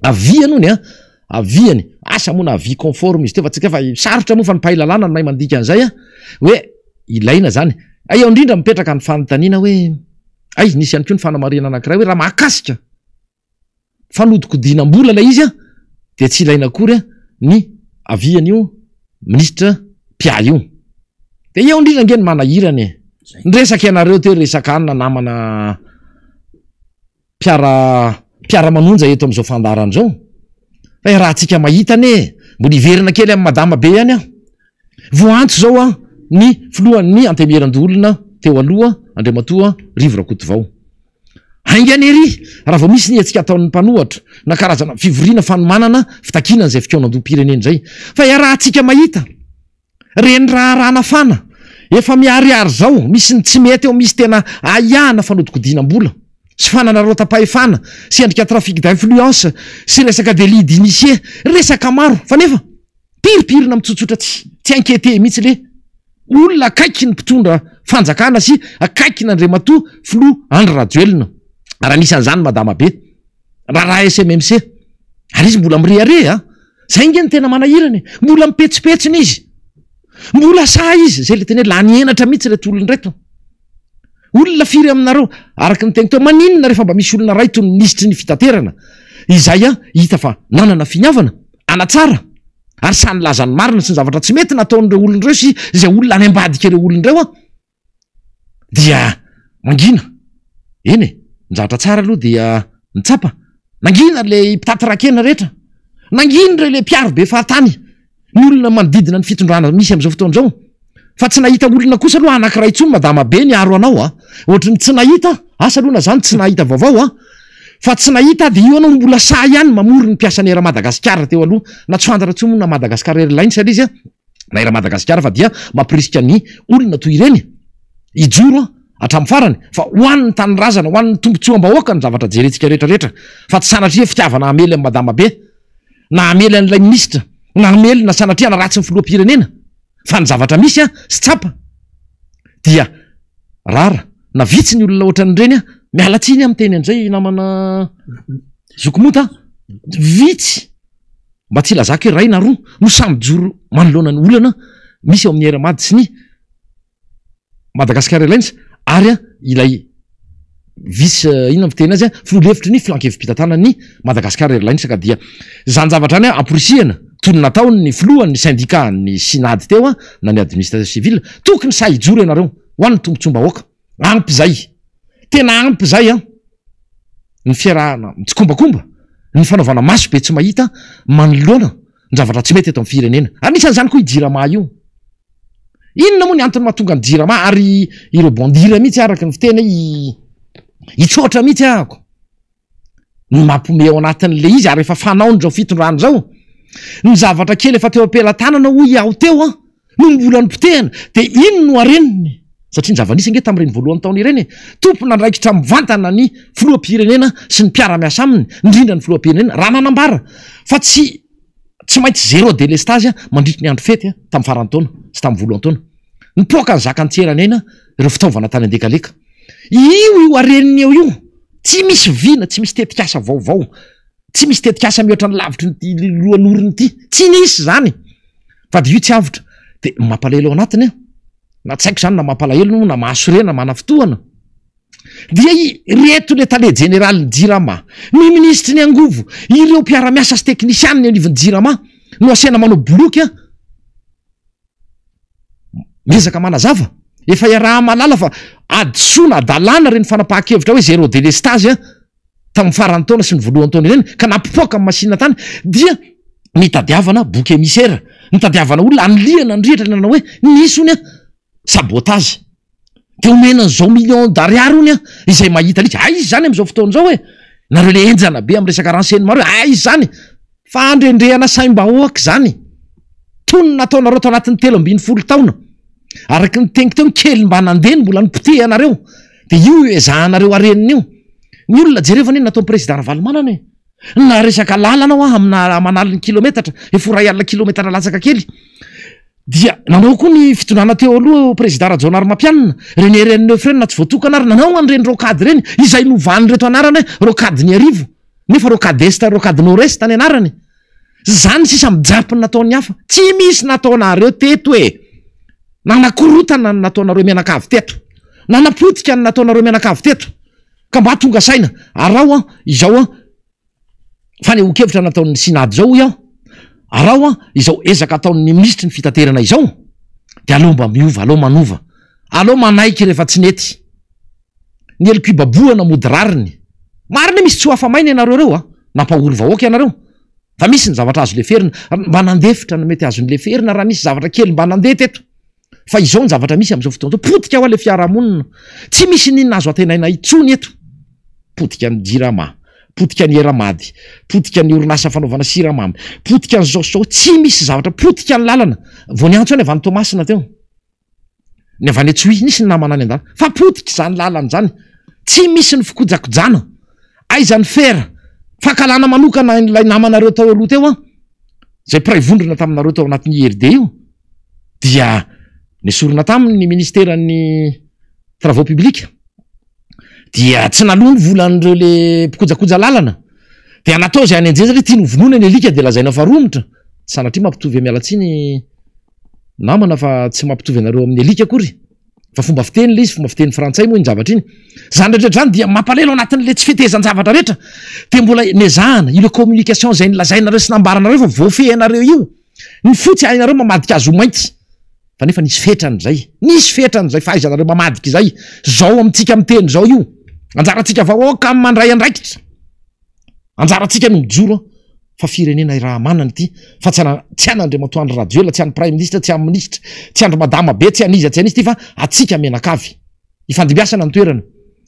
Aviany hono an, aviany, asa moa na avis conforme izy teo fa tsy fa sarotra moa fa ny mpahay lalàna no mahay mandika an'izay an, hoe ilaina izany. Eo indrindra mipetraka ny fanontaniana hoe. Hay, nisy ihany koa ny fanamarihana anankiray hoe raha mahakasika fanodikodinam-bola ilay izy dia tsy ilaina akory ny avian'io minisitra mpiahy io. Dia eo indrindra ange ny manahirana e. Niresaka ianareo teo resaka anona namana mpiara mpiara-manonja eto amin'izao fandaharana izao. Fa iarahantsika mahita anie, mbola hiverina kely amin'i madama be ihany aho. Voaantso izao ny filohan'ny Antenimierandoholona teo aloha, Andriamatoa Rivo Rakotovao. Haingana ery raha vao misy ny hetsika ataon'ny mpanohatra na karazana fivoriana fanomanana fitakiana an'izay fikaonandoham-pirenena izay. Fa iarahantsika mahita ireny raharaha nafana efa miharihary izao, misy ny tsy mety eo, misy tena ahiahana fanodikodinam-bola sy fananaraotam-pahefana sy endrika trafic d'influence sy resaka délit d'initié, resaka maro fa nefa Piripirina mitsotsotra tsy tsy inquiété mihitsy le olona akaiky ny mpitondra fanjakana sy akaiky n'Andriamatoa filoha Andry Rajoelina ary anisan'izany Madama be raharaha SMMC ary izy mbola mirehareha a! Zay nge no tena manahirana e! Mbola mipetsopetsona izy, mbola sahy izy, zay le tena hoe lany henatra mihitsy reto olona reto. Olona firy aminareo, araka ny teniko teo, maninona rehefa mba misy olona iray toy ny minisitry ny fitaterana izay hita fa nanana finiavana hanatsara ary sahy nilaza ny marina sy ny zavatra tsy mety nataon'ireo olona ireo sy izay olona any ambadika ireo olona ireo dia mangina. Eny e, ny zavatra tsara aloha dia ny tsapa. Nangina ilay mpitaty rakena rehetra, nangina ireo ilay mpiaro be fahatany. ny olona manodidina ny fitondrana misy amin'izao fotoana izao fa tsy nahita olona kosa aloha anankiray intsony madama be niaro anao a! Ohatry ny tsy nahita asa aloha na zany tsy nahita vaovao a! Fa tsy nahita aho dia io ianao mbola sahy ihany mamory ny mpiasan'ny Air Madagascar teo aloha na tsy fantatra intsony moa na Madagascar Airlines ilay izy a! Na Air Madagascar fa dia mampirisika ny olona toy ireny hijoro hatramin'ny farany fa ho an'ny tanindrazana ho an'ny tombotsoam-bahoaka ny zavatra jerentsika rehetra rehetra fa tsy sanatria fitiavana hamely an'i madama be na hamely an'ilay minisitra na hamely na sanatria hanaratsy ny filoham-pirenena fa ny zavatra misy sy tsapa dia rara na vitsy ny olona ohatran'ireny a miala tsiny aho miteny an'izay namana zoky monta vitsy mba tsy ilazako hoe iray na roa no samy mijoro manoloana ny olana misy eo amin'ny Air Mad sy ny Madagascar Airlines ary ilay vice inona ny fiteny azy filoha lefitry ny filankevi-pitantanan'ny Madagascar Airlines ka dia izany zavatra izany amporisihana toy ny nataon'ny filohan'ny syndicat ny Synad teo na ny administrateur civil tokony sahy hijoro ianareo ho an'ny tombotsoam-bahoaka ampy izay tena ampy izay an ny fiarahana mitsikombakomba ny fanaovana maso be tsy mahita manoloana ny zavatra tsy mety eto amin'ny firenena anisan'izany koa i Jirama io Inona moa ny antony mahatonga ny jirama ary i rebondir mihitsy araka ny fiteny hoe hitsoatra mihitsy ahako. Ny mampiomehy ao anatin'ilay izy ary efa fanaon'izao fitondrana izao. Ny zavatra kely efa teo am-pelatanana hoy aho teo an, no mbola nopotehana dia iny no hareniny. Satria ny zava-nisy ange tamin'ireny voalohan'ny taona ireny e, tompon'andraikitra mivantana ny filoham-pirenena sy ny mpiara-miasa aminy, indrindra ny filoham-pirenena raha nanambara fa tsy Tsy maintsy zéro délestage mandritry ny andro fety tamin'ny faran'ny taona sy tamin'ny voalohan-taona. Nipoaka ny zakan'ny Tsiranena ireo fitaovana tany Andekaleka. Io io hareniny eo io, tsy misy vina, tsy misy tetikasa vaovao, tsy misy tetikasa mihoatra ny lavitry ny lohan'orony ity. Tsy nisy izany. Fa dia io tsy avotra. Dia mampalahelo ao anatiny an. Na tsy haiko izany na mampalahelo na mahasorena, manafintohana. Dia ireto le tale jeneralin'ny Jirama, ny minisitry ny angovo, ireo mpiara-miasa sy teknisianina eo anivon'ny Jirama no asaina manao boloky an! Miezaka manazava, efa iaraha-mahalala fa hadisoana, hadalana ireny fanapahan-kevitra hoe zéro délestage an, tamin'ny faran'ny taona sy ny voalohan'ny taona ireny ka nampipoaka ny machine tany dia nitadiavana bouc émissaire, nitadiavana olona hanilihana ny rihatra nanao hoe nisy hono an, sabotage. Dia omena an'izao million d'ariary hono an, izay mahita an'izy. Aiza izany amin'izao fotoana izao e? Nareo le henjana be amin'ny resaka renseignement reo, aiza izany? Fandrendrehana saim-bahoaka izany. Toy ny nataonareo tao anatin'ny 13 taona. Araka ny teniko teo, ny kely mba nandeha no mbola nopotehanareo. Dia io ezahanareo harenina io. Ny olona jereo anie ny nataon'ny président Ravalomanana e. Na resaka lalana hoa amina aman'aliny kilometatra, efa ho 1000 kilometatra latsaka kely. Dia nanao koa ny fitondrana teo aloha Prezida Rajaonarimampianina, ireny RN9 ireny na tsy voatokana ary nanao an'ireny rocade ireny, izay novan'ireto anarana hoe rocade Niarivo, nefa rocade Est, rocade Nord Est ny anarany. Izany sisa mijapy ny nataon'ny hafa. Tsy misy nataonareo teto e! Nanakorotana ny nataonareo mianakavy teto. Nanapotika ny nataonareo mianakavy teto. Ka mba tonga saina. Araho an, izao an. fanehoan-kevitra nataon'ny Synad izao hoy aho, araho an izao ezaka ataon'ny minisitry ny fitaterana izao dia aleo mba miova, aleo manova, aleo manaiky rehefa tsy nety. Ny heloka ibabohana mody rariny. Marina hoe misy tsy ho afa-maina ianareo ireo an, nampahory vahoaka ianareo, fa misy ny zavatra azo leferina, mba nandefitra ny mety azony leferina raha nisy zavatra kely mba nandeha teto. Fa izao ny zavatra misy amin'izao fotoana izao, potika hoa ilay fiarahamonina, tsy misy n'inona azo antenaina intsony eto. Potika ny Jirama, potika ny Air Mad, potika ny orinasa fanaovana siramamy, potika ny zao sy zao, tsy misy zavatra, potika ny lalana. Vao niantso aho ny avy any Toamasina teo, ny avy any Antsohihy, nisy ny namana any an-dalana, fa potika izany lalana izany, tsy misy ny fikojakojana, aiza ny fer, fankahalana manokana ilay namanareo tao aloha teo an, izay mpiray vondrona taminareo tao anatin'ny IRD io, dia nesorina taminy ny ministeran'ny travaux publics. dia tsy naloa ny volan'ireo le mpikojakoja lalana dia natao izay hanenjehana satria tiany ho vonoina ny alika dia lazaina fa romotra, tsy sanatria mampitovy miala tsiny namana fa tsy mampitovy anareo amin'ny alika akory fa fomba fiteny le izy, fomba fiteny frantsay moa iny zavatra iny, zany rehetra zany dia mampalelo anatin'le tsy fetezan-javatra rehetra dia mbola nezahana ireo communication izay nolazainareo sy nambaranareo fa voafehinareo io, ny fotsy hainareo mamadika azy ho mainty. Fa nefa nisy fetrany izay, nisy fetrany izay fahaizanareo mamadika izay, zao amintsika miteny izao io, anjarantsika vahoaka ny mandray andraikitra, anjarantsika no mijoro fa firenena iraha-manana ity, fa tsy ana, tsy an'Andriamatoa Andry Rajoelina, tsy an'ny Praiminisitra, tsy an'ny minisitra, tsy an-dry Madama be, tsy an'iza, tsy an'iza ity fa antsika mianakavy. Ifandimbiasana ny toerana.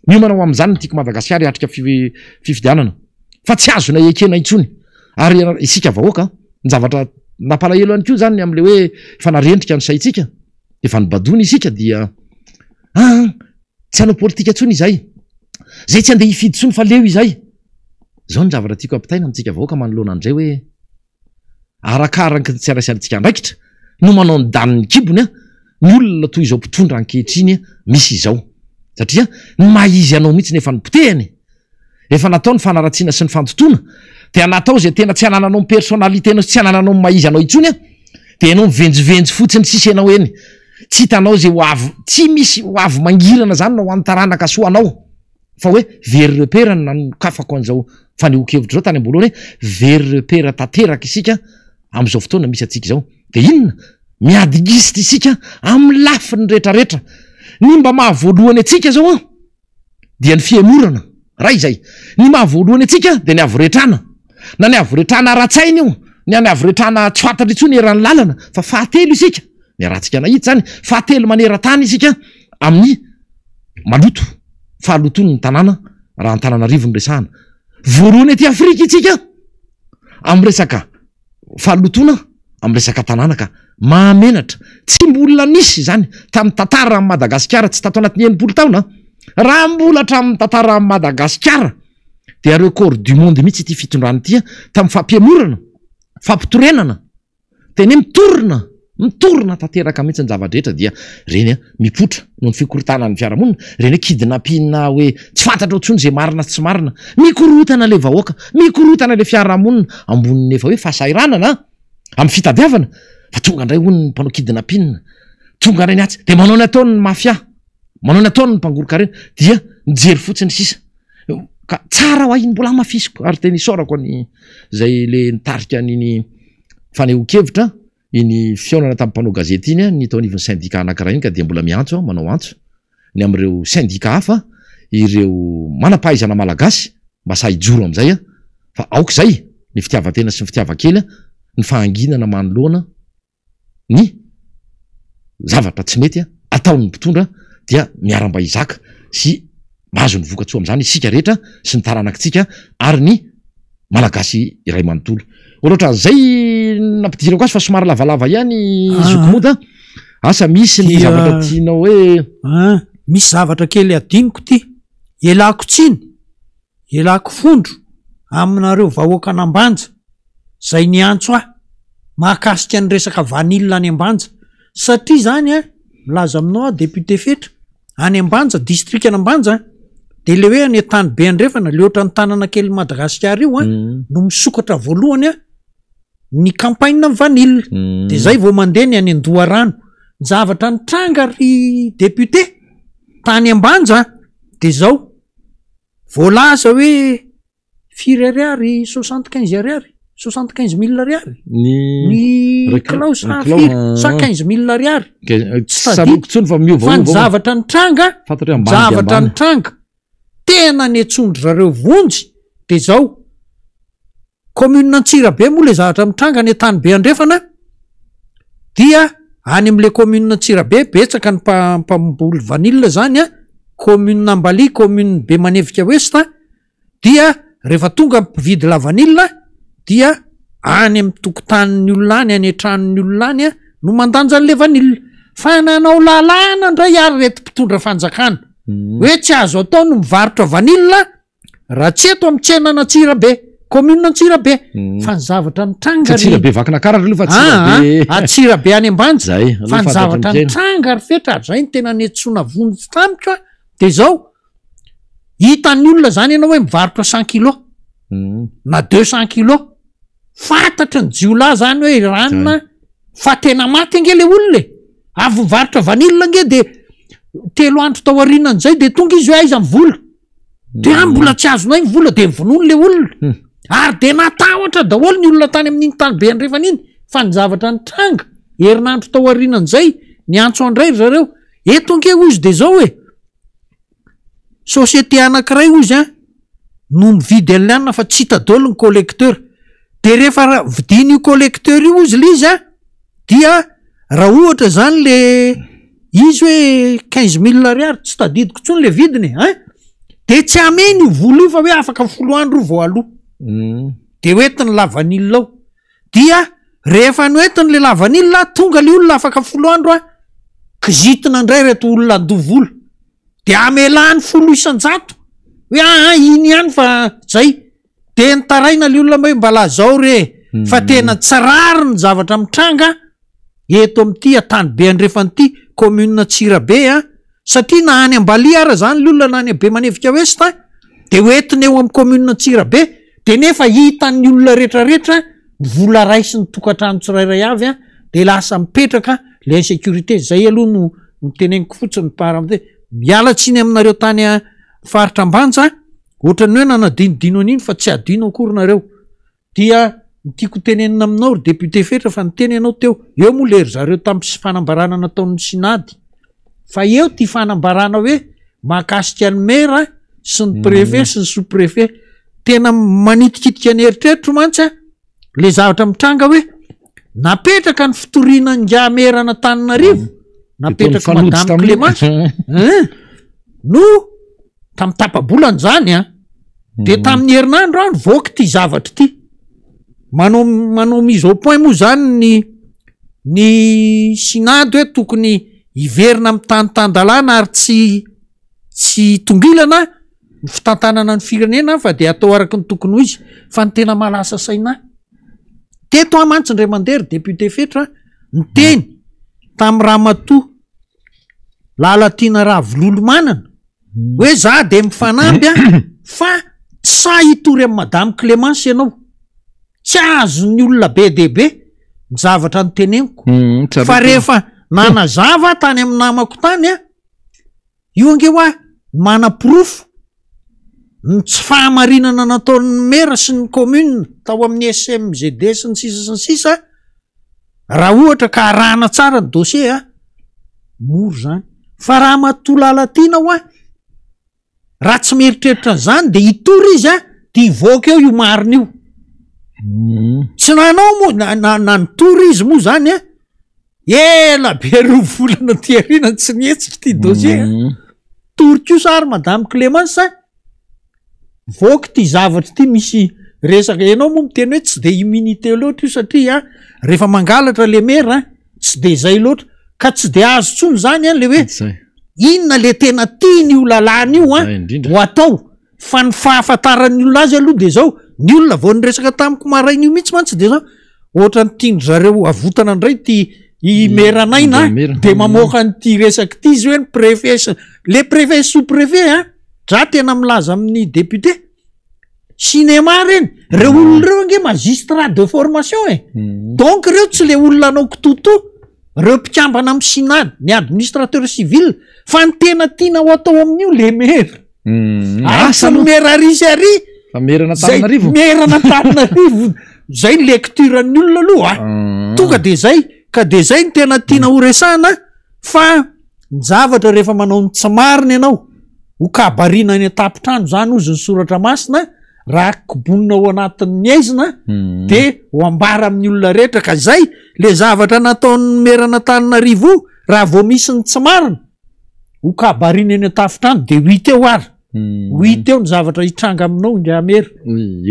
Miomana ho amin'izany ny Tiako Madagasikara hiatrika fifidianana fa tsy azonay ekena intsony. Ary isika vahoaka, ny zavatra nampalahelo ihany koa izany amin'ilay hoe efa narendrika ny saintsika, efa nobadoina isika dia ah, tsy hanao politika intsony izahay. Izay tsy handeha hifidy intsony fa leo izahay. Izao ny zavatra tiako ampitaina amintsika vahoaka manoloana an'izay hoe Arakaraky ny tsy andraisantsika andraikitra no manao ny danin'ny kibony ny olona toy izao mpitondra ankehitriny misy izao. Satria ny maha izy anao mihitsy no efa nopotehiny. Efa natao ny fanaratsiana sy ny fandotoana dia natao izay tena tsy anananao ny personnalité-nao sy tsy anananao ny maha izy anao intsony dia ianao mivenjivenjy fotsiny sisa ianao eny. Tsy hitanao izay ho avy, tsy misy ho avy mangirana izany na ho an'ny taranaka soa anao. Fa hoe very repère no nanokafako an'izao fanehoan-kevitra izao tany am-boalohany hoe very repère tanteraka isika amin'izao fotoana misy antsika izao. Dia inona? Miady gisitra isika amin'ny lafiny rehetrarehetra. Ny mba maha voalohany antsika izao an, dia ny fihemorana. Ray izay. Ny maha voalohany antsika dia ny havoretrana. Na ny havoretrana ara-tsaina io, na ny havoretrana tsy fantatra intsony eran'ny lalana, fa fahatelo isika. Niarahantsika nahita izany, fahatelo maneran-tany isika amin'ny maloto, fahalotoan'ny tanàna raha Antananarivo no resahana. Voalohany aty Afrika isika amin'ny resaka fahalotoana amin'ny resaka tanàna ka mahamenatra. Tsy mbola nisy izany tamin'ny tantaran'i Madagasikara, tsy tato anatin'ny 60 taona, raha mbola hatramin'ny tantaran'i Madagasikara dia record du monde mihitsy ity fitondrana ity tamin'ny fampihemorana, fampitorenana. Teny hoe mitorona, mitorona tanteraka mihitsy ny zava-drehetra dia ireny mipoitra noho ny fikorontanan'ny fiarahamonina, ireny hoe kidnapping hoe tsy fantatrao intsony izay marina sy tsy marina. Mikorontana ilay vahoaka, mikorontana ilay fiarahamonina ambonin'ny efa hoe fahasahiranana amin'ny fitadiavana fa tonga indray hono ny mpanao kidnapping, tonga indray ny atsy dia manao ny ataony ny mafia, manao ny ataony ny mpangoron-karena dia mijery fotsiny sisa. Ka tsara ho ahy iny mbola hamafisiko ary tena isaorako an'i izay le nitarika an'iny fanehoan-kevitra iny fihaonana tamin'ny mpanao gazety iny ny tao anivon'ny sendika anankiray iny ka dia mbola miantso aho manao antso ny amin'ireo sendika hafa ireo manam-pahaizana malagasy mba sahy hijoro amin'izay aho fa aoka izay ny fitiavan-tena sy ny fitiavan-kely ny fahanginana manoloana ny zavatra tsy mety ataon'ny mpitondra dia miara-mba hizaka sy mahazo ny vokatsoa amin'izany isika rehetra sy ny taranakitsika ary ny Malagasy iray manontolo. Ohatrohatran'izay nampidirako azy fa somary lavalava ihany ah. zoky mody a. Asa misy ny zavatra tianao hoe. Ah, misy zavatra kely adinoko ty. Elako tsiny. Elako fondro aminareo vahoakan'Ambanja zay niantso ahy mahakasika ny resaka vanille any Ambanja satria zany an, milaza aminao aho député Fetra, any Ambanja, distrikan'Ambanja an, de le hoe any Antanibe Andrefana, le ohatran'ny tanana kelin'i Madagasikara io an, no misokatra voalohany an ny campagne ny vanille, de zay vao mandeha ny any Andoharano. Ny zavatra nitranga ry député tany Ambanja de zao, Voalaza hoe firy ariary, 75 ariary, 75000 ariary Ny ny kilao sa firy sa 15000 ariary. Tsy tsaroako intsony fa miovaova. Fa ny zavatra nitranga, Fantatra hoe ambany dia zavatra ambany. nitranga, tena niantsondry zareo vonjy de zao, Commune Antsirabe moa le zavatra mitranga any Antanibe Andrefana dia any amle commune Antsirabe betsaka ny mpamboly vanille zany a, commune Ambalia, commune Bemanevika Ouest. Dia rehefa tonga ny mpividy lavanila dia any amin'ny tokotanin'ny olona any, any an-tranon'ny olona any no mandanja an'ilay vanila. Fa nanao lalàna indray ary ireto mpitondra fanjakana hoe tsy azo atao ny mivarotra vanila raha tsy eto amin'ny tsenan'Antsirabe, commune Antsirabe. Fa ny zavatra nitranga Tsy Antsirabe Vakinakaratra aloha fa Antsirabe. Aa, Antsirabe any Ambanja. Zay, aloha Fa ny fantatry ny zavatra mpihaino. nitranga ry Fetra, ary zay no tena niantsoana vonjy tamiko a, de zao, hitan'ny olona zany ianao hoe mivarotra cent kilos na deux cent kilos, fantatry ny jiolahy zany hoe ranona fa tena maty ange le olona e, avy mivarotra vanille ange de telo andro tao aorianan'izay de tonga izy hoe aiza ny vola, de ah mbola tsy azonay ny vola de vonoiny le olona, ary de natahotra daholo ny olona tany amin'iny tany be andrefana iny, fa ny zavatra nitranga herinandro tao aorianan'izay niantso andray ry zareo, eto ange hozy de zao e, société anankiray hozy an no mividy an'ilay anona fa tsy hita daholo ny collecteur, de rehefa ra- vidian'io collecteur io hozy le izy an dia raha ohatra zany le izy hoe quinze mille ariary tsy tadidiko intsony le vidiny e ein, de tsy ameny io vola io fa hoe afaka folo andro io vao aloa, de hoentiny lavanila ao, dia rehefa noentiny le lavanila tonga le olona afaka folo andro an, kizitina indray reto olona andoa vola, de amelany 10% hoe aa iny ihany fa zay, de nitaraina le olona hoe mba lazao re fa tena tsy rariny ny zavatra mitranga eto amin'ity Antanibe andrefana ity commune Antsirabe a, satria na any Ambalia ara zany le olona na any Bemanevika Ouest a, de hoentina eo amin'ny commune Antsirabe, de nefa hitan'ny olona retraretra ny vola raisin'ny tokantrano tsirairay avy a, de lasa mipetraka le insécurité, zay aloha no noteneniko fotsiny par hoe miala tsiny aminareo tany faritra Ambanja, ohatran'ny hoe nanadinodino an'iny fa tsy adino akory nareo. Dia ny tiako ho tenenina aminao ry député Fetra fa niteny ianao teo, eo moa le ry zareo tamin'ny fanambarana nataon'ny Synady, fa eo ty fanambarana hoe mahakasika ny maire sy ny préfet sy ny sous préfet, tena manitikitika ny eritreritro mantsy a, le zavatra mitranga hoe napetraka ny fitoriana an'ingahy maire an'Antananarivo, napetraka madame Clémence, hein, no tamin'ny tapa-bolana izany an, de tamin'ny herinandro aho nivoaka ity zavatra ity, manao manao mise au point moa zany ny ny synady hoe tokony hiverina amin'ny tany tan-dalàna ary tsy tsy tongilana ny fitantanana ny firenena fa de atao araka ny tokony ho izy, fa ny tena mahalasa saina ahy, teto aho mantsy indray mandeha ry député Fetra niteny tamin'ny ramatoa Lalatiana Ravololomanana hoe za de mifanampy a fa tsy sahy hitory amin'i madame Clémence ianao, tsy azon'ny olona be dia be ny zavatra noteneniko fa rehefa nanazava aho tany amin'ny namako tany a, io ange hoa manaporofo ny tsy fahamarinana nataon'ny maire sy ny commune tao amin'ny SMGD sy ny sisa sy ny sisa, raha ohatra ka arahana tsara ny dossier a, mora zany, fa raha matoa Lalatiana hoa, raha tsy mieritreritra an'izany de hitory izy a, de hivoaka eo io marina io, tsy nanao moa na na na nitory izy moa zany a, ela be roa volana aty aoriana tsy nihetsika ity dossier a, tory kosa ary madame Clémence a. Voky ity zavatra ity misy resaka ianao moa miteny hoe tsy de immunité loatra io satria rehefa mangalatra le mera tsy de zay loatra ka tsy de azo tsony zany an le hoe inona le tena tiany io lalàna io an ho atao fa ny fahafantaran'ny olona azy aloha de zao ny olona vao niresaka tamiko maraina io mihitsy mantsy de zao ohatran'ny tian-dry zareo avotana indray ity i Meranaina de mamoaka an'ity resaka ity izy hoe ny préfet sy le préfet sous préfet an Za tena milaza amin'ny député, cinéma reny, reo olona reo ange magistrat de formation e, donc reo tsy le olona hanao kitotoa, reo mpikambana amin'ny synad, ny administrateur civil, fa ny tena tiana ho atao amin'io le maire, ary tsy ny maire ary sy ary, Fa maire an'Antananarivo. Zay maire an'Antananarivo, zay ny lecture ny olona aloha a, tonga de zay, ka de zay ny tena tiana ho resahana fa Ny zavatra rehefa manao ny tsy marina ianao, ho kabariana any an-tampon-trano izany hozy ny soratra masina, raha kobonina ao anatin'ny haizina de ho ambara amin'ny olona rehetra ka izay le zavatra nataon'ny meran'Antananarivo io, raha vao misy ny tsy marina, ho kabariana eny an-tampon-trano de ho hita eo ary. Ho hita eo ny zavatra hitranga aminao ingahy Mera.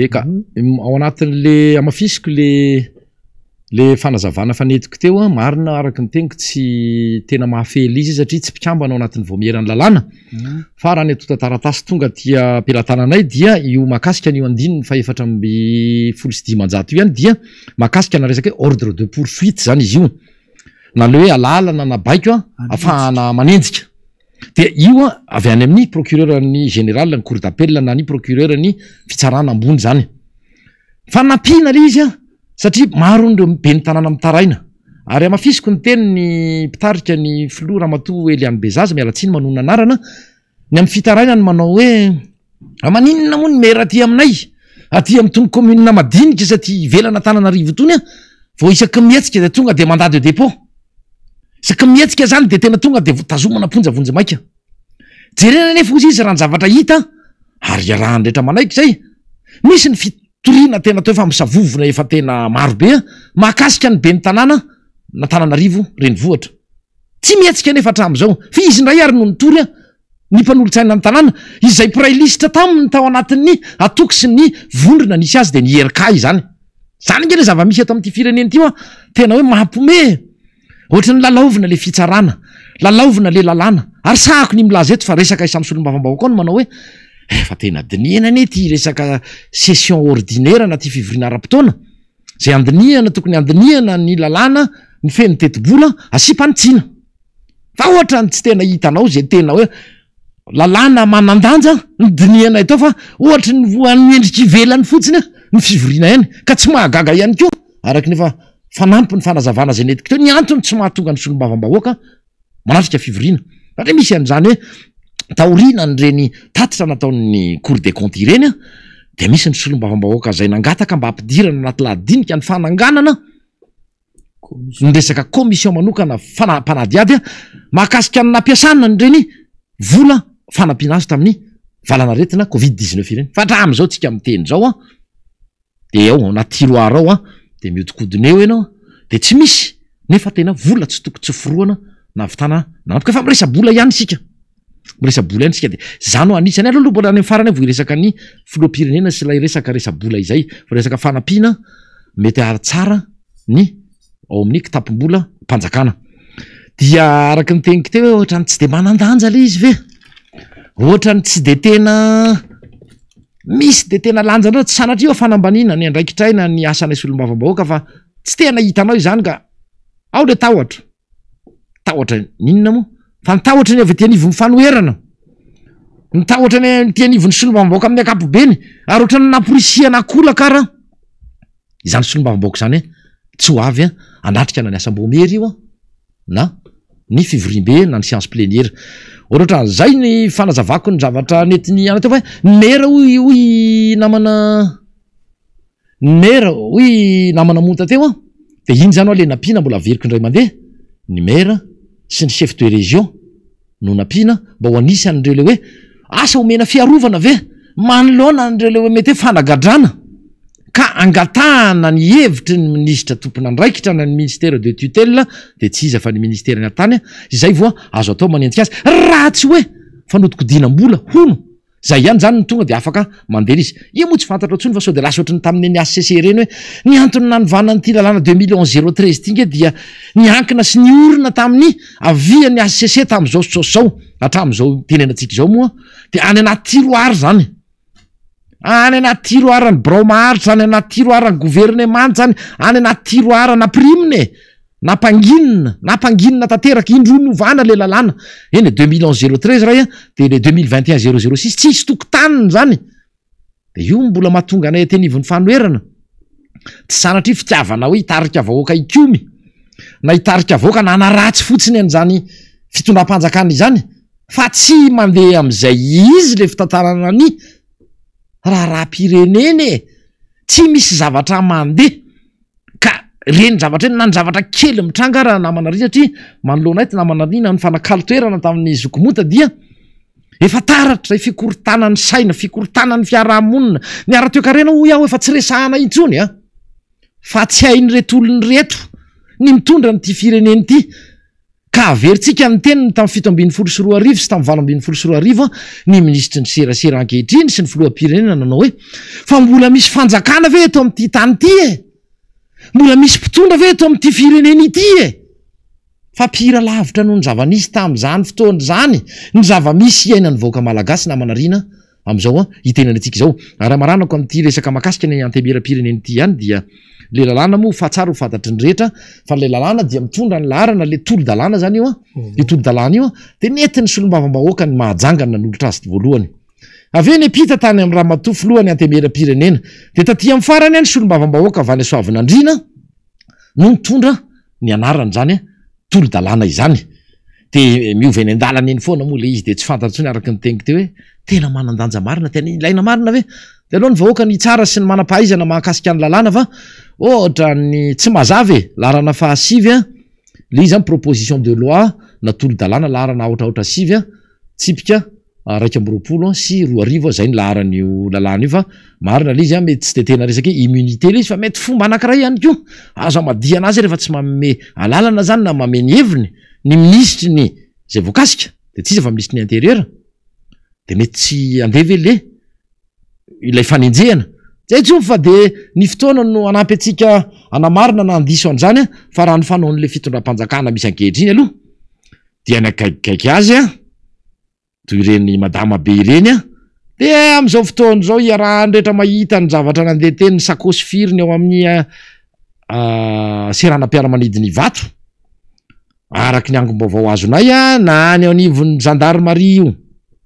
Eka, ao anatin'le hamafisiko le le fanazavana efa nentiko teo an, marina araka ny teniko tsy tena mahafehy ilay izy satria tsy mpikambana ao anatin'ny vaomieran'ny lalàna fa raha ny antontan-taratasy tonga aty am-pelatananay dia io mahakasika an'io andininy faha-514 io ihany dia mahakasika na resaka hoe ordre de poursuite izany izy io na le hoe alalana na baiko ahafahana manenjika. Dia io avy any amin'ny procureur ny général ny cour d'appel na ny procureur ny fitsarana ambony izany. Fa nampiana ilay izy satria maro ireo ben'ny tanàna mitaraina. Ary hamafisiko ny tenin'ny mpitarika ny filoha Ramatoa Eliane Bezaza, miala tsiny manonona anarana, ny amin'ny fitarainany manao hoe maninona moa ny maire aty aminay, aty amin'itony commune madinika sy aty ivelan'Antananarivo itony vao isaky ny mihetsika dia tonga dia mandat de dépôt. Isaky ny mihetsika zany dia tena tonga dia tazomana am-ponja vonjimaika. Jerena anefa hozy izy raha ny zavatra hita ary iarahan'ny rehetra manaiky izay, misy ny fitoriana tena atao efa misavovona efa tena maro be mahakasika ny ben'ny tanàna n'Antananarivo renivohitra. Tsy mihetsika anefa hatramin'izao fa izy indray ary no nitory ny mpanolotsaina ny tanàna izay mpiray lisitra taminy tao anatin'ny antoko sy ny vondrona nisy azy dia ny IRK izany. Izany ange ilay zava-misy eto amin'ity firenena ity hoa, tena hoe mampiomehy e! Ohatry ny lalaovina ilay fitsarana, lalaovina ilay lalàna, ary sahako ny milaza eto fa resaka samy solombavambahoaka ao no manao hoe efa tena dinihina anie ity resaka session ordinaire na ity fivoriana ara-potoana izay andinihana tokony handinihana ny lalàna mifehy ny tetibola asiam-panitsiana. Fa ohatrany tsy tena hitanao izay tena hoe lalàna manan-danja no dinihanay tao fa ohatry ny ho an'ny endrika ivelany fotsiny ny fivoriana ihany ka tsy mahagaga ihany koa araka ny efa fanampiny fanazavana izay nentiko teo ny antony tsy mahatonga ny solombavambahoaka manatrika fivoriana satria misy an'izany hoe taorianan'ireny tatitra nataon'ny cour des comptes ireny dia misy ny solombavambahoaka izay nangataka mba hampidirana anaty lahadinika ny fananganana ny resaka commission manokana mpanadihady mahakasika ny nampiasana an'ireny vola fanampiana azy tamin'ny valanaretina covid 19 ireny. Fa hatramin'izao tsika miteny izao an, dia ao anaty tiroir ao an, dia mihodinkodina eo ianao, dia tsy misy, nefa tena vola tsy tokony tsy forohana nahavitana nanomboka. Efa miresa-bola ihany isika, miresa-bola ihany isika dia za no anisany, aleo aloha mbola any amin'ny farany aho vao hiresaka ny filoham-pirenena sy ilay resaka resa-bola izay, fa resaka fanampiana mety hahatsara ny ao amin'ny kitapom-bola mpanjakana. Dia araka ny teniko teo hoe ohatran'ny tsy dia manan-danja ilay izy ve? Ohatran'ny tsy dia tena misy dia tena lanjany loatra, tsy sanatria io fanambaniana ny andraikitray na ny asanay solombavambahoaka fa tsy tena hitanao izany ka ao ilay tahotra. Tahotra n'inona moa? Fa ny tahotra ny avy aty anivon'ny fanoherana, ny tahotra ny aty anivon'ny solombavambahoaka amin'ny ankapobeny, ary ohatran'ny namporisihana ankolaka ara izany solombavambahoaka izany hoe tsy ho avy hanatrika na ny asam-baomiera io na ny fivoriambe na ny séance plénière. Ohatrohatran'izay ny fanazavako ny zavatra nety niaina teo fa ny maire hoy hoy namana Ny maire hoy namana monta teo an, dia iny izany hoa le nampiana mbola averiko indray mandeha, ny maire sy ny chef de région no nampiana mba ho anisan'ireo le hoe asa omena fiarovana ve manoloana an'ireo le hoe mety hoe fanagadrana ka angatahana ny hevitry ny minisitra tompon'andraikitra na ny ministère de tutelle dia tsy iza fa ny ministeran'ny atany izay voa azo atao manenjika azy raha tsy hoe fanodikodinam-bola hono Zay ihany zany no tonga dia afaka mandeha izy. Io moa tsy fantatro intsony fa sao dia lasa ohatry ny tamin'iny HCC ireny hoe ny antony nanovana an'ity lalàna 2011 013 ity nge dia niankina sy niorina tamin'ny avian'ny HCC tamin'izao sy izao sy izao hatramin'izao tenenantsika izao moa dia any anaty tiroir zany. Any anaty tiroir ny birao maharitra, any anaty tiroir ny governemanta zany, any anaty tiroir na prime e. Nampanginina, nampanginina tanteraka, indroa novana ilay lalàna, eny e, 2011 013 ray a, dia ilay 2021 006, tsisy tokotaniny izany, dia io no mbola mahatonga anay aty anivon'ny fanoherana, tsy sanatria fitiavana hoe hitarika vahoaka hikomy, na hitarika vahoaka na hanaratsy fotsiny an'izany fitondram-panjakana izany, fa tsy mandeha amin'izay izy ilay fitantanana ny raharaham-pirenena e, tsy misy zavatra mandeha. Ka reny zavatra reny na ny zavatra kely mitranga ara namana ry satria manoloana eto namana ry na nifanakalo toerana tamin'ny zokimonta dia efa taratra izay fikorontanan'ny saina, fikorontanan'ny fiarahamonina, ny ara-toekarena hoy aho efa tsy resahana intsony a, fa tsy hain'ireto olona ireto ny mitondra an'ity firenena ity. Ka averintsika ny teniny tamin'ny 2017 sy tamin'ny 2018 ny minisitry ny serasera ankehitriny sy ny filoham-pirenena nanao hoe fa mbola misy fanjakana ve eto amin'ity tany ity e? Mbola misy mpitondra ve eto amin'ity firenena ity e? Fa pire lavitra noho ny zava-nisy tamin'izany fotoana izany ny zava-misy iainan'ny vahoaka malagasy namana Rina amin'izao itenenantsika izao. Ary hamaranako amin'ity resaka mahakasika ny Antenimierampirenena ity ihany dia ilay lalàna moa fa tsara ho fantatry ny rehetra fa ilay lalàna dia mitondra ny laharana ilay tolo-dalàna izany io an, io tolo-dalàna io dia nentin'ny solombavambahoaka ny Mahajanga no nanolotra azy voalohany. Avy eo niampita tany amin'ny ramatoa filohan'ny Antenimierampirenena. Dia taty amin'ny farany ny solombavambahoaka avy any Soavinandriana no nitondra ny anaran'izany tolo-dalàna izany. Dia miova eny an-dalana eny foana moa ilay izy dia tsy fantatra intsony araka ny teniko teo hoe tena manan-danja marina, tena ilaina marina ve? Dia aleo ny vahoaka ny hitsara sy ny manam-pahaizana mahakasika ny lalàna fa ohatran'ny tsy mazava e! Laharana fahasivy an, ilay izy an proposition de loi na tolo-dalàna laharana aotra aotra sivy an, tsipika 2021, izay ny laharan'io lalàna io fa marina ilay izy an, mety tsy dia tena resaka hoe immunité ilay izy fa mety fomba anankiray ihany koa azo amadihana azy rehefa tsy manome alalana izany na manome ny heviny ny minisitry ny izay voakasika dia tsy iza fa minisitry ny intérieur dia mety tsy handeha ve le ilay fanenjehana tsy hay intsony fa dia ny fotoana no hanampy antsika hanamarina na handiso an'izany fa raha ny fanaon'ilay fitondram-panjakana misy ankehitriny aloha dia ny akaikikaiky azy an toy ireny madama be ireny an, dia amin'izao fotoana izao iarahan'ny rehetra mahita ny zavatra nandeha teny, ny sakaosy firy ny ao amin'ny seranam-piaramanidina Ivato, araka ny angom-baovao azonay an, na any anivon'ny zandarimaria io,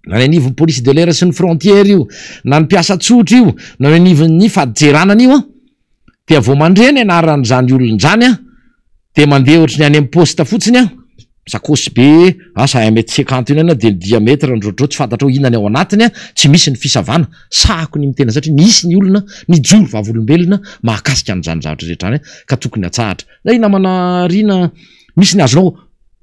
na any anivon'ny police de l'air sy ny frontière io, na ny mpiasa tsotra io, na any anivon'ny fadintseranana io an, dia vao mandre ny anaran'izany olona izany aho dia mandeha ohatry ny any amin'ny poste fotsiny aho, sakaosy be, asa un mètre cinquante eo ny aina dia ny diamètre ny ohatrohatry tsy fantatrao inona ny ao anatiny an, tsy misy ny fisavana, sahako ny miteny satria nisy ny olona nijoro vavolombelona mahakasika an'izany zavatra rehetra izany ka tokony hatsahatra. Zay namana Rina, misy ny azonao,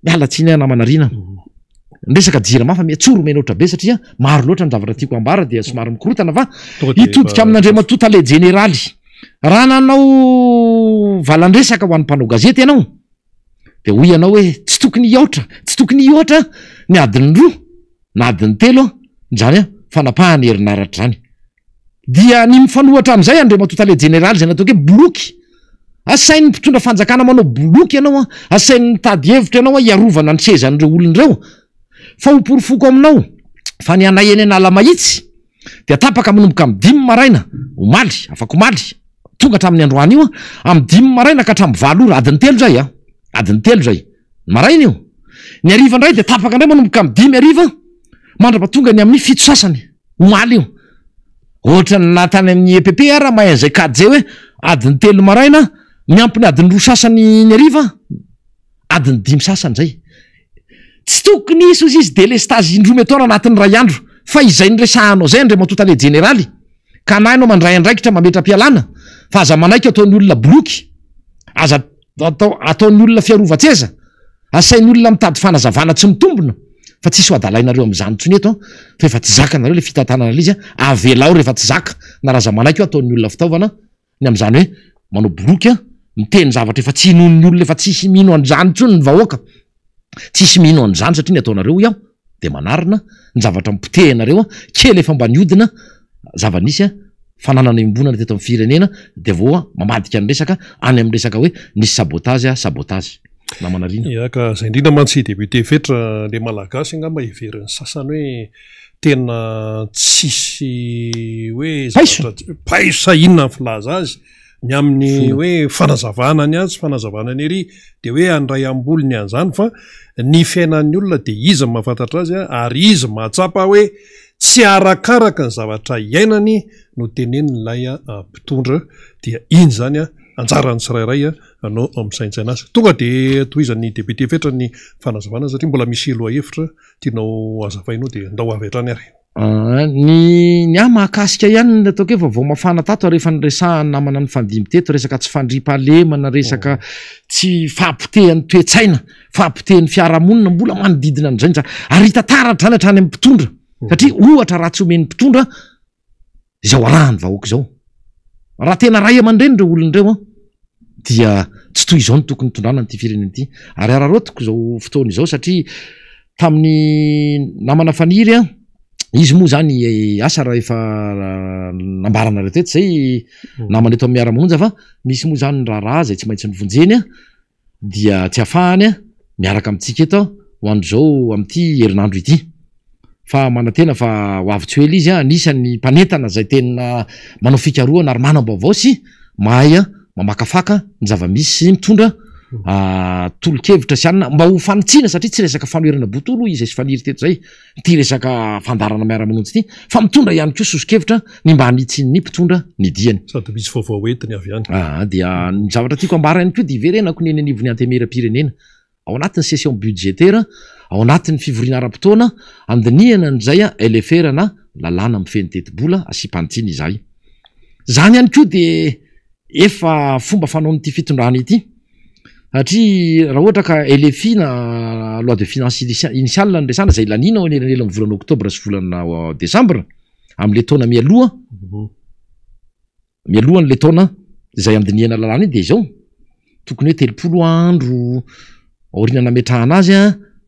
miala tsiny aho namana Rina. Ny resaka jirama fa miha-tsory omena otra be satria maro loatra ny zavatra tiako hambara dia somary mikorotana fa hitodika amin'Andriamatoa Tale Jeneraly. Raha nanao valandresaka ho an'ny mpanao gazety ianao dia hoy ianao hoe tsy tokony hiaotra, tsy tokony hihoatra ny adiny roa na adiny telo izany fanapahana herinaratra izany. Dia ny mifanohatra amin'izay Andriamatoa Tale Jeneraly izay nataoko hoe boloky. Asain'ny mpitondra fanjakana manao boloky ianao an, asainy mitady hevitra ianao an hiarovana ny sezan'ireo olona ireo. Fa ho porofoko aminao fa ny anay eny Analamahitsy dia tapaka manomboka amin'ny dimy maraina omaly, afak'omaly, tonga hatramin'ny androany io an, amin'ny dimy maraina ka hatramin'ny valo ora, adiny telo izay an, adiny telo izay, ny maraina io. Ny hariva indray dia tapaka indray manomboka amin'ny dimy hariva mandrapatonga ny amin'ny fito sasany. Omaly io. Ohatran'ny na tany amin'ny EPP ara mahay an'izay kajy hoe adiny telo maraina miampy ny adiny roa sasany ny hariva, adiny dimy sasany izay. Tsy tokony hisy hozy izy délestage indroa metaona anatin'ny iray andro fa izay niresahanao izay Andriamatoa Tale Jeneraly ka na ianao mandray andraikitra mametra-pialana fa aza manaiky ataon'ny olona boloky, aza Atao ataon'ny olona fiarovan-tseza, asain'ny olona mitady fanazavana tsy mitombina fa tsisy ho adalainareo amin'izany intsony eto an, fa efa tsy zakanareo ilay fitantanana ilay izy an, avelao rehefa tsy zaka na raha aza manaiky eo ataon'ny olona fitaovana ny amin'izany hoe manao boloky an, miteny zavatra efa tsy inoan'ny olona efa tsisy mino an'izany intsony ny vahoaka, tsisy mino an'izany satria ny ataonareo hoy aho dia manarina ny zavatra nopotehinareo an, kely efa mba nihodina zava-nisy an, fananana iombonana teto amin'ny firenena dia vao mamadika ny resaka any amin'ny resaka hoe nisy sabotage sabotage. Namana Rina. Ya ka zay indrindra mantsy député Fetra le malagasy angamba heverin'ny sasany hoe tena tsisy hoe zavatra paiso sa inona ny filaza azy ny amin'ny hoe fanazavana ny azy fanazavana ny ery dia hoe handray ambolony an'izany fa ny fiainan'ny olona dia izy no mahafantatra azy ary izy mahatsapa hoe Tsy arakaraka ny zavatra iainany no tenenin'ilay mpitondra dia iny izany anjaran'ny tsirairay no misaintsaina azy. Tonga dia tohizan'ny député Fetra ny fanazavana satria mbola misy lohahevitra tianao hazavaina ao dia ndao avy hatrany ary. Ny ny ahy mahakasika ihany ny ataoko hoe vaovao mafana tato ary efa niresahan'ny namana nifandimby teto resaka tsy fandriampahalemana, resaka tsy fahapotehan'ny toe-tsaina. fahapotehan'ny fiarahamonina mbola manodidina an'izay ny ary hita taratra izany hatrany amin'ny mpitondra satria ohatra raha tsy omen'ny mpitondra izao arahan'ny vahoaka izao raha tena ray aman-dreny ireo olona ireo an. Dia tsy toy izao no tokony hitondrana an'ity firenena ity. Ary araraotiko izao fotoana izao satria tamin'ny namana Faniry an, izy moa izany asa raha efa nambaranareo teto izay namana eto amin'ny Miara-monja fa misy moa izany ny raharaha izay tsy maintsy novonjeny an, dia tsy afahany miaraka amintsika eto ho an'izao amin'ity herinandro ity. Fa manantena fa ho avy tsy ho ela izy, anisan'ny mpanentana izay tena manao fikarohana ary manam-baovao sy mahay mamakafaka ny zava-misy sy mitondra tolo-kevitra sy anona mba ho fanitsiana satria tsy resaka fanoherana bontolo hoy izay sy Faniry teto izay ity resaka fandaharana miara-manonja ity fa mitondra ihany koa soso-kevitra ny mba hanitsian'ny mpitondra ny diany. Sady misy vaovao entiny avy any. Aa dia ny zavatra tiako ambara ihany koa dia hiverenako ny eny anivon'ny Antenimierampirenena ao anatin'ny session budgétaire, ao anatin'ny fivoriana ara-potoana handinihana an'izay LFR na lalàna mifehy ny tetibola asiam-panitsiana izahay. Izany ihany koa dia efa fomba fanaon'ity fitondrana ity satria raha ohatra ka LFI na loi de finance initiale no resahana izay laniana ao anelanelan'ny volana oktobra sy volana desambra amin'ilay taona mialoha, Mialohan'ilay taona izay handinihana lalàna iny dia izao, tokony hoe 30 andro aoriana nametrahana azy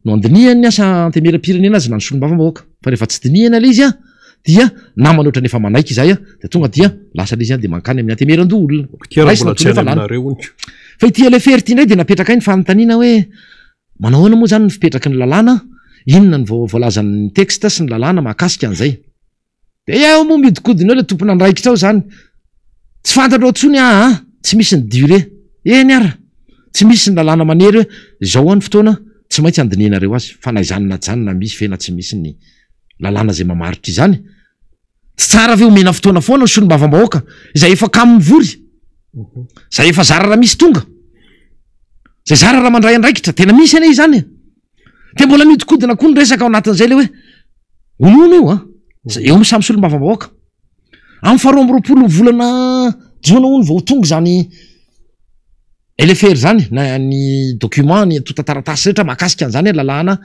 no handinihan'ny asa antenimierampirenena azy na ny solombavambahoaka. Fa rehefa tsy dinihana ilay izy dia namana ohatran'ny efa manaiky izahay dia tonga dia lasa ilay izy dia mankany amin'ny antenimierandoholona. Raisina toy ny efa lany. Fa ity LFR ity indray dia napetrakay ny fanontaniana hoe manao ahoana moa izany ny fipetraky ny lalàna, inona no voalazan'ny texte sy ny lalàna mahakasika an'izay. Dia eo moa mihodinkodina eo ilay tompon'andraikitra ao izany. Tsy fantatrao intsony aa, tsy misy ny durée. Eny ara, tsy misy ny lalàna manery hoe izao hoa ny fotoana tsy maintsy handinihanareo azy. Fa na izany na izany na misy ve na tsy misy ny lalàna izay mamaritra izany, tsy tsara ve omena fotoana foana ny solombavambahoaka izay efa kamo mivory, izay efa zara raha misy tonga, izay zara raha mandray andraikitra, tena misy anie izany e. Dia mbola mihodinkodina koa ny resaka ao anatin'izay ilay hoe honohono io an, eo amin'ny samy solombavambahoaka. Amin'ny faharoa amby roapolo volana jona hono vao tonga izany LFR izany na ny document, ny antontan-taratasy rehetra mahakasika an'izany lalàna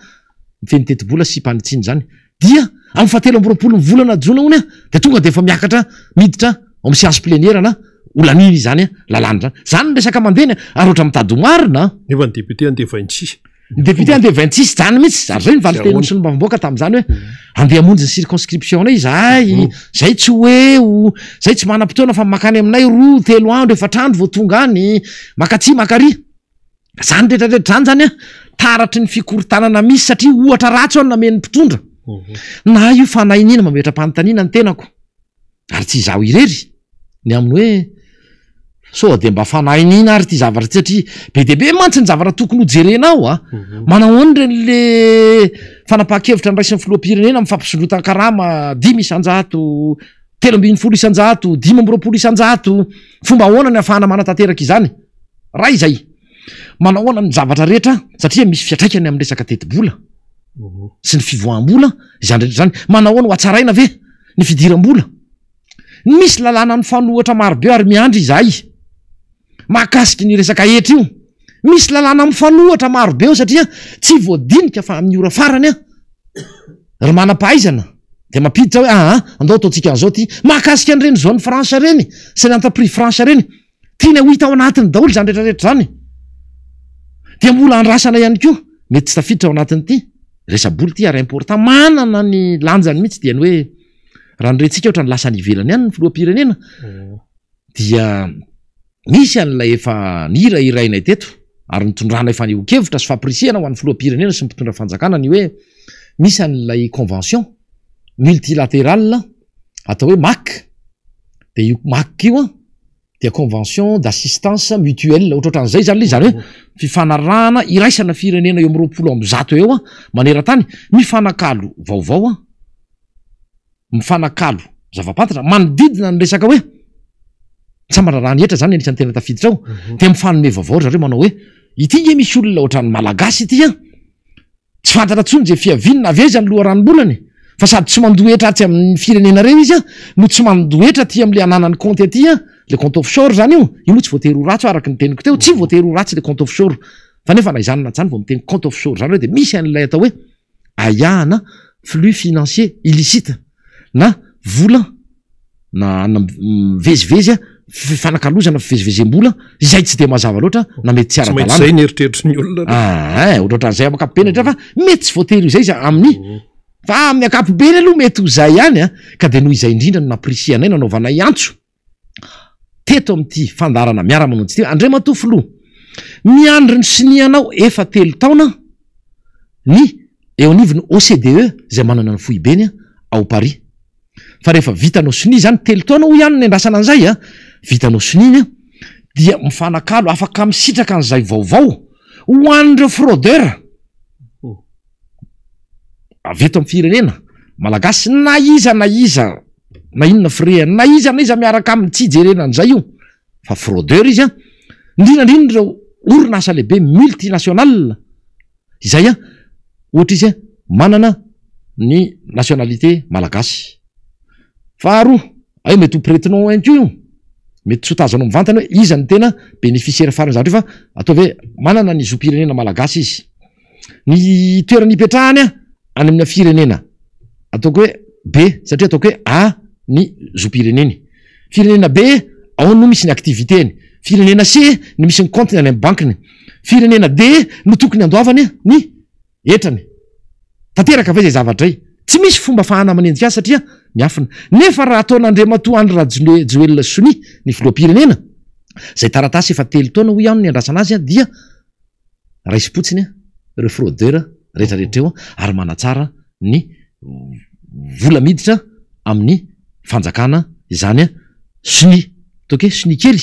mifehy ny tetibola sy mpanitsiana izany. Dia amin'ny fahatelo amby roapolo ny volana jona hono dia tonga dia efa miakatra miditra ao amin'ny séance plénière na ho laniana izany lalàna izany. Izany ny resaka mandeha ny ary ohatra mitady ho marina an. Nefa ny député andeha 26. Ny député andeha 26 izany mihitsy, ary izay ny valin-tenin'ny solombavambahoaka tamin'izany hoe andeha hamonjy ny circonscription-nay izahay, izay tsy ho eo, izay tsy manam-potoana fa mankany aminay roa, telo andro, efatra andro vao tonga any, maka atsy maka ary. Zany rehetra rehetra zany zany an, taratry ny fikorontanana misy satria ohatra ratsy eo no namen'ny mpitondra. Na io fanahiniana mametra-panontaniana ny tenako, ary tsy izaho irery, ny amin'ny hoe sao dia mba fanahiniana ary ity zavatra ity satria be dia be mantsy ny zavatra tokony ho jerena ao a. Manao ahoana ireny le fanapahan-kevitra noraisin'ny filoham-pirenena amin'ny fampisondrotan-karama 5%, 13%, 25%, fomba ahoana ny ahafahana manatanteraka izany? Raha izay, manao ahoana ny zavatra rehetra satria misy fiantraikany amin'ny resaka tetibola sy ny fivoaham-bola izany rehetra izany. Manao ahoana ho hatsaraina ve ny fidiram-bola? Misy lalàna mifanohitra marobe ary miandry izahay mahakasika ny resaka hetra io. Misy lalàna mifanohitra marobe eo satria tsy voadinika fa amin'ny ora farany an, ry manam-pahaizana dia mampiditra hoe aa andao ataontsika an'izao ity. Mahakasika an'ireny zone franche ireny sy ny entreprise franche ireny. Tiana ho hita ao anatiny daholo izany rehetra rehetra izany. Dia mbola andrasana ihany koa, mety tsy tafiditra ao anatin'ity resa-bola ity ary important, manana ny lanjany mihitsy dia ny hoe raha ny rentsika ohatran'ny lasa any ivelany any ny filoham-pirenena dia misy an'ilay efa nihirahirainay teto ary nitondranay fanehoan-kevitra sy fampirisihana ho an'ny filoham-pirenena sy ny mpitondra fanjakana ny hoe misy an'ilay convention multilatérale atao hoe mac dia io mac io an dia convention d'assistance mutuelle ohatrohatran'izay izany ilay izy, izany hoe fifanarahana iraisana firenena eo amin'ny 120 eo an maneran-tany mifanakalo vaovao an, mifanakalo zava-pantatra manodidina ny resaka hoe tsy aman-draharaha ny hetra izany anisan'ny tena tafiditra ao, dia mifanome vaovao ry zareo manao hoe ity nge misy olona ohatran'ny malagasy ity an, Tsy fantatra intsony izay fiaviany na avy aiza ny loharanom-bolany fa sady tsy mandoa hetra atsy amin'ny firenenareo izy no tsy mandoa hetra aty amin'ilay ananany compte aty, ilay compte offshore izany io, io moa tsy voatery ho ratsy araka ny teniko teo, tsy voatery ho ratsy ilay compte offshore fa nefa na izany na izany vao miteny compte offshore izany hoe dia misy an'ilay atao hoe ahiahana flux financier illicite na vola na mivezivezy. fifanakalozana fivezivezem-bola izay tsy dia mazava loatra na mety tsy Tsy maintsy ara-dalàna. izay ny eritreritry ny olona. Ah, ohatrohatran'izay amin'ny ankapobeny indray fa mety tsy voatery ho izay izy amin'ny fa amin'ny ankapobeny aloha mety ho izay ihany an, ka dia noho izay indrindra no nampirisihanay nanaovanay antso teto amin'ity fandaharana miara-manonjy ity, Andriamatoa Filoha, miandry ny sonianao efa telo taona ny eo anivon'ny OCDE izay manana ny foibeny ao Paris. Fa rehefa vitanao sonia izany, telo taona hoy ihany no niandrasana an'izay an, vitanao sonia iny an, dia mifanakalo, afaka misitraka an'izay vaovao ho an'ireo fraudeur avy eto amin'ny firenena malagasy na iza na iza na inona firehany na iza na iza miaraka aminy tsy ijerena an'izay io fa fraudeur izy an, indrindra indrindra ireo orinasa lehibe multinational izay an, ohatra izy an, manana ny nationalité malagasy. Faharoa, hay mety ho prête-nom ihany koa io, mety tsy ho tazanao mivantana hoe iza no tena bénéficiaire faran'ny zavatra io fa ataovy hoe manana ny zom-pirenena malagasy izy. Ny toerana ipetrahany an, any amina firenena ataoko hoe B satria ataoko hoe A ny zom-pireneny. Firenena B, ao no misy ny activité-ny. Firenena C no misy ny compte-ny any amin'ny bankiny. Firenena D no tokony handoavany ny hetrany. Tanteraka ve izay zavatra izay? Tsy misy fomba afahana manenjika azy satria miafina. Nefa raha ataon'Andriamatoa Andry Rajoelina sonia ny filoham-pirenena, izay taratasy efa telo taona hoy aho no niandrasana azy dia raisim-potsiny ireo fraudeur rehetra rehetra ireo ary manatsara ny vola miditra amin'ny fanjakana izany sonia ataoko hoe sonia kely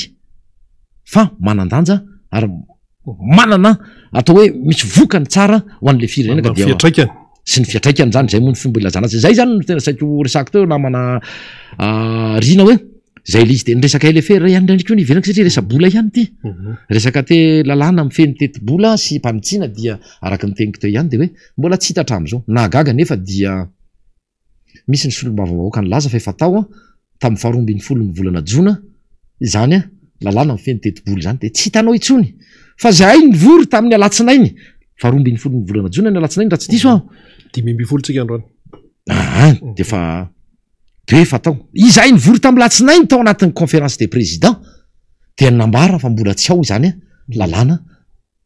fa manan-danja ary manana atao hoe misy vokany tsara ho an'ilay firenena ka dia fiantraikany sy ny fiantraikany zany izay moa ny fomba ilazana azy izay zany no tena saiko resako teo namana ah, Rina hoe zay ilay izy dia ny resaka LFR ihany indray koa ny ivelany satria resa-bola ihany ity mhm. resaka te lalàna mifehy ny tetibola sy mpanitsiana dia araka ny teniko teo ihany dia hoe mbola tsy hita hatramin'izao nahagaga nefa dia Misy ny solombavambahoaka nilaza fa efa tao tamin'ny faharoa ambin'ny volana jona izany lalàna mifehy ny tetibola izany dia tsy hitanao intsony fa izahay nivory tamin'ny alatsinainy faharoa ambin'ny folon'ny volana jona ny alatsinainy raha tsy diso aho. 15 tsika androany. Aa dia efa dia efa tao. Izahay nivory tamin'ny alatsinainy tao anatin'ny conférence des présidents dia nambara fa mbola tsy ao izany lalàna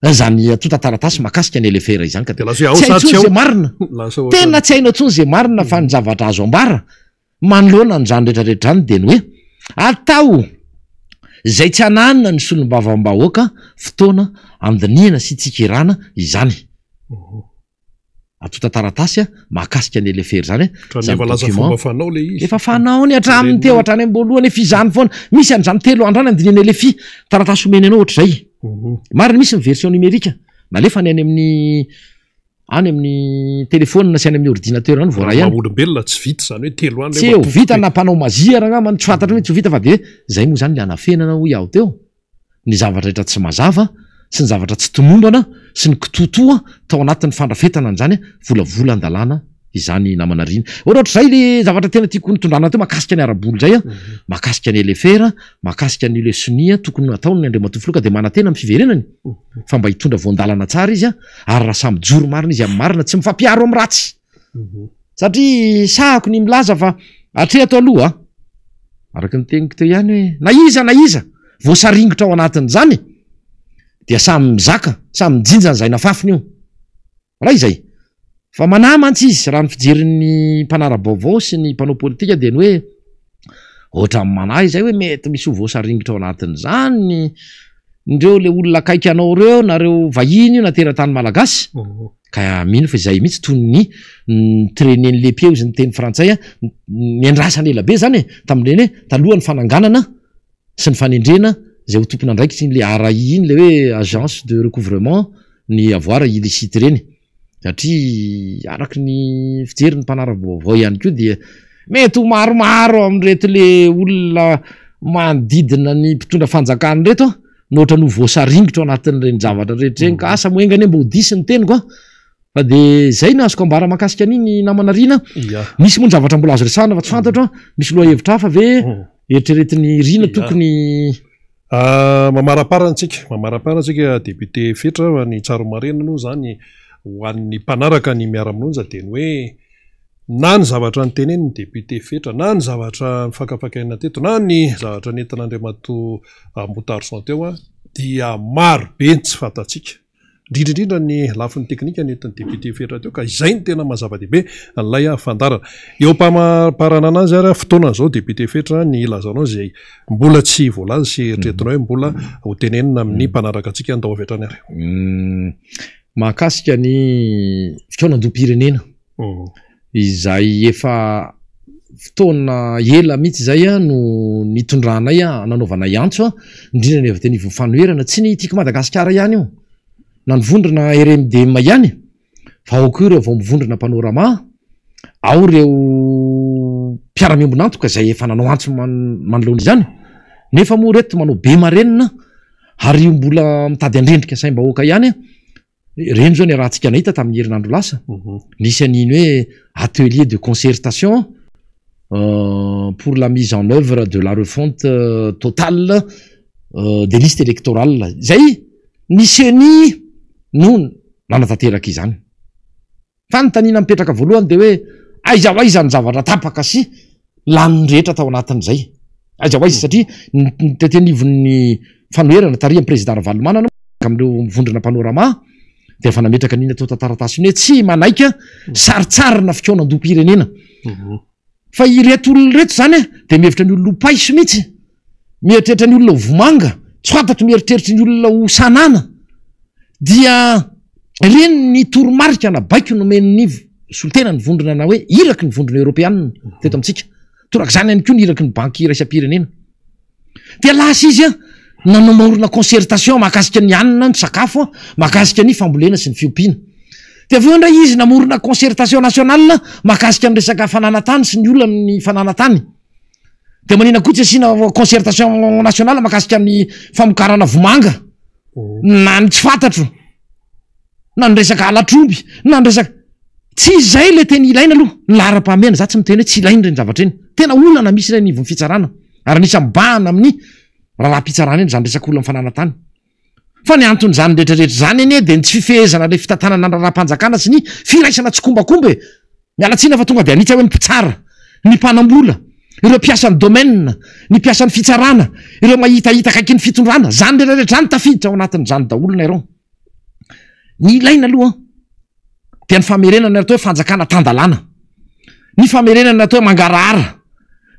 Izany antontan-taratasy mahakasika ny LFR izany ka dia lasa hoe ao tsy hay sa tsy intsony ao? izay marina. Lasa Tena ohatran'ny. tsy hainao intsony izay marina fa ny zavatra azo ambara manoloana an'izany rehetra rehetra izany dia ny hoe atao izay tsy hananana ny solombavambahoaka fotoana handinihana sy hitsikerana izany. Antontan-taratasy mahakasika ny LFR izany, Ohatran'ny izany efa lasa document. fomba fanao ilay izy. Efa fanaony hatramin'ny teo hatrany am-boalohany, efa izany foana. Misy an'izany telo andro any andinihana LFI, taratasy omeny anao ohatr'izay. Marina misy ny version numérique, nalefany any amin'ny any amin'ny téléphone sy any amin'ny ordinateur any voaray Raha any. maha olombelona tsy vita izany hoe telo andro Tsy rehefa ho vita tompoko na mpanao mazia ary angamba tsy fantatro hoe tsy ho vita fa dia izay moa izany ilay hanafenana hoy aho teo. ny zavatra rehetra tsy mazava sy ny zavatra tsy tomombana sy ny kitoatoa tao anatin'ny fandrafetana an'izany volavolan-dalàna izany namana Rina. Ohatrohatr'izay le zavatra tena tiako nitondrana teo mahakasika ny ara-bola izay an, mahakasika ny LFR, mahakasika ny le sonia tokony nataony Andriamatoa Filoha ka dia manantena amin'ny fiverenany fa mba hitondra voan-dalana tsara izy an, ary raha samy mijoro marina izy amin'ny marina tsy mifampiaro amin'ny ratsy. Satria sahako ny milaza fa hatreto aloha, araka ny teniko teo ihany hoe na iza na iza voasaringotra ao anatin'izany dia samy mizaka, samy mijinja an'izay nafafiny io. Raha izay. Fa manahy mantsy izy raha ny fijerin'ny mpanara-baovao sy ny mpanao politika dia ny hoe ohatran'ny manahy izay hoe mety misy ho voasaringotra ao anatin'izany ireo le olona akaiky anao ireo na ireo vahiny io na teratany malagasy. Ka mino fa izay mihitsy toy ny ni-trainer-n'i Le Pied hozy ny teny frantsay niandrasana ela be izany e, tamin'ireny hoe talohan'ny fananganana sy ny fanendrena izay ho tompon'andraikitry iny le ARAI iny le hoe agence de recouvrement ny avoir illicite ireny satria araka ny fijerin'ny mpanara-baovao ihany koa dia mety ho maromaro amin'ireto le olona manodidina ny mpitondra fanjakana ireto an no ohatran'ny ho voasaringotra ao anatin'ireny zavatra rehetra ireny ka asa moa enga anie mba ho diso ny teniko an! Fa dia izay no azoko ambara mahakasika an'iny namana Rina. Misy moa ny zavatra mbola azo resahana fa tsy fantatro an! Misy lohahevitra hafa ve eritreretin'i Rina tokony. Mamaraparana antsika, mamaraparana antsika député Fetra fa ny tsara ho marihina aloha izany ho an'ny mpanaraka ny miara-monja dia ny hoe. Na ny zavatra notenenin'ny député Fetra, na ny zavatra nifakafakaina teto, na ny zavatra nentin'Andriamatoa Moutarson teo dia maro be ny tsy fantatsika. Indrindra indrindra ny lafiny teknika nentin'ny député Fetra teo ka izay no tena maha zava-dehibe an'ilay fandaharana. Eo am-pamaranana azy ary fotoana izao député Fetra ny hilazanao izay mbola tsy voalaza sy eritreretinao hoe mbola ho tenenina amin'ny mpanaraka antsika. Andao avy hatrany ary. Mahakasika ny fikaonandoham-pirenena izay efa fotoana ela mihitsy izay no nitondranay, nanaovanay antso, indrindra ny avy teny ivon'ny fanoherana, tsy ny Tiako Madagasikara ihany io, na ny vondrona RMDM ihany, fa ao koa ireo vao mivondrona Panorama, ao ireo mpiara-miombon'antoka izay efa nanao antso manoloana izany, nefa moa ireto manao be marenina ary io mbola mitady handrendrika saim-bahoaka ihany. Ireny izao niarahantsika nahita tamin'ny herinandro lasa, nisy an'iny hoe atelier de concertation pour la mise en œuvre de la refonte totale des listes électorales izay ny ceni no nanatanteraka izany. Fanontaniana mipetraka voalohany dia hoe aiza ho aiza ny zavatra tapaka sy lanin'ny rehetra tao anatin'izay? Aiza ho aiza? Satria ny tety anivon'ny fanoherana tarihan'ny Prezida Ravalomanana amin'ireo vondrona Panorama dia efa nametraka an'iny antontan-taratasy iny hoe tsy manaiky sarintsarina fikaonandoham-pirenena. Fa ireto olona ireto izany dia mihevitra ny olona ho paiso mihitsy, mieritreritra ny olona ho vomanga, tsy fantatro mieritreritra ny olona ho sanana. Dia ireny ny toromarika na baiko nomen'ny solontena ny vondrona na hoe iraky ny vondrona eoropeanina teto amintsika. Torak'izany ihany koa ny iraky ny banky iraisam-pirenena. Dia lasa izy an, nanamorona concertation mahakasika ny hanina, ny sakafo, mahakasika ny fambolena sy ny fiompiana. Dia avy eo indray izy namorona concertation nationale mahakasika ny resaka fananan-tany sy ny olan'ny fananan-tany. Dia manina koa tsy asiana concertation nationale mahakasika ny famokarana vomanga na ny tsy fantatro. na ny resaka halatr'omby, na ny resaka, tsy izay ilay tena ilaina aloha, ny laharam-pahamehana, za tsy miteny hoe tsy ilaina ireny zavatra ireny, tena olana misy ireny anivon'ny fitsarana, ary anisan'ny mibahana amin'ny raharaham-pitsarana eny izany resaka olona amin'ny fananan-tany. Fa ny anton'izany rehetra rehetra izany anie dia ny tsy fifehezana ilay fitantanana ny raharaham-panjakana sy ny firaisana tsikombakomba e! Miala tsiny fa tonga dia hanitsy aho hoe ny mpitsara, ny mpanambola, ireo mpiasan'ny domaine, ny mpiasan'ny fitsarana, ireo mahitahita akaikin'ny fitondrana, izany rehetra rehetra izany tafiditra ao anatin'izany daholo nareo. Ny ilaina aloha dia ny famerenana ny atao hoe fanjakana tan-dalàna, ny famerenana ny atao hoe mangarahara,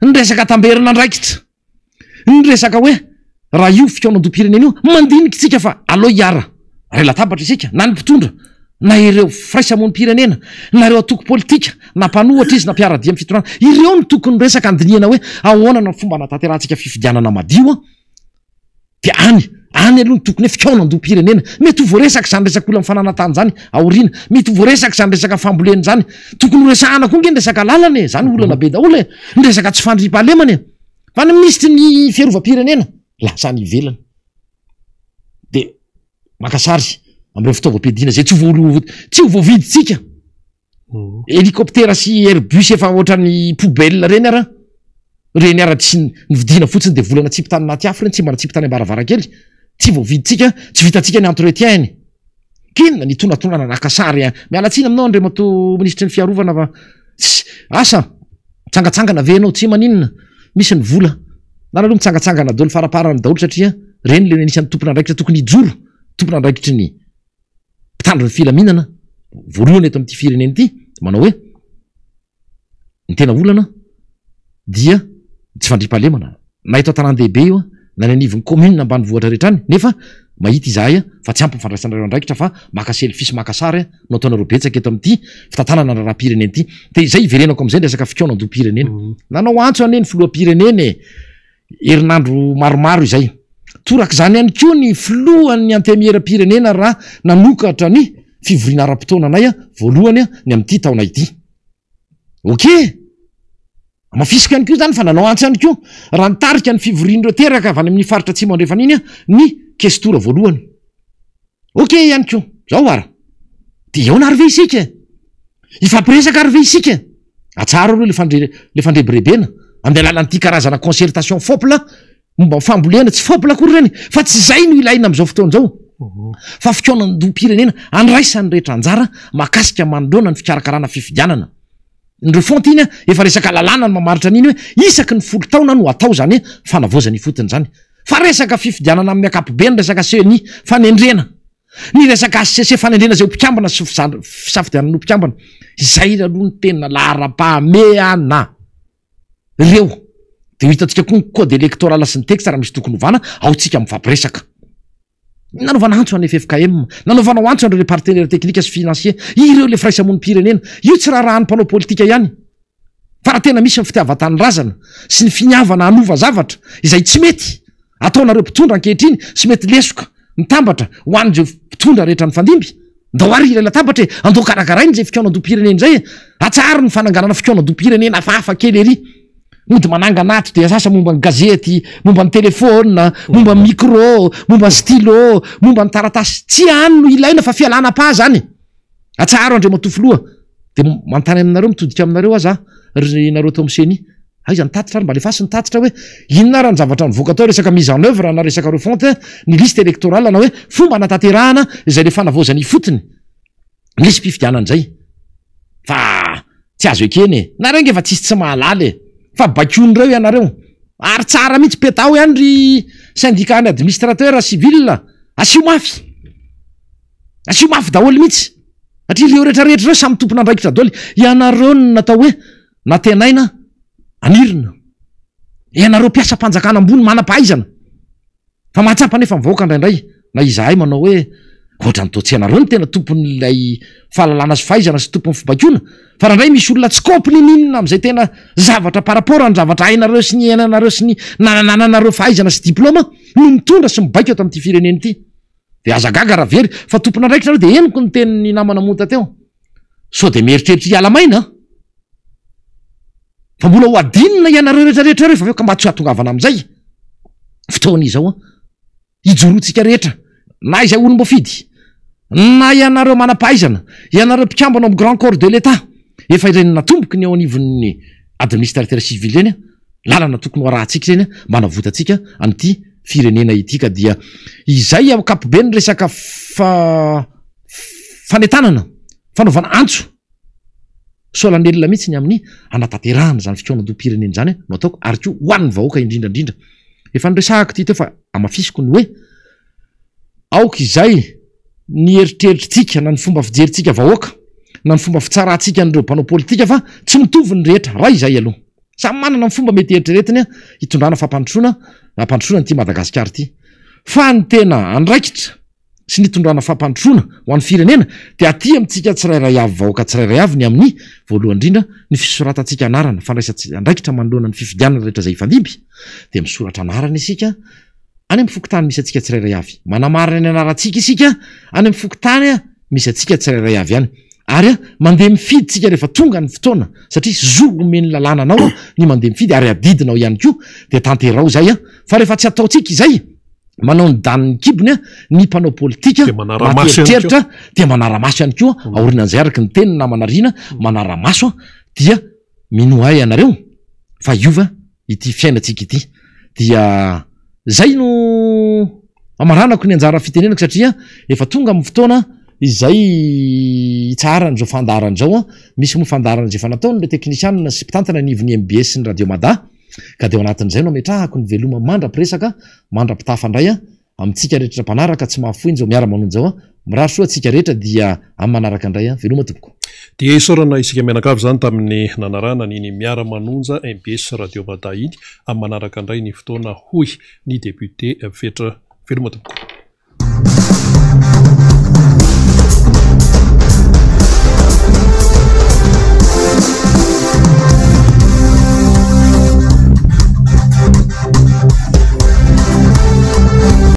ny resaka tamberin'andraikitra, ny resaka hoe raha io fikaonandoham-pirenena io, mandinika isika fa aleo hiara iray latabatra isika, na ny mpitondra, na ireo firaisamonim-pirenena, na ireo antoko politika, na mpanohatra izy na mpiara-dia amin'ny fitondrana, ireo no tokony resaka andinihana hoe ahoana no fomba hanatanterahantsika fifidianana madio. Dia any, any aloha no tokony hoe fikaonandoham-pirenena. Mety ho voaresaka izany resaka olan'ny fananan-tany izany aoriana. Mety ho voaresaka izany resaka fambolena izany. Tokony horesahana koa ange ny resaka lalana e. Izany olana be daholo e. Ny resaka tsy fandriampahalemana e. Fa ny minisitry ny fiarovam-pirenena lasa any ivelany. Dia maka sary amin'ireo fitaovam-piadiana izay tsy ho tsy ho voavidintsika. Hélicoptère sy Airbus efa ohatran'ny poubelle ireny ara, ireny ara tsy novidiana fotsiny dia vola natsipy tany anaty afo ireny, tsy mba natsipy tany am-baravarankely, tsy voavidintsika, tsy vitantsika ny entretien-ny. K'inona ny tonantonana naka sary an! Miala tsiny aminao Andriamatoa Minisitry ny Fiarovana fa tsy, asa, mitsangatsangana ve ianao? Tsy maninona, misy ny vola. Nana aloha mitsangatsangana daholo faraparany daholo satria ireny ilay anisan'ny tompon'andraikitra tokony hijoro, tompon'andraikitry ny mpitandro ny filaminana voalohany eto amin'ity firenena ity manao hoe ny tena olana dia ny tsy fandriampahalemana na eto an-tanàn-dehibe io na ny anivon'ny commune ambanivohitra rehetra any nefa mahita izahay fa tsy ampy ny fandraisanareo andraikitra fa maka selfie sy maka sary no ataonareo betsaka eto amin'ity fitantanana ny raharaham-pirenena ity dia izay hiverenako amin'izay ny resaka fikaonandoham-pirenena nanao antso anie ny filoham-pirenena e herinandro maromaro izay. Torak'izany ihany koa ny filohan'ny Antenimierampirenena raha nanokatra ny fivoriana ara-potoananay voalohany ny amin'ity taona ity. Ok! Hamafisiko ihany koa izany fa nanao antso ihany koa raha nitarika ny fivorian'ireo teraka avy any amin'ny faritra Atsimo Andrefana iny ny kestora voalohany. Ok ihany koa. Zao ara. Dia hihaona ary ve isika e? Hifampiresaka ary ve isika e? Atsaharo aloha le fandre le fandrebirebena amin'ny alalan'ity karazana concertation fôpla momba ny fambolena, tsy fôpla akory ireny fa tsy izay no ilaina amin'izao fotoana izao fa fikaonandoham-pirenena andraisan'ny rehetra anjara mahakasika manoloana ny fikarakarana fifidianana. Ny refonte iny efa resaka lalàna no mamaritra an'iny hoe isaky ny folo taona no atao izany fanavaozana ifotony izany. Fa resaka fifidianana amin'ny ankapobeny, resaka ceni, fanendrena, ny resaka HCC, fanendrena izay ho mpikambana sy fisafidianana ho mpikambana, izay aloha no tena laharam-pahamehana ireo. Dia ho hitantsika koa ny code électoral sy ny texte raha misy tokony hovana, ao tsika mifampiresaka. Nanaovana antso an'ny ffkm, nanaovanao antso an'ireo partenaires techniques sy financiers, ireo ilay firaisamonim-pirenena. Io tsy raharahan'ny mpanao politika ihany. Fa raha tena misy ny fitiavan-tanindrazana sy ny finiavana hanova zavatra izay tsy mety ataonareo mpitondra ankehitriny sy mety lesoka mitambatra ho an'ireo mpitondra rehetra nifandimby, ndao ary hiray latabatra e, andao karakaraina izay fikaonandoham-pirenena izay e, atsaharo ny fananganana fikaonandoham-pirenena hafahafa kely ery. Mody manangana ato dia sasa momba ny gazety, momba ny telephone, momba ny micro, momba ny stylo, momba ny taratasy. Tsy any no ilaina fa fialana pa zany. Atsaharo Andriamatoa Filoha. Dia manontany aminareo, mitodika aminareo aza ry nareo tao amin'ny ceni. Aiza ny tatitra ary mba alefaso ny tatitra hoe inona ary ny zavatra nivoaka tao resaka mise en oeuvre na resaka refonte ny liste électorale na hoe fomba hanatanterahana izay le fanavaozana ifotony. Lisi-pifidianana izay fa tsy azo ekena e! Nareo ange efa tsisy tsy mahalala e! Fa baikoin'ireo ianareo ary tsara mihitsy petaho ihany ry syndicat ny administrateur civil asio mafy asio mafy daholo mihitsy satria ireo rehetra rehetra ireo samy tompon'andraikitra daholo ianareo no natao hoe nantenaina anirina ianareo mpiasam-panjakana ambony manam-pahaizana Fa mahatsapa anefa ny vahoaka indraindray, na izahay manao hoe, ohatran'ny toa tsy ianareo no tena tompon'ilay fahalalana sy fahaizana sy tompon'ny fibaikoana, fa indraindray misy olona tsy kôpy ninininona amin'izay tena zavatra par rapport ny zavatra hainareo sy niainanareo sy ny nanananareo fahaizana sy diplaoma no mitondra sy mibaiko eto amin'ity firenena ity. Dia aza gaga raha very fa tompon'andraikitra nareo dia henoko ny tenin'ny namana monta teo. Sao dia mieritreritra hiala maina an? Fa mbola ho adinina ianareo rehetra rehetra ireo rehefa avy eo ka mba tsy hahatongavana amin'izay fotoana izao an. Hijoroantsika rehetra, na izay olom-boafidy, na ianareo manam-pahaizana, ianareo mpikambana ao amin'ny grand corps de l'Etat, efa ireny natomboky ny eo anivon'ny administrateur civil ireny an, lalana tokony ho arahantsika ireny mba hanavotantsika an'ity firenena ity ka dia izay ankapobeny resaka fa fanentanana, fanaovana antso Solanelina mihitsy ny amin'ny hanatanterahana izany fikaonandoham-pirenena izany no ataoko ary koa ho an'ny vahoaka indrindra indrindra. Efa noresahako ity teo fa hamafisiko ny hoe aoka izay ny eritreritritsika na ny fomba fijerintsika vahoaka na ny fomba fitsarantsika an'ireo mpanao politika fa tsy mitovy ny rehetra. Ray izay aloha. Samy manana ny fomba mety eritreretiny hitondrana fampandrosoana hampandrosoana an'ity Madagasikara ity. Fa ny tena andraikitra sy ny hitondrana fampandrosoana ho an'ny firenena dia aty amintsika tsirairay avy vahoaka tsirairay avy ny amin'ny voalohany indrindra ny fisoratantsika anarana, fandraisantsika andraikitra manoloana ny fifidianana rehetra izay hifandimby dia misoratra anarana isika any amin'ny fokontany misy antsika tsirairay avy, manamarina ny anarantsika isika any amin'ny fokontany misy antsika tsirairay avy any ary mandeha mifidy tsika rehefa tonga ny fotoana satria zo omen'ny lalàna anao ny mandeha mifidy ary adidinao ihany koa dia tanterao izay fa rehefa tsy ataontsika izay manao ny danin'ny kibony ny mpanao politika maty eritreritra dia manara-maso ihany koa aorianan'izay araka ny tenin'ny namana Rina manara-maso dia minoa ahy ianareo fa hiova ity fiainantsika ity dia zay no amaranako ny anjara fitenenako satria efa tonga amin'ny fotoana izay hitsaharan'izao fandaharana izao misy moa fandaharana izay efa nataon'ireo teknisianina sy mpitantana anivon'ny MBS sy ny Radio Mada Ka dia ao anatin'izay no ametrahako ny veloma mandra-piresaka, mandra-pitafa indray amintsika rehetra mpanaraka tsy mahafoy injao miara-manonja ao. Mirary soa antsika rehetra dia amin'ny manaraka indray. Veloma tompoko. Dia isaorana isika mianakavy izany tamin'ny nanarahana an'iny miara-manonja mbs Radio Mada iny. Amin'ny manaraka indray ny fotoana hoy ny député Fetra. Veloma tompoko.